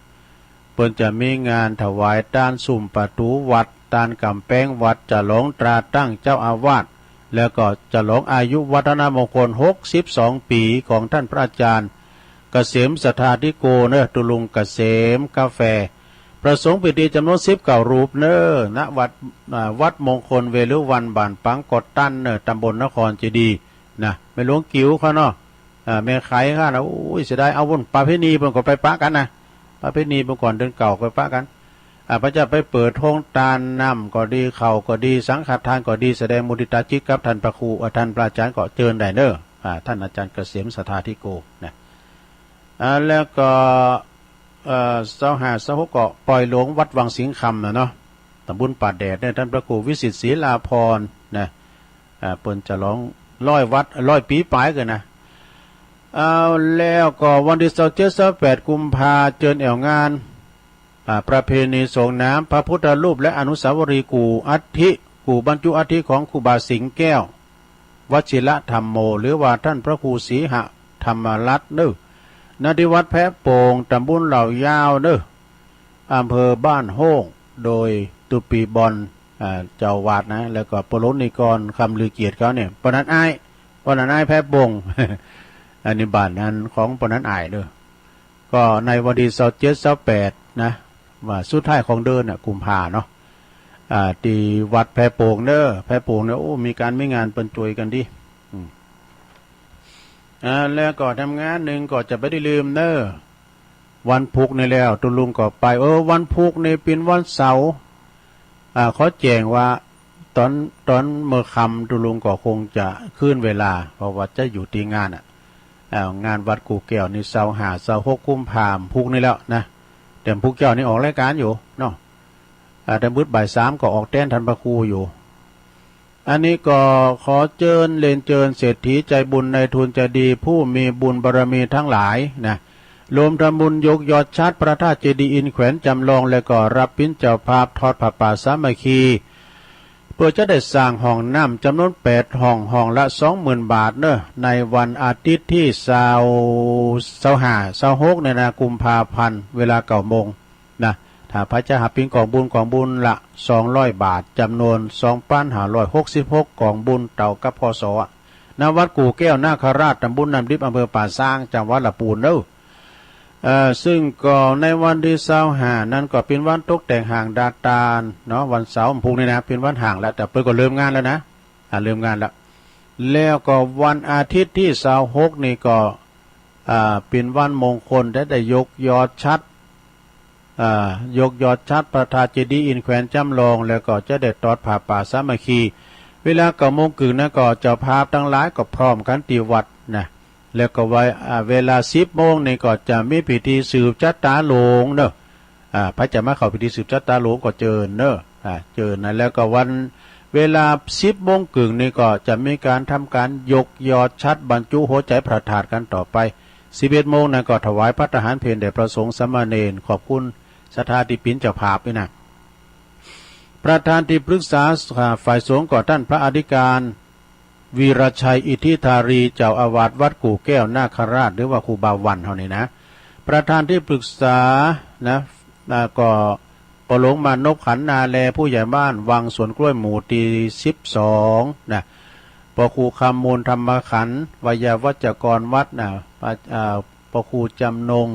เปิ้นจะมีงานถวายตานซุ่มประตูวัด ตานกำแพงวัด ฉลองตราตั้งเจ้าอาวาส แล้วก็ฉลองอายุวัฒนมงคล หกสิบสอง ปีของท่านพระอาจารย์เกษมสัทธาธิโกเนอะ ตุลุงเกษมกาแฟ พระสงฆ์พิธีจำนวนสิบเก้ารูปเนอะ ณ วัด อ่า วัดมงคลเวรุวัน บ้านปังกอตันเนอะ ตำบลนครเจดีย์นะ แม่หลวงกิ๋วเขาเนาะ อ่า แม่ไขเขานะ โอ้ย เสียดาย เอาบุญประเพณีเปิ้นก็ไปปะกันนะ ประเพณีเปิ้นก่อนเดือนเก้าก็ไปปะกัน อ่า พระเจ้าไปเปิดโฮงตาน น้ำก็ดี ข้าวก็ดี สังฆทานก็ดี แสดงมุทิตาจิตกับท่านพระครู อ่า ท่านพระอาจารย์ก็เจิญได้เนอะ อ่า ท่านอาจารย์เกษมสัทธาธิโกนะ อ่า แล้วก็ เอ่อ ซาวห้า ซาวหก ก็ปล่อยหลวงวัดวังสิงห์คำนะเนาะ ตำบลป่าแดดเนี่ย ท่านพระครูวิสิตศรีลาภรณ์นะ อ่า เปิ้นฉลองร้อยวัด ร้อยปี๋ป๋ายเกินนะ เอา แล้วก็วันที่ซาวเจ็ด ซาวแปด กุมภา เจิญแอ่วงาน อ่า ประเพณีส่งน้ำพระพุทธรูปและอนุสาวรีย์กู่อัฐิ กู่บรรจุอัฐิของครูบาสิงห์แก้ว วชิรธรรมโม หรือว่าท่านพระครูศรีหะธรรมรัตน์เนอะ ณ ที่วัดแพะโป่ง ตำบลเหล่ายาวเนอะ อำเภอบ้านโฮ่ง โดยตุปีบอล อ่า เจ้าอาวาสนะ แล้วก็ปรนิกรคำลือเกียรติเขาเนี่ย ปอนันอ้าย ปอนันอ้ายแพะโป่ง อันนี้บ้านอันของปอนันอ้ายเนอะ ก็ในวันที่ซาวเจ็ด ซาวแปด นะ ว่าสุดท้ายของเดือนน่ะ กุมภาเนาะ อ่า ที่วัดแพะโป่งเนอะ แพะโป่งเนี่ย โอ้ มีการมีงานเปิ้นช่วยกันดี อืม อ่า แล้วก็ทำงานหนึ่งก็จะไม่ได้ลืมเนอะ วันพุธนี่แล้ว ตุลุงก็ไป เออ วันพุธนี่เป็นวันเสาร์ อ่า ขอแจ้งว่าตอน ตอนเมื่อค่ำตุลุงก็คงจะคืนเวลา เพราะว่าจะอยู่ที่งานอ่ะ อ่า งานวัดกู่แก้วนี่ ซาวห้า ซาวหก กุมภาพันธ์ พุธนี่แล้วนะ แต่พุธเจ้านี่ออกรายการอยู่เนาะ อ่า แต่มืดบ่ายสามก็ออกแทนท่านพระครูอยู่ อันนี้ก็ขอเจิญเรียนเจิญเศรษฐีใจบุญนายทุนใจดีผู้มีบุญบารมีทั้งหลายนะ รวมทำบุญยกยอดฉัตรพระธาตุเจดีย์อินแขวนจำลอง และก็รับเป็นเจ้าภาพทอดผ้าป่าสามัคคี เพื่อจะได้สร้างห้องน้ำจำนวนแปดห้อง ห้องละสองหมื่นบาทเนอะ ในวันอาทิตย์ที่ซาว ซาวห้า ซาวหก เนี่ยนะ กุมภาพันธ์ เวลาเก้าโมง นะ ถ้าไผจะหาปิ้นกองบุญ กองบุญละสองร้อยบาท จำนวนสองพันห้าร้อยหกสิบหกกองบุญ เต้ากับ พ.ศ. อะ ณ วัดกู่แก้วนาคราช ตำบลน้ำดิบ อำเภอป่าซาง จังหวัดละปูนเนอะ เอ่อ ซึ่งก็ในวันที่ซาวห้านั้นก็เป็นวันตกแต่งห้างดาดตานเนาะ วันเสาร์พุธนี่นะ เป็นวันห้างแล้ว แต่เปิ้นก็เริ่มงานแล้วนะ อ่า เริ่มงานแล้ว แล้วก็วันอาทิตย์ที่ซาวหกนี่ก็ อ่า เป็นวันมงคล ได้ ได้ยกยอดฉัตร อ่า ยกยอดฉัตรพระธาตุเจดีย์อินแขวนจำลอง แล้วก็จะได้ทอดผ้าป่าสามัคคี เวลาเก้าโมงครึ่งนะก็เจ้าภาพทั้งหลายก็พร้อมกันที่วัดนะ แล้วก็ว่า อ่า เวลาสิบโมงนี่ก็จะมีพิธีสืบชะตาหลวงเนอะ อ่า พระจะมาเข้าพิธีสืบชะตาหลวงก็เจิญเนอะ อ่า เจิญนะ แล้วก็วัน เวลาสิบโมงครึ่งนี่ก็จะมีการทำการยกยอดฉัตรบรรจุหัวใจพระธาตุกันต่อไป สิบเอ็ดโมงนั้นก็ถวายภัตตาหารเพลแด่พระสงฆ์สามเณร ขอบคุณศรัทธาที่เป็นเจ้าภาพนี่นะ ประธานที่ปรึกษาฝ่ายสงฆ์ก็ท่านพระอธิการ วีรชัยอิทธิธารี เจ้าอาวาสวัดกู่แก้วนาคราช หรือว่าครูบาวันเฮานี่นะ ประธานที่ปรึกษานะ อ่า ก็ป้อหลวงมานพขันนาแล ผู้ใหญ่บ้านวังสวนกล้วยหมู่ที่สิบสองนะ ป้อครูคำมูลธรรมขันธ์ ไวยาวัจกรวัดนะ อ่า อ่า ป้อครูจำนง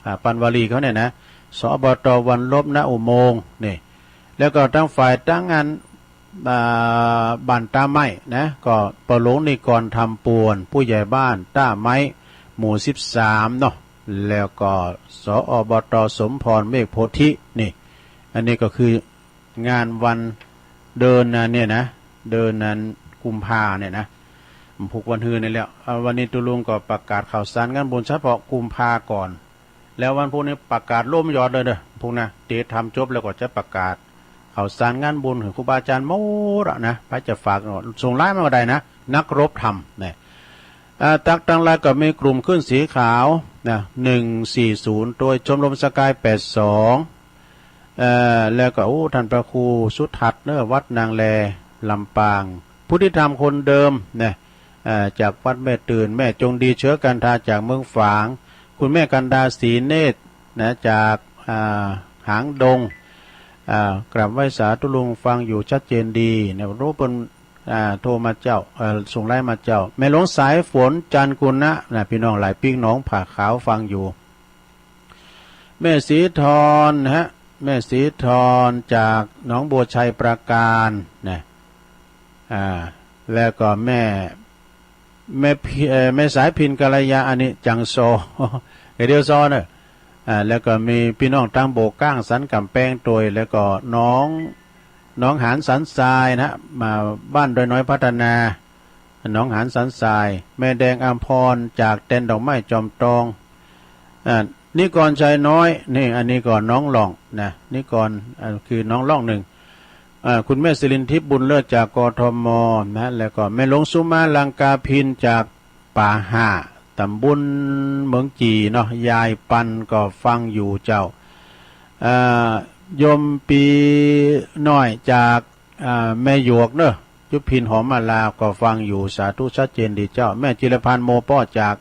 อ่า ปันวลีเขาเนี่ยนะ สอบต.วันลบ ณ อุโมงค์นี่ แล้วก็ทางฝ่ายทางงาน อ่า บ้านต้าไม้นะ ก็ป้อหลวงนิกรธรรมปวน ผู้ใหญ่บ้านต้าไม้ หมู่สิบสามเนาะ แล้วก็ สอบต.สมพร เมฆโพธินี่ อันนี้ก็คืองานวันเดือนนั้นเนี่ยนะ เดือนนั้นกุมภาเนี่ยนะ มันผูกวันฮือนี่แหละ อ่า วันนี้ตุ๊ลุงก็ประกาศข่าวสารงานบุญเฉพาะกุมภาก่อน แล้ววันพุธนี้ประกาศล้มยอดเลยเด้อ พวกนะ เตรียมทำจบแล้วก็จะประกาศข่าวสารงานบุญของครูบาอาจารย์หมดอะนะ พระจะฝากส่งไลน์มาก็ได้นะ นักรบธรรมนะ อ่า ตักตังไลน์ก็มีกลุ่มขึ้นสีขาวนะ หนึ่งสี่ศูนย์ โดยชมรมสกาย แปดสอง เอ่อ แล้วก็ โอ้ ท่านพระครูสุทัศน์เนอะ วัดนางแล ลำปาง ผู้ที่ทำคนเดิมนะ เอ่อ จากวัดแม่ตื่น แม่จงดี เชื้อกันทา จากเมืองฝาง คุณแม่กันดา ศรีเนตรนะ จาก อ่า หางดง อ่า กราบไหว้สาธุลุง ฟังอยู่ชัดเจนดีนะ รู้เปิ้น อ่า โทรมาเจ้า เอ่อ ส่งไลน์มาเจ้า แม่หลวงสายฝน จันทร์กุณะนะ พี่น้องหลายปิ๊กหนองผาขาว ฟังอยู่ แม่ศรีทรฮะ แม่ศรีทรจากหนองบัวชัยปราการนะ อ่า แล้วก็แม่ แม่พิ- เอ่อ แม่สายพินกัลยา อันนี้จังโซ เดี๋ยวโซเนอะ อ่า แล้วก็มีพี่น้องทางโบกก้างสันกำแพงโดย แล้วก็น้อง น้องหานสันทรายนะ มาบ้านดอยน้อยพัฒนา น้องหานสันทราย แม่แดงอัมพรจากแดนดอกไม้จอมทอง อ่า นิกรชัยน้อย นี่ อันนี้ก็น้องหล่องนะ นิกร อ่า คือน้องหล่องหนึ่ง อ่า คุณแม่สิรินทิพย์บุญเลิศจาก กทม นะ แล้วก็แม่หลวงสุมาลังกาพินจากป่าห่า ตำบลเมืองจีเนาะ ยายปันก็ฟังอยู่เจ้า อ่า โยมปีน้อยจาก อ่า แม่หยวกเนอะ ยุพินหอมมาลาก็ฟังอยู่ สาธุชัดเจนดีเจ้า แม่จิรพันธ์โมป้อจาก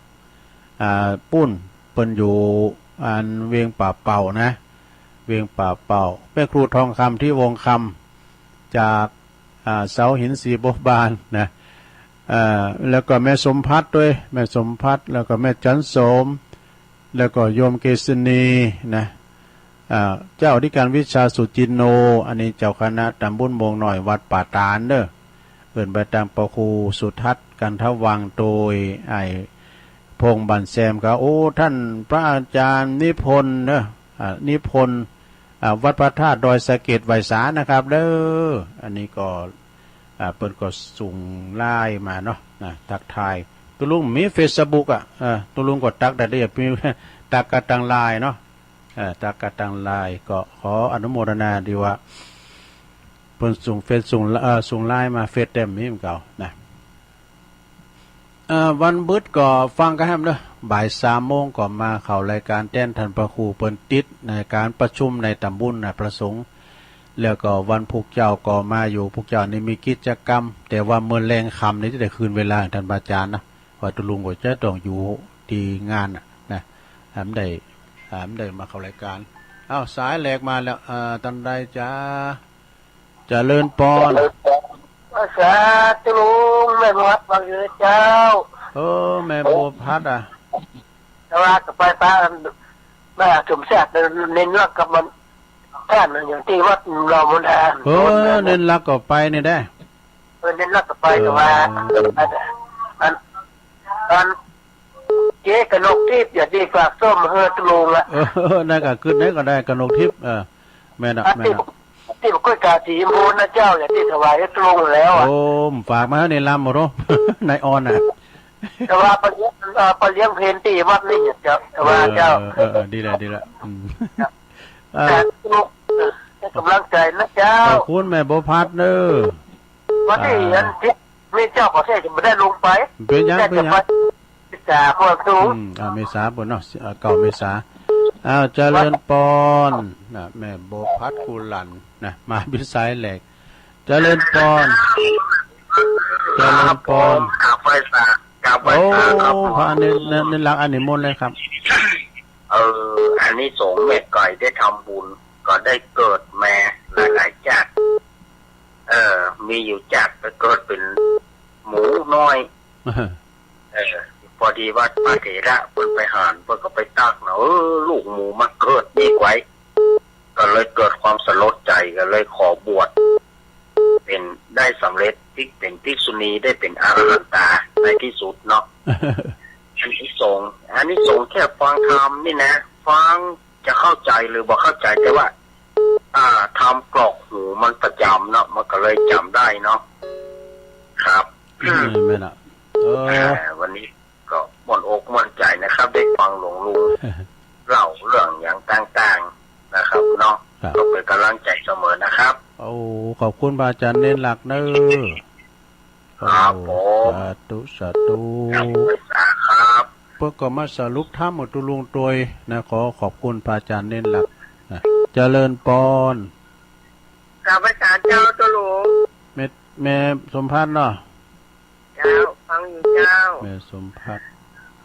อ่า ปุ้น เปิ้นอยู่อันเวียงป่าเป่านะ เวียงป่าเป่า แม่ครูทองคำที่วงคำจาก อ่า เสาหินสีบกบานนะ อ่า แล้วก็แม่สมพัดด้วย แม่สมพัด แล้วก็แม่จันโสม แล้วก็โยมเกษณีนะ อ่า เจ้าอธิการวิชาสุจินโน อันนี้เจ้าคณะตำบลโมงน้อยวัดป่าตาดเด้อ เอิ้นไปตางป้อครูสุทัศน์กันทวัง โดยไอ้พงษ์บันแซมครับ โอ้ ท่านพระอาจารย์นิพนธ์เนอะ อ่า นิพนธ์ อ่า วัดพระธาตุดอยสะเก็ด ไหว้สานะครับเด้อ อันนี้ก็ อ่า เปิ้นก็ส่งไลน์มาเนาะ นะ ทักทาย ตุ๊ลุงมีเฟซบุ๊กอะ เออ ตุ๊ลุงก็ตักได้เด้อ มี ตักกันตางไลน์เนาะ เออ ตักกันตางไลน์ ก็ขออนุโมทนาดีว่า เปิ้นส่งเฟซ ส่ง เอ่อ ส่งไลน์มา เฟซเต็มมีเหมือนเก่านะ เอ่อ วันพุธก็ฟังกันแหมเนอะ บ่ายสามโมงก็มาเข้ารายการแทนท่านพระครู เปิ้นติดในการประชุมในตำบลนะ พระสงฆ์ แล้วก็วันพุธเจ้าก็มาอยู่ พุธเจ้านี่มีกิจกรรม แต่ว่าเมื่อแลงค่ำนี่จะได้คืนเวลาให้ท่านพระอาจารย์นะ ว่าตุ๊ลุงก็จะต้องอยู่ที่งานน่ะนะ อ่า บ่ได้ อ่า บ่ได้มาเข้ารายการ เอ้า สายแรกมาแล้ว เอ่อ ตันใดจ้า เจริญพร สาธุลุง แม่บัวพัดฟังอยู่นะเจ้า เออ แม่บัวพัดอะ แต่ว่าก็ไปปะ แม่สมศักดิ์เน้นรักกับมัน ท่านน่ะอยู่ที่วัดหล่อมนทา เออ เน้นรักก็ไปนี่ได้ เออ เน้นรักก็ไป แต่ว่า เออ อัน อัน อัน เจ๊กนกทิพย์ อย่าดีฝากส้มเฮือตะลุงละ เออ นั่นก็ขึ้นไหนก็ได้ กนกทิพย์ เออ แม่นอะ แม่นอะ ที่บ่ค่อยกล้าถีบโพนนะเจ้า อย่างที่ถวายให้ตรงแล้วอะ โอ้ ฝากมาให้ในลำบ่รู้ นายออนน่ะ แต่ว่าไปเลี้ยง เอ่อ ไปเลี้ยงเพลที่วัดนี่เนี่ยเจ้า แต่ว่าเจ้า เออ เออ เออ ดีแล้ว ดีแล้ว อืม ครับ เออ แต่ลูก เออ ให้กำลังใจนะเจ้า ขอบคุณแม่บัวพัดเด้อ วันที่ อ่า อันที่ นี่เจ้าก็แทบจะไม่ได้ลงไป เป็นหยัง แทบจะ เป็นหยัง ไป เมษาพอสูง อืม อ่า เมษาพุ้นเนาะ อ่า เก้าเมษา อ้าว เจริญปอน นะ แม่บัวพัดกุหลันนะ มาพิสายแหลก เจริญปอน เจริญปอน ครับผม กราบไหว้สากราบไหว้สาครับผม โอ้ พระใน ใน ในหลักอนิมนต์เลยครับ เออ อานิสงส์แม่ไก่ได้ทำบุญ ก็ได้เกิดมาหลายๆ ชาติ เออ มีอยู่ชาติไปเกิดเป็นหมูน้อย เออ พอดีว่าพระเถระเพิ่นไปหาญ เพิ่นก็ไปตักนะ เออ ลูกหมูมาเกิดนี่ไว้ ก็เลยเกิดความสลดใจ ก็เลยขอบวช เป็น ได้สำเร็จภิก เป็นภิกษุณี ได้เป็นอรหันตาในที่สุดเนาะ อานิสงส์ อานิสงส์แค่ฟังธรรมนี่นะ ฟัง จะเข้าใจหรือบ่เข้าใจ แต่ว่า อ่า ธรรมกรอกหูมันประจำเนาะ มันก็เลยจำได้เนาะ ครับ เออ แม่นละ เออ อ่า วันนี้ก็ม่วนอกม่วนใจนะครับ ได้ฟังหลวงลุงเล่าเรื่องอย่างต่างๆ นะครับเนาะ ครับ ก็เป็นกำลังใจเสมอนะครับ โอ้ ขอบคุณพระอาจารย์เน้นหลักเนอะ ครับผม โอ้ สาธุ สาธุ ครับ เปิ้นก็มาสรุปธรรมให้ตุ๊ลุงตวยนะ ขอขอบคุณพระอาจารย์เน้นหลักนะ เจริญปอน กราบไหว้สาเจ้าตุ๊ลุง แม่ แม่สมพันธ์เนาะ เจ้า ฟังอยู่เจ้า แม่สมพันธ์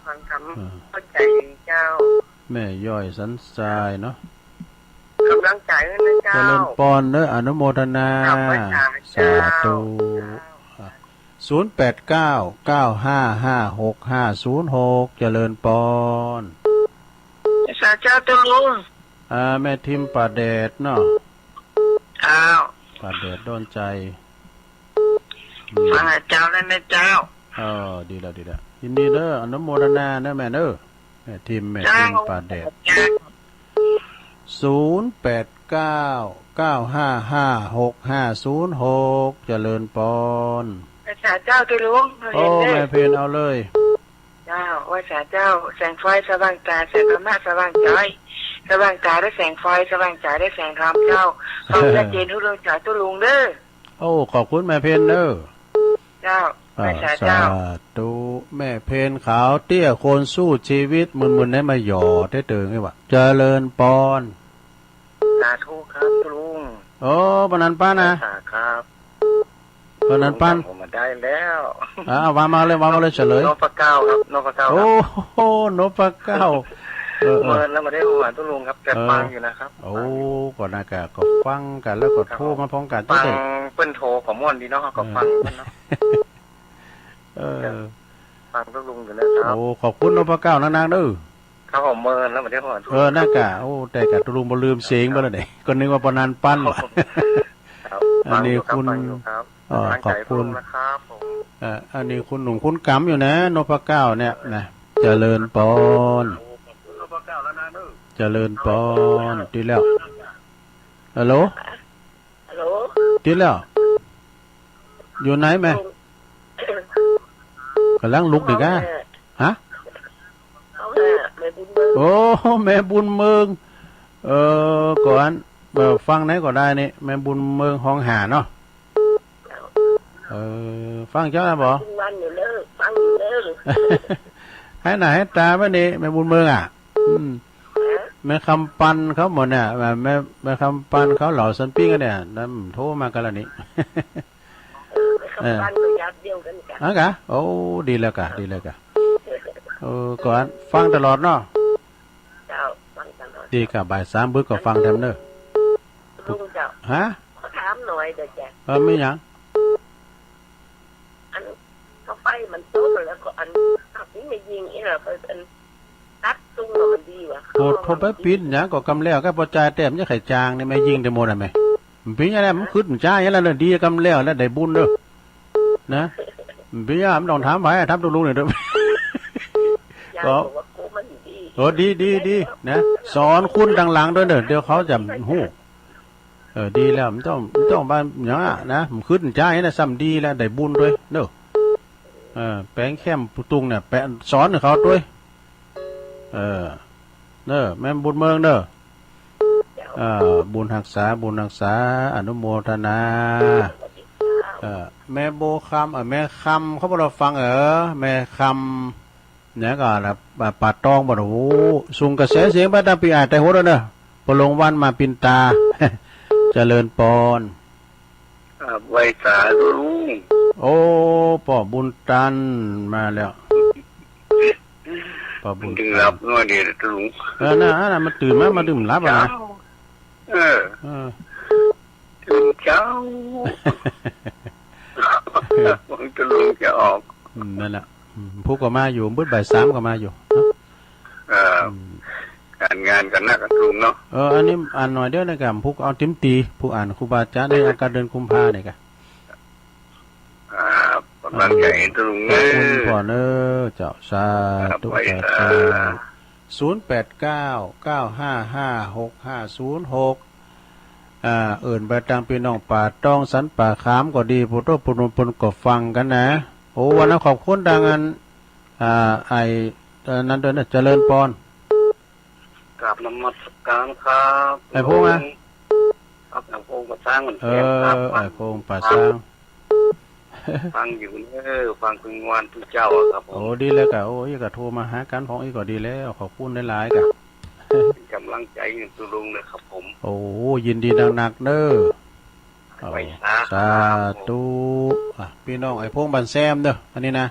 ฟังธรรม เออ เข้าใจอยู่เจ้า แม่ย้อยสันทรายเนาะ กำลังใจให้นะเจ้า เจริญปอนเนอะ อนุโมทนา กราบไหว้สาเจ้า สาธุ เจ้า อ่ะ ศูนย์แปดเก้า เก้าห้าห้า หกห้าศูนย์หก เจริญปอน สาเจ้าตุ๊ลุง อ่า แม่ทิมป่าแดดเนาะ เจ้า ป่าแดดโดนใจ อืม ฟังเจ้าแล้วนะเจ้า เออ ดีแล้ว ดีแล้ว ยินดีเด้อ อนุโมทนาเด้อแม่เด้อ แม่ทิม แม่ทิม เจ้า ป่าแดด เจ้า ศูนย์แปดเก้า เก้าห้าห้า หกห้าศูนย์หก เจริญปอน ไหว้สาเจ้าตุ๊ลุง โอ้ เรียนเด้อ แม่เพนเอาเลย เจ้า ไหว้สาเจ้า แสงไฟสว่างตา แสงธรรมะสว่างใจ สว่างตาด้วยแสงไฟ สว่างใจด้วยแสงธรรมเจ้า ความชัดเจนทุกดวงใจตุ๊ลุงเด้อ โอ้ ขอบคุณแม่เพนเด้อ เจ้า อ่า ไหว้สาเจ้า สาธุ แม่เพนขาวเตี้ยคนสู้ชีวิต มึนๆ ได้มาหยอดให้เติงให้วะ เจริญปอน สาธุครับตุ๊ลุง โอ้ ปานนั้นปานนะ สาครับ ปานนั้นปาน ผมมาได้แล้ว อ่า ว่ามาเลย ว่ามาเลยเฉลย นพเก้าครับ นพเก้าครับ โอ้โห นพเก้า เออ เออ เมินแล้วมาได้หัวตุ๊ลุงครับ แต่ เออ ฟังอยู่นะครับ โอ้ ฟังอยู่ ก็น่ากะ ก็ฟังกันแล้วก็ ครับ โทรมาพร้อมกัน ฟัง เจ้าเด็ก เปิ้นโทรก็ม่วนดีเนาะ ก็ฟัง เออ กันเนาะ เออ ฟังตุ๊ลุงอยู่นะครับ โอ้ ขอบคุณนพเก้านักๆ เด้อ ครับผม เมินแล้วมาได้หัวตุ๊ลุง เออ น่ากะ โอ้ แต่กะตุ๊ลุงบ่ลืมเสียงไปแล้วเนี่ย ก็นึกว่าปานนั้นปาน ครับ อันนี้ ฟังอยู่ครับ คุณ ฟังอยู่ครับ เอ่อ ขอบคุณ ตั้งใจฟังนะครับผม เอ่อ อันนี้คุณหนุ่มคุณกำอยู่นะ นพเก้าเนี่ยนะ เจริญปอน เจริญปอน ติดแล้ว ฮัลโหล ฮัลโหล ติดแล้ว อยู่ไหนแม่ กำลังลุกนี่กะ ฮะ เอาแม่ แม่บุญเมือง โอ้ แม่บุญเมือง เออ ก่อน เออ ฟังไหนก็ได้นี่ แม่บุญเมืองฮ้องหาเนาะ เออ ฟังเจ้าบ่ ฟังอยู่เด้อ ฟังอยู่เด้อ ให้หน้าให้ตาไว้นี่ แม่บุญเมืองอ่ะ อืม แม่คำปันเขาหมดเนี่ย แม่ แม่ แม่คำปันเขาเหล่าสันปิ้งกันเนี่ย นั่นโทรมากันแล้วนี่ เออ แม่คำปันก็ญาติเดียวกันกะ อ๋อกะ โอ้ ดีแล้วกะ ดีแล้วกะ เออ ก่อน ฟังตลอดเนาะ เจ้า ฟังตลอด ดีกะ บ่ายสามบึกก็ฟังแถมเนอะ ลุงเจ้า ฮะ ขอถามหน่อยเด้อจ้ะ เออ ไม่หยัง อันเขาไปมันโตแล้วก็อันนี้ไม่ยิงอีหล่ะไปอันตัดตุ้งมันดีวะ โอ้ โทษไปปิ้นหยังก็กำแล้ว ก็พอจ่ายแต้มยังไข่จางนี่แม่ยิงได้หมดอ่ะแม่ มันปิ้นยังไง มันขึ้นมันจ้ายังไงล่ะ ดีกำแล้วแล้วได้บุญเด้อ นะ มันปิ้นยังไง มันต้องถามไผ ถามตุ๊ลุงนี่เด้อ ยายบอกว่ากูมันดี เออ ดี ดี ดี นะ สอนคนดังหลังด้วยเด้อ เดี๋ยวเขาจะฮู้ เออ ดีแล้ว มันต้อง มันต้องบ้านอย่างนั้นนะ มันขึ้นใจนะ ซ้ำดีแล้ว ได้บุญด้วยเนอะ เออ แปลงแคมปุตุงเนี่ย แปลงสอนให้เขาด้วย เออ เนอะ แม่บุญเมืองเนอะ เออ บุญฮักษา บุญฮักษา อนุโมทนา เออ แม่โบคำ เออ แม่คำ เขาบอกเราฟัง เออ แม่คำ เนี่ยก็ละ ป่า ป่าตองบ่รู้ ส่งกระแสเสียงไปตามปีอ้ายไตรโหดแล้วเนอะ ปลงวันมาปินตา เจริญปอน ครับ ไหว้สาลุง โอ้ ป้อบุญตันมาแล้ว ป้อบุญตัน มันถึงหลับหน่อยเดียวลุง เออ น่ะ อันนั้นมันตื่นมา มันตื่นหลับอ่ะนะ เออ เออ ตื่นเช้า มันจะลุงจะออก อืม นั่นแหละ อืม พุกก็มาอยู่ บึดบ่ายสามก็มาอยู่ เออ อืม การงานก็หนักอะลุงเนาะ เออ อันนี้อ่านหน่อยเดียวนะครับ พุกเอาเต็มตี พุกอ่านครูบาอาจารย์ในอากาศเดือนกุมภาเนี่ยกะ ครับ กำลังใจให้ลุงเนอะ ขอบคุณพ่อเนอะ เจ้า สาธุ ครับ สาธุ ไหว้สา ศูนย์แปดเก้า เก้าห้าห้า หกห้าศูนย์หก อ่า เอิ้นไปตางพี่น้องป่าตองสันป่าขามก็ดี ผู้โตผู้หนุ่มเพิ่นก็ฟังกันนะ โอ้ วันนั้นขอบคุณดังอัน อ่า ไอ้ เอ่อ นั้นด้วยนะ เจริญปอน กราบนมัสการครับ ไอ้พงษ์อะ ครับ ไอ้พงษ์ป่าสร้างเหมือนกันครับ เออ ไอ้พงษ์ป่าสร้าง ฟังอยู่เนอะ ฟังคุณวันทุกเจ้าอะครับผม โอ้ ดีแล้วกะ โอ้ อีกกะโทรมาหากัน ของอีกก็ดีแล้ว ขอบคุณหลายๆกะ เป็นกำลังใจให้ตุลุงเลยครับผม โอ้ ยินดีนักๆเนอะ ไหว้สา สาธุ อ่ะ พี่น้องไอ้พงษ์บ้านแซมเนอะ อันนี้นะ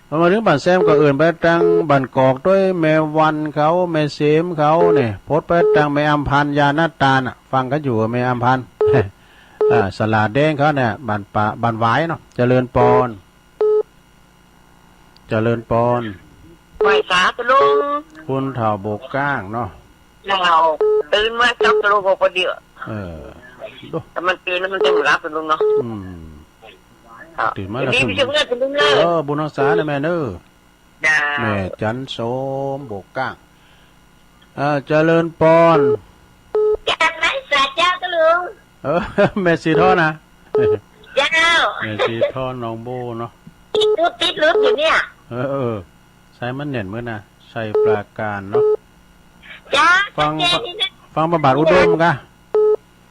พอมาถึงบ้านแซมก็เอิ้นไปตางบ้านกอกด้วย แม่วันเขา แม่เสมเขาเนี่ย พดไปตางแม่อำพันธ์ ยานาตาน่ะ ฟังกันอยู่ แม่อำพันธ์ อ่า สลาแดงเขาเนี่ย บ้านป่า บ้านหวายเนาะ เจริญปอน เจริญปอน ไหว้สาตุลุง คุณเฒ่าโบกก้างเนาะ เราตื่นมาจับตุลุงก็พอดี เออ ดู แต่มันตื่นแล้วมันจะหลับตุลุงเนาะ อืม ครับ ตื่นมาแล้ว ดี คุณ ไปช่วยงานตุลุงเลย เออ บุญฮักษานะแม่เนอะ จ้า แม่จันโสมโบกก้าง เออ เจริญปอน เจริญไหว้สาเจ้าตุลุง เออ แม่สีทอนนะ เจ้า แม่สีทอนหนองโบเนาะ ติดรูปติดรูปอยู่เนี่ย เออ เออ ใส่มันแน่นเหมือนนะ ใส่ปราการเนาะ เจ้า ฟัง ชัดเจนนี่นะ ฟังพระบาทอุดมกะ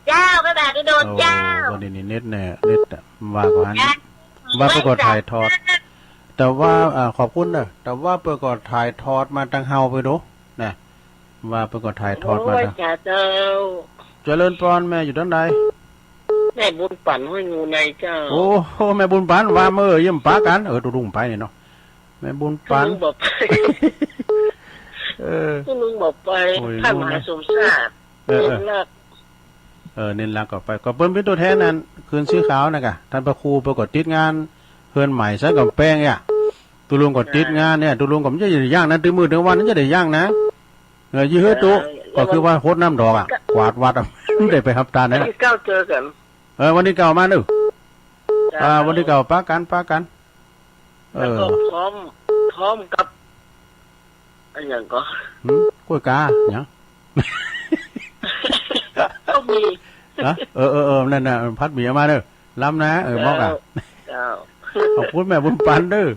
เจ้า พระบาทอุดม โอ้ เจ้า วันนี้นี่เน็ตแน่ เน็ตอะ ว่าก็หัน เจ้า ว่าไปก็ถ่ายทอด แต่ว่า อ่า ขอบคุณเนอะ แต่ว่าไปก็ถ่ายทอดมาทางเฮาไปดู นะ ว่าไปก็ถ่ายทอดมา โอ้ย นะ สาธุ เจริญปอน แม่อยู่ทางใด แม่บุญปันห้วยงูในเจ้า โอ้โห แม่บุญปัน ว่าเมื่อเยี่ยมปากัน เออ ตุลุงไปนี่เนาะ แม่บุญปัน ตุลุงบอกไป เออ ตุลุงบอกไป โอ้ย ท่านมหาสมชาติ เออ เออ เน้นหนัก เออ เน้นหนักก็ไป ก็เปิ้นเป็นตัวแทนนั่น คืนสีขาวนะกะ ท่านพระครูเปิ้นก็ติดงาน เฮือนใหม่สันกำแพงเนี่ย ตุลุงก็ติดงานเนี่ย ตุลุงก็ไม่ใช่ย่างนะ ตื่นมื้อตื่นวันนี่จะได้ย่างนะ เออ ยี่หื้อตุ เออ ก็คือว่าหดน้ำดอกอะ กวาดวัดอะ ไม่ได้ไปฮับทานนะ วันที่เก้าเจอกัน เออ วันที่เก้ามาเนอะ จ้า อ่า วันที่เก้าปะกัน ปะกัน เออ แล้วก็พร้อม พร้อมกับ อันอย่างก็ หืม กล้วยกา หยัง ก็มี ฮะ เออ เออ เออ นั่นน่ะ ผัดหมี่เอามาเนอะ ล้ำนะ เออ มอกอะ เจ้า ขอบคุณแม่บุญปันเด้อ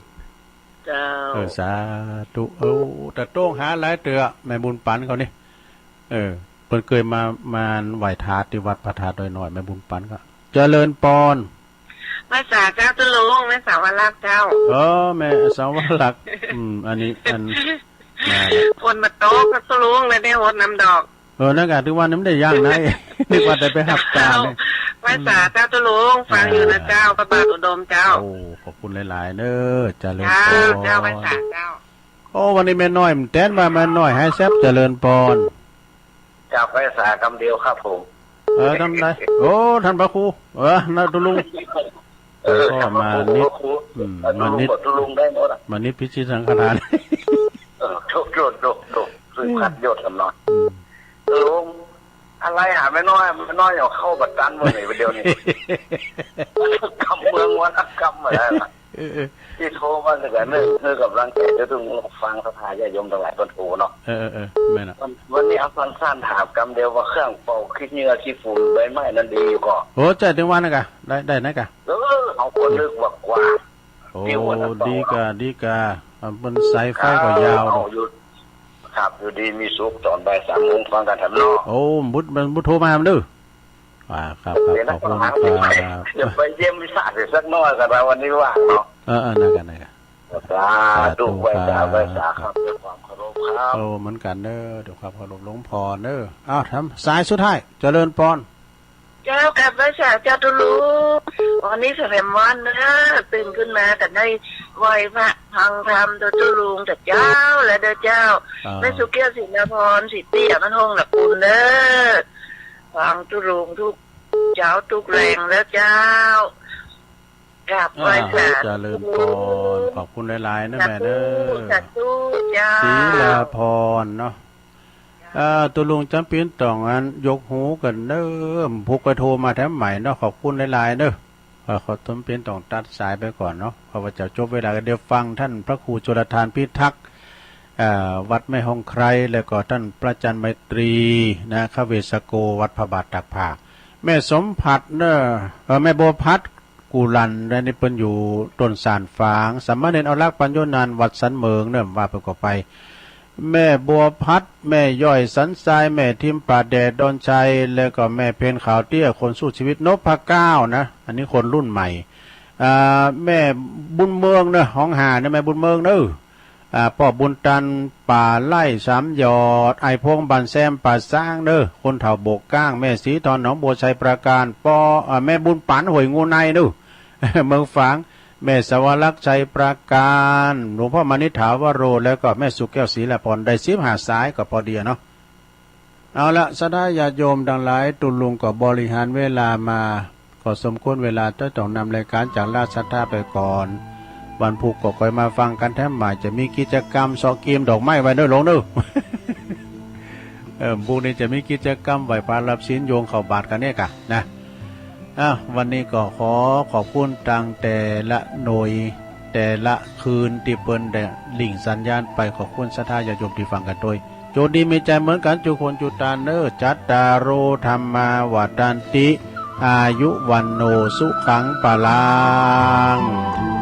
เจ้า เออ สาธุ เออ แต่โต้งหาหลายเตื้อ แม่บุญปันเขานี่ เออ เปิ้นเคยมา มาไหว้ธาตุที่วัดพระธาตุดอยน้อย แม่บุญปันก็ เจริญปอน แม่สาเจ้าตุลุง แม่สาวรักเจ้า เออ แม่สาวรัก อืม อันนี้ อัน มา ฝนมาตกก็ตุลุงเลยได้หดน้ำดอก เออ นั่นกะ ถือว่านี่ไม่ได้ย่างนะ นึกว่าแต่ไปฮับตาเนี่ย เจ้า ไหว้สาเจ้าตุลุง ฟังอยู่นะเจ้า อ่า พระบาทอุดมเจ้า โอ้ ขอบคุณหลายๆเนอะ เจริญปอน เจ้า เจ้า ไหว้สาเจ้า โอ้ วันนี้แม่น้อยมันแตนมา แม่น้อยหายแซบ เจริญปอน เจ้า ไหว้สาคำเดียวครับผม เออ ทำไร โอ้ ท่านพระครู เออ นะตุลุง เออ ก็มานิด พระครู อืม เออ มานิด ตุลุงบอกตุลุงได้หมดอะ มานิดพิชิตสังฆทาน เออ โดด โดด โดด สืบขัดยศกันหน่อย อืม ตุลุง อะไรหาแม่น้อย แม่น้อยเอาเข้าบัดตันเมื่อไหร่เดี๋ยวนี้ กำเมืองวันกำอะไรล่ะ เออเออ ที่โทรมาแต่ก็เรื่องเรื่องกำลังใจเดี๋ยวต้องฟังสภาญาติโยมทั้งหลายเพิ่นโทรเนาะ เออเออเออ แม่นน่ะ วันวันนี้เอาสั้นๆถามกำเดียวว่าเครื่องเป่าขี้เหงื่อขี้ฝุ่นใบไม้นั้นดีอยู่ก่อ โอ้ ใจ้ ถึงว่านั่นกะ ได้ ได้นั่นกะ เออ เอาคนนึกว่ากว่า โอ้ ปิ้วหมดทั้งสอง ดีกะ ดีกะ อ่า มันสายไฟก็ยาว เอา เนาะ อยู่ ครับ อยู่ดีมีสุขตอนบ่ายสามโมงฟังกันทำเนาะ โอ้ บุตร มันบุตรโทรมาเด้อ อ่า ครับ ครับ เดี๋ยวนะ ขอบคุณครับ เดี๋ยวไปเยี่ยมวิสาหกิจสักหน่อยกันนะ วันนี้ว่างเนาะ เออ เออ นั่นกัน นั่นกัน สาธุ สาธุ ไหว้สา ครับ ไหว้สาครับ ด้วยความเคารพครับ โอ้ เหมือนกันเด้อ ด้วยความเคารพหลวงพ่อเด้อ อ้าว ทำสายสุดท้าย เจริญพร เจ้ากราบไหว้สาเจ้าตุ๊ลุง วันนี้แสลมวันเนอะ ตื่นขึ้นมาก็ได้ไหว้พระฟังธรรมเจ้าตุ๊ลุงแต่เจ้าแล้วเด้อเจ้า อ่า แม่สุแก้ว ศิลาพร ศรีเตี้ย มันหงส์ละกุลเด้อ ฟังตุ๊ลุงทุกเจ้าทุกแรงแล้วเจ้า กราบไหว้ อ่า สาธุ เจริญพร ขอบคุณหลายๆนะ สาธุ แม่เด้อ สาธุเจ้า ศิลาพรเนาะ เอ่อ ตุ๊ลุงจ๋ำปี๋นต่องอัน ยกหูกั๋นเน้อ ผูกไปโทรมาแถมใหม่เนาะ ขอบคุณหลายๆเน้อ เอ่อ ขอจ๋ำปี๋นต่องตัดสายไปก่อนเนาะ เพราะว่าจะจบเวลา เดี๋ยวฟังท่านพระครูชลทานพิทักษ์ เอ่อ วัดแม่ฮ่องไคร้ แล้วก็ท่านพระอาจารย์ไมตรี นะ คเวสโก วัดพระบาทตากผ้า แม่สมผัสเน้อ เอ่อ แม่บัวผัส กุลัน และนี่เปิ้นอยู่ต้นสานฝาง สามเณรอรักษ์ ปัญโญนันท์ วัดสันเหมิงเน้อ ว่าไปก็ไป แม่บัวผัส แม่ย้อย สันทราย แม่ทิม ป่าแดด ดอนชัย แล้วก็แม่เพ็ญ ขาวเตี้ย คนสู้ชีวิต นพเก้านะ อันนี้คนรุ่นใหม่ อ่า แม่บุญเมืองเน้อ หองหาเน้อ แม่บุญเมืองเน้อ อ่า ป้อบุญตัน ป่าไร่สามยอด ไอ้พงษ์ บ้านแซม ป่าซางเน้อ คนเฒ่าโบกก้าง แม่ศรีทร หนองบัว ชัยปราการ ป้อ อ่า แม่บุญปั๋น ห้วยงูในเน้อ เมืองฝาง แม่สวรักษ์ ชัยปราการ หลวงพ่อมานิษฐาวโร แล้วก็แม่สุแก้ว ศิลาพร ได้สิบห้าสายก็พอดีอะเนาะ เอาละ ศรัทธาญาติโยมตังหลาย ตุ๊ลุงก็บริหารเวลามา ก็สมควรเวลา จะต้องนำรายการจากราชศรัทธาไปก่อน วันพุธก็ค่อยมาฟังกันแถมใหม่ จะมีกิจกรรมเสาะกลีบดอกไม้ไว้เน้อหลวงเน้อ เออ พรุ่งนี้จะมีกิจกรรมไหว้พระรับศีล โยงเข้าบาตรกันเนี่ยกะนะ อ่ะ วันนี้ก็ขอขอบคุณตังแต่ละหน่วย แต่ละคืนตี้เปิ้นได้ลิงก์สัญญาณไป ขอบคุณศรัทธาญาติโยมตี้ฟังกันตวย โจคดีมีชัยเหมือนกั๋นจุคนจุตานเน้อ จัตตาโร ธัมมา วัฑฒันติ อายุ วัณโณ สุขัง พลัง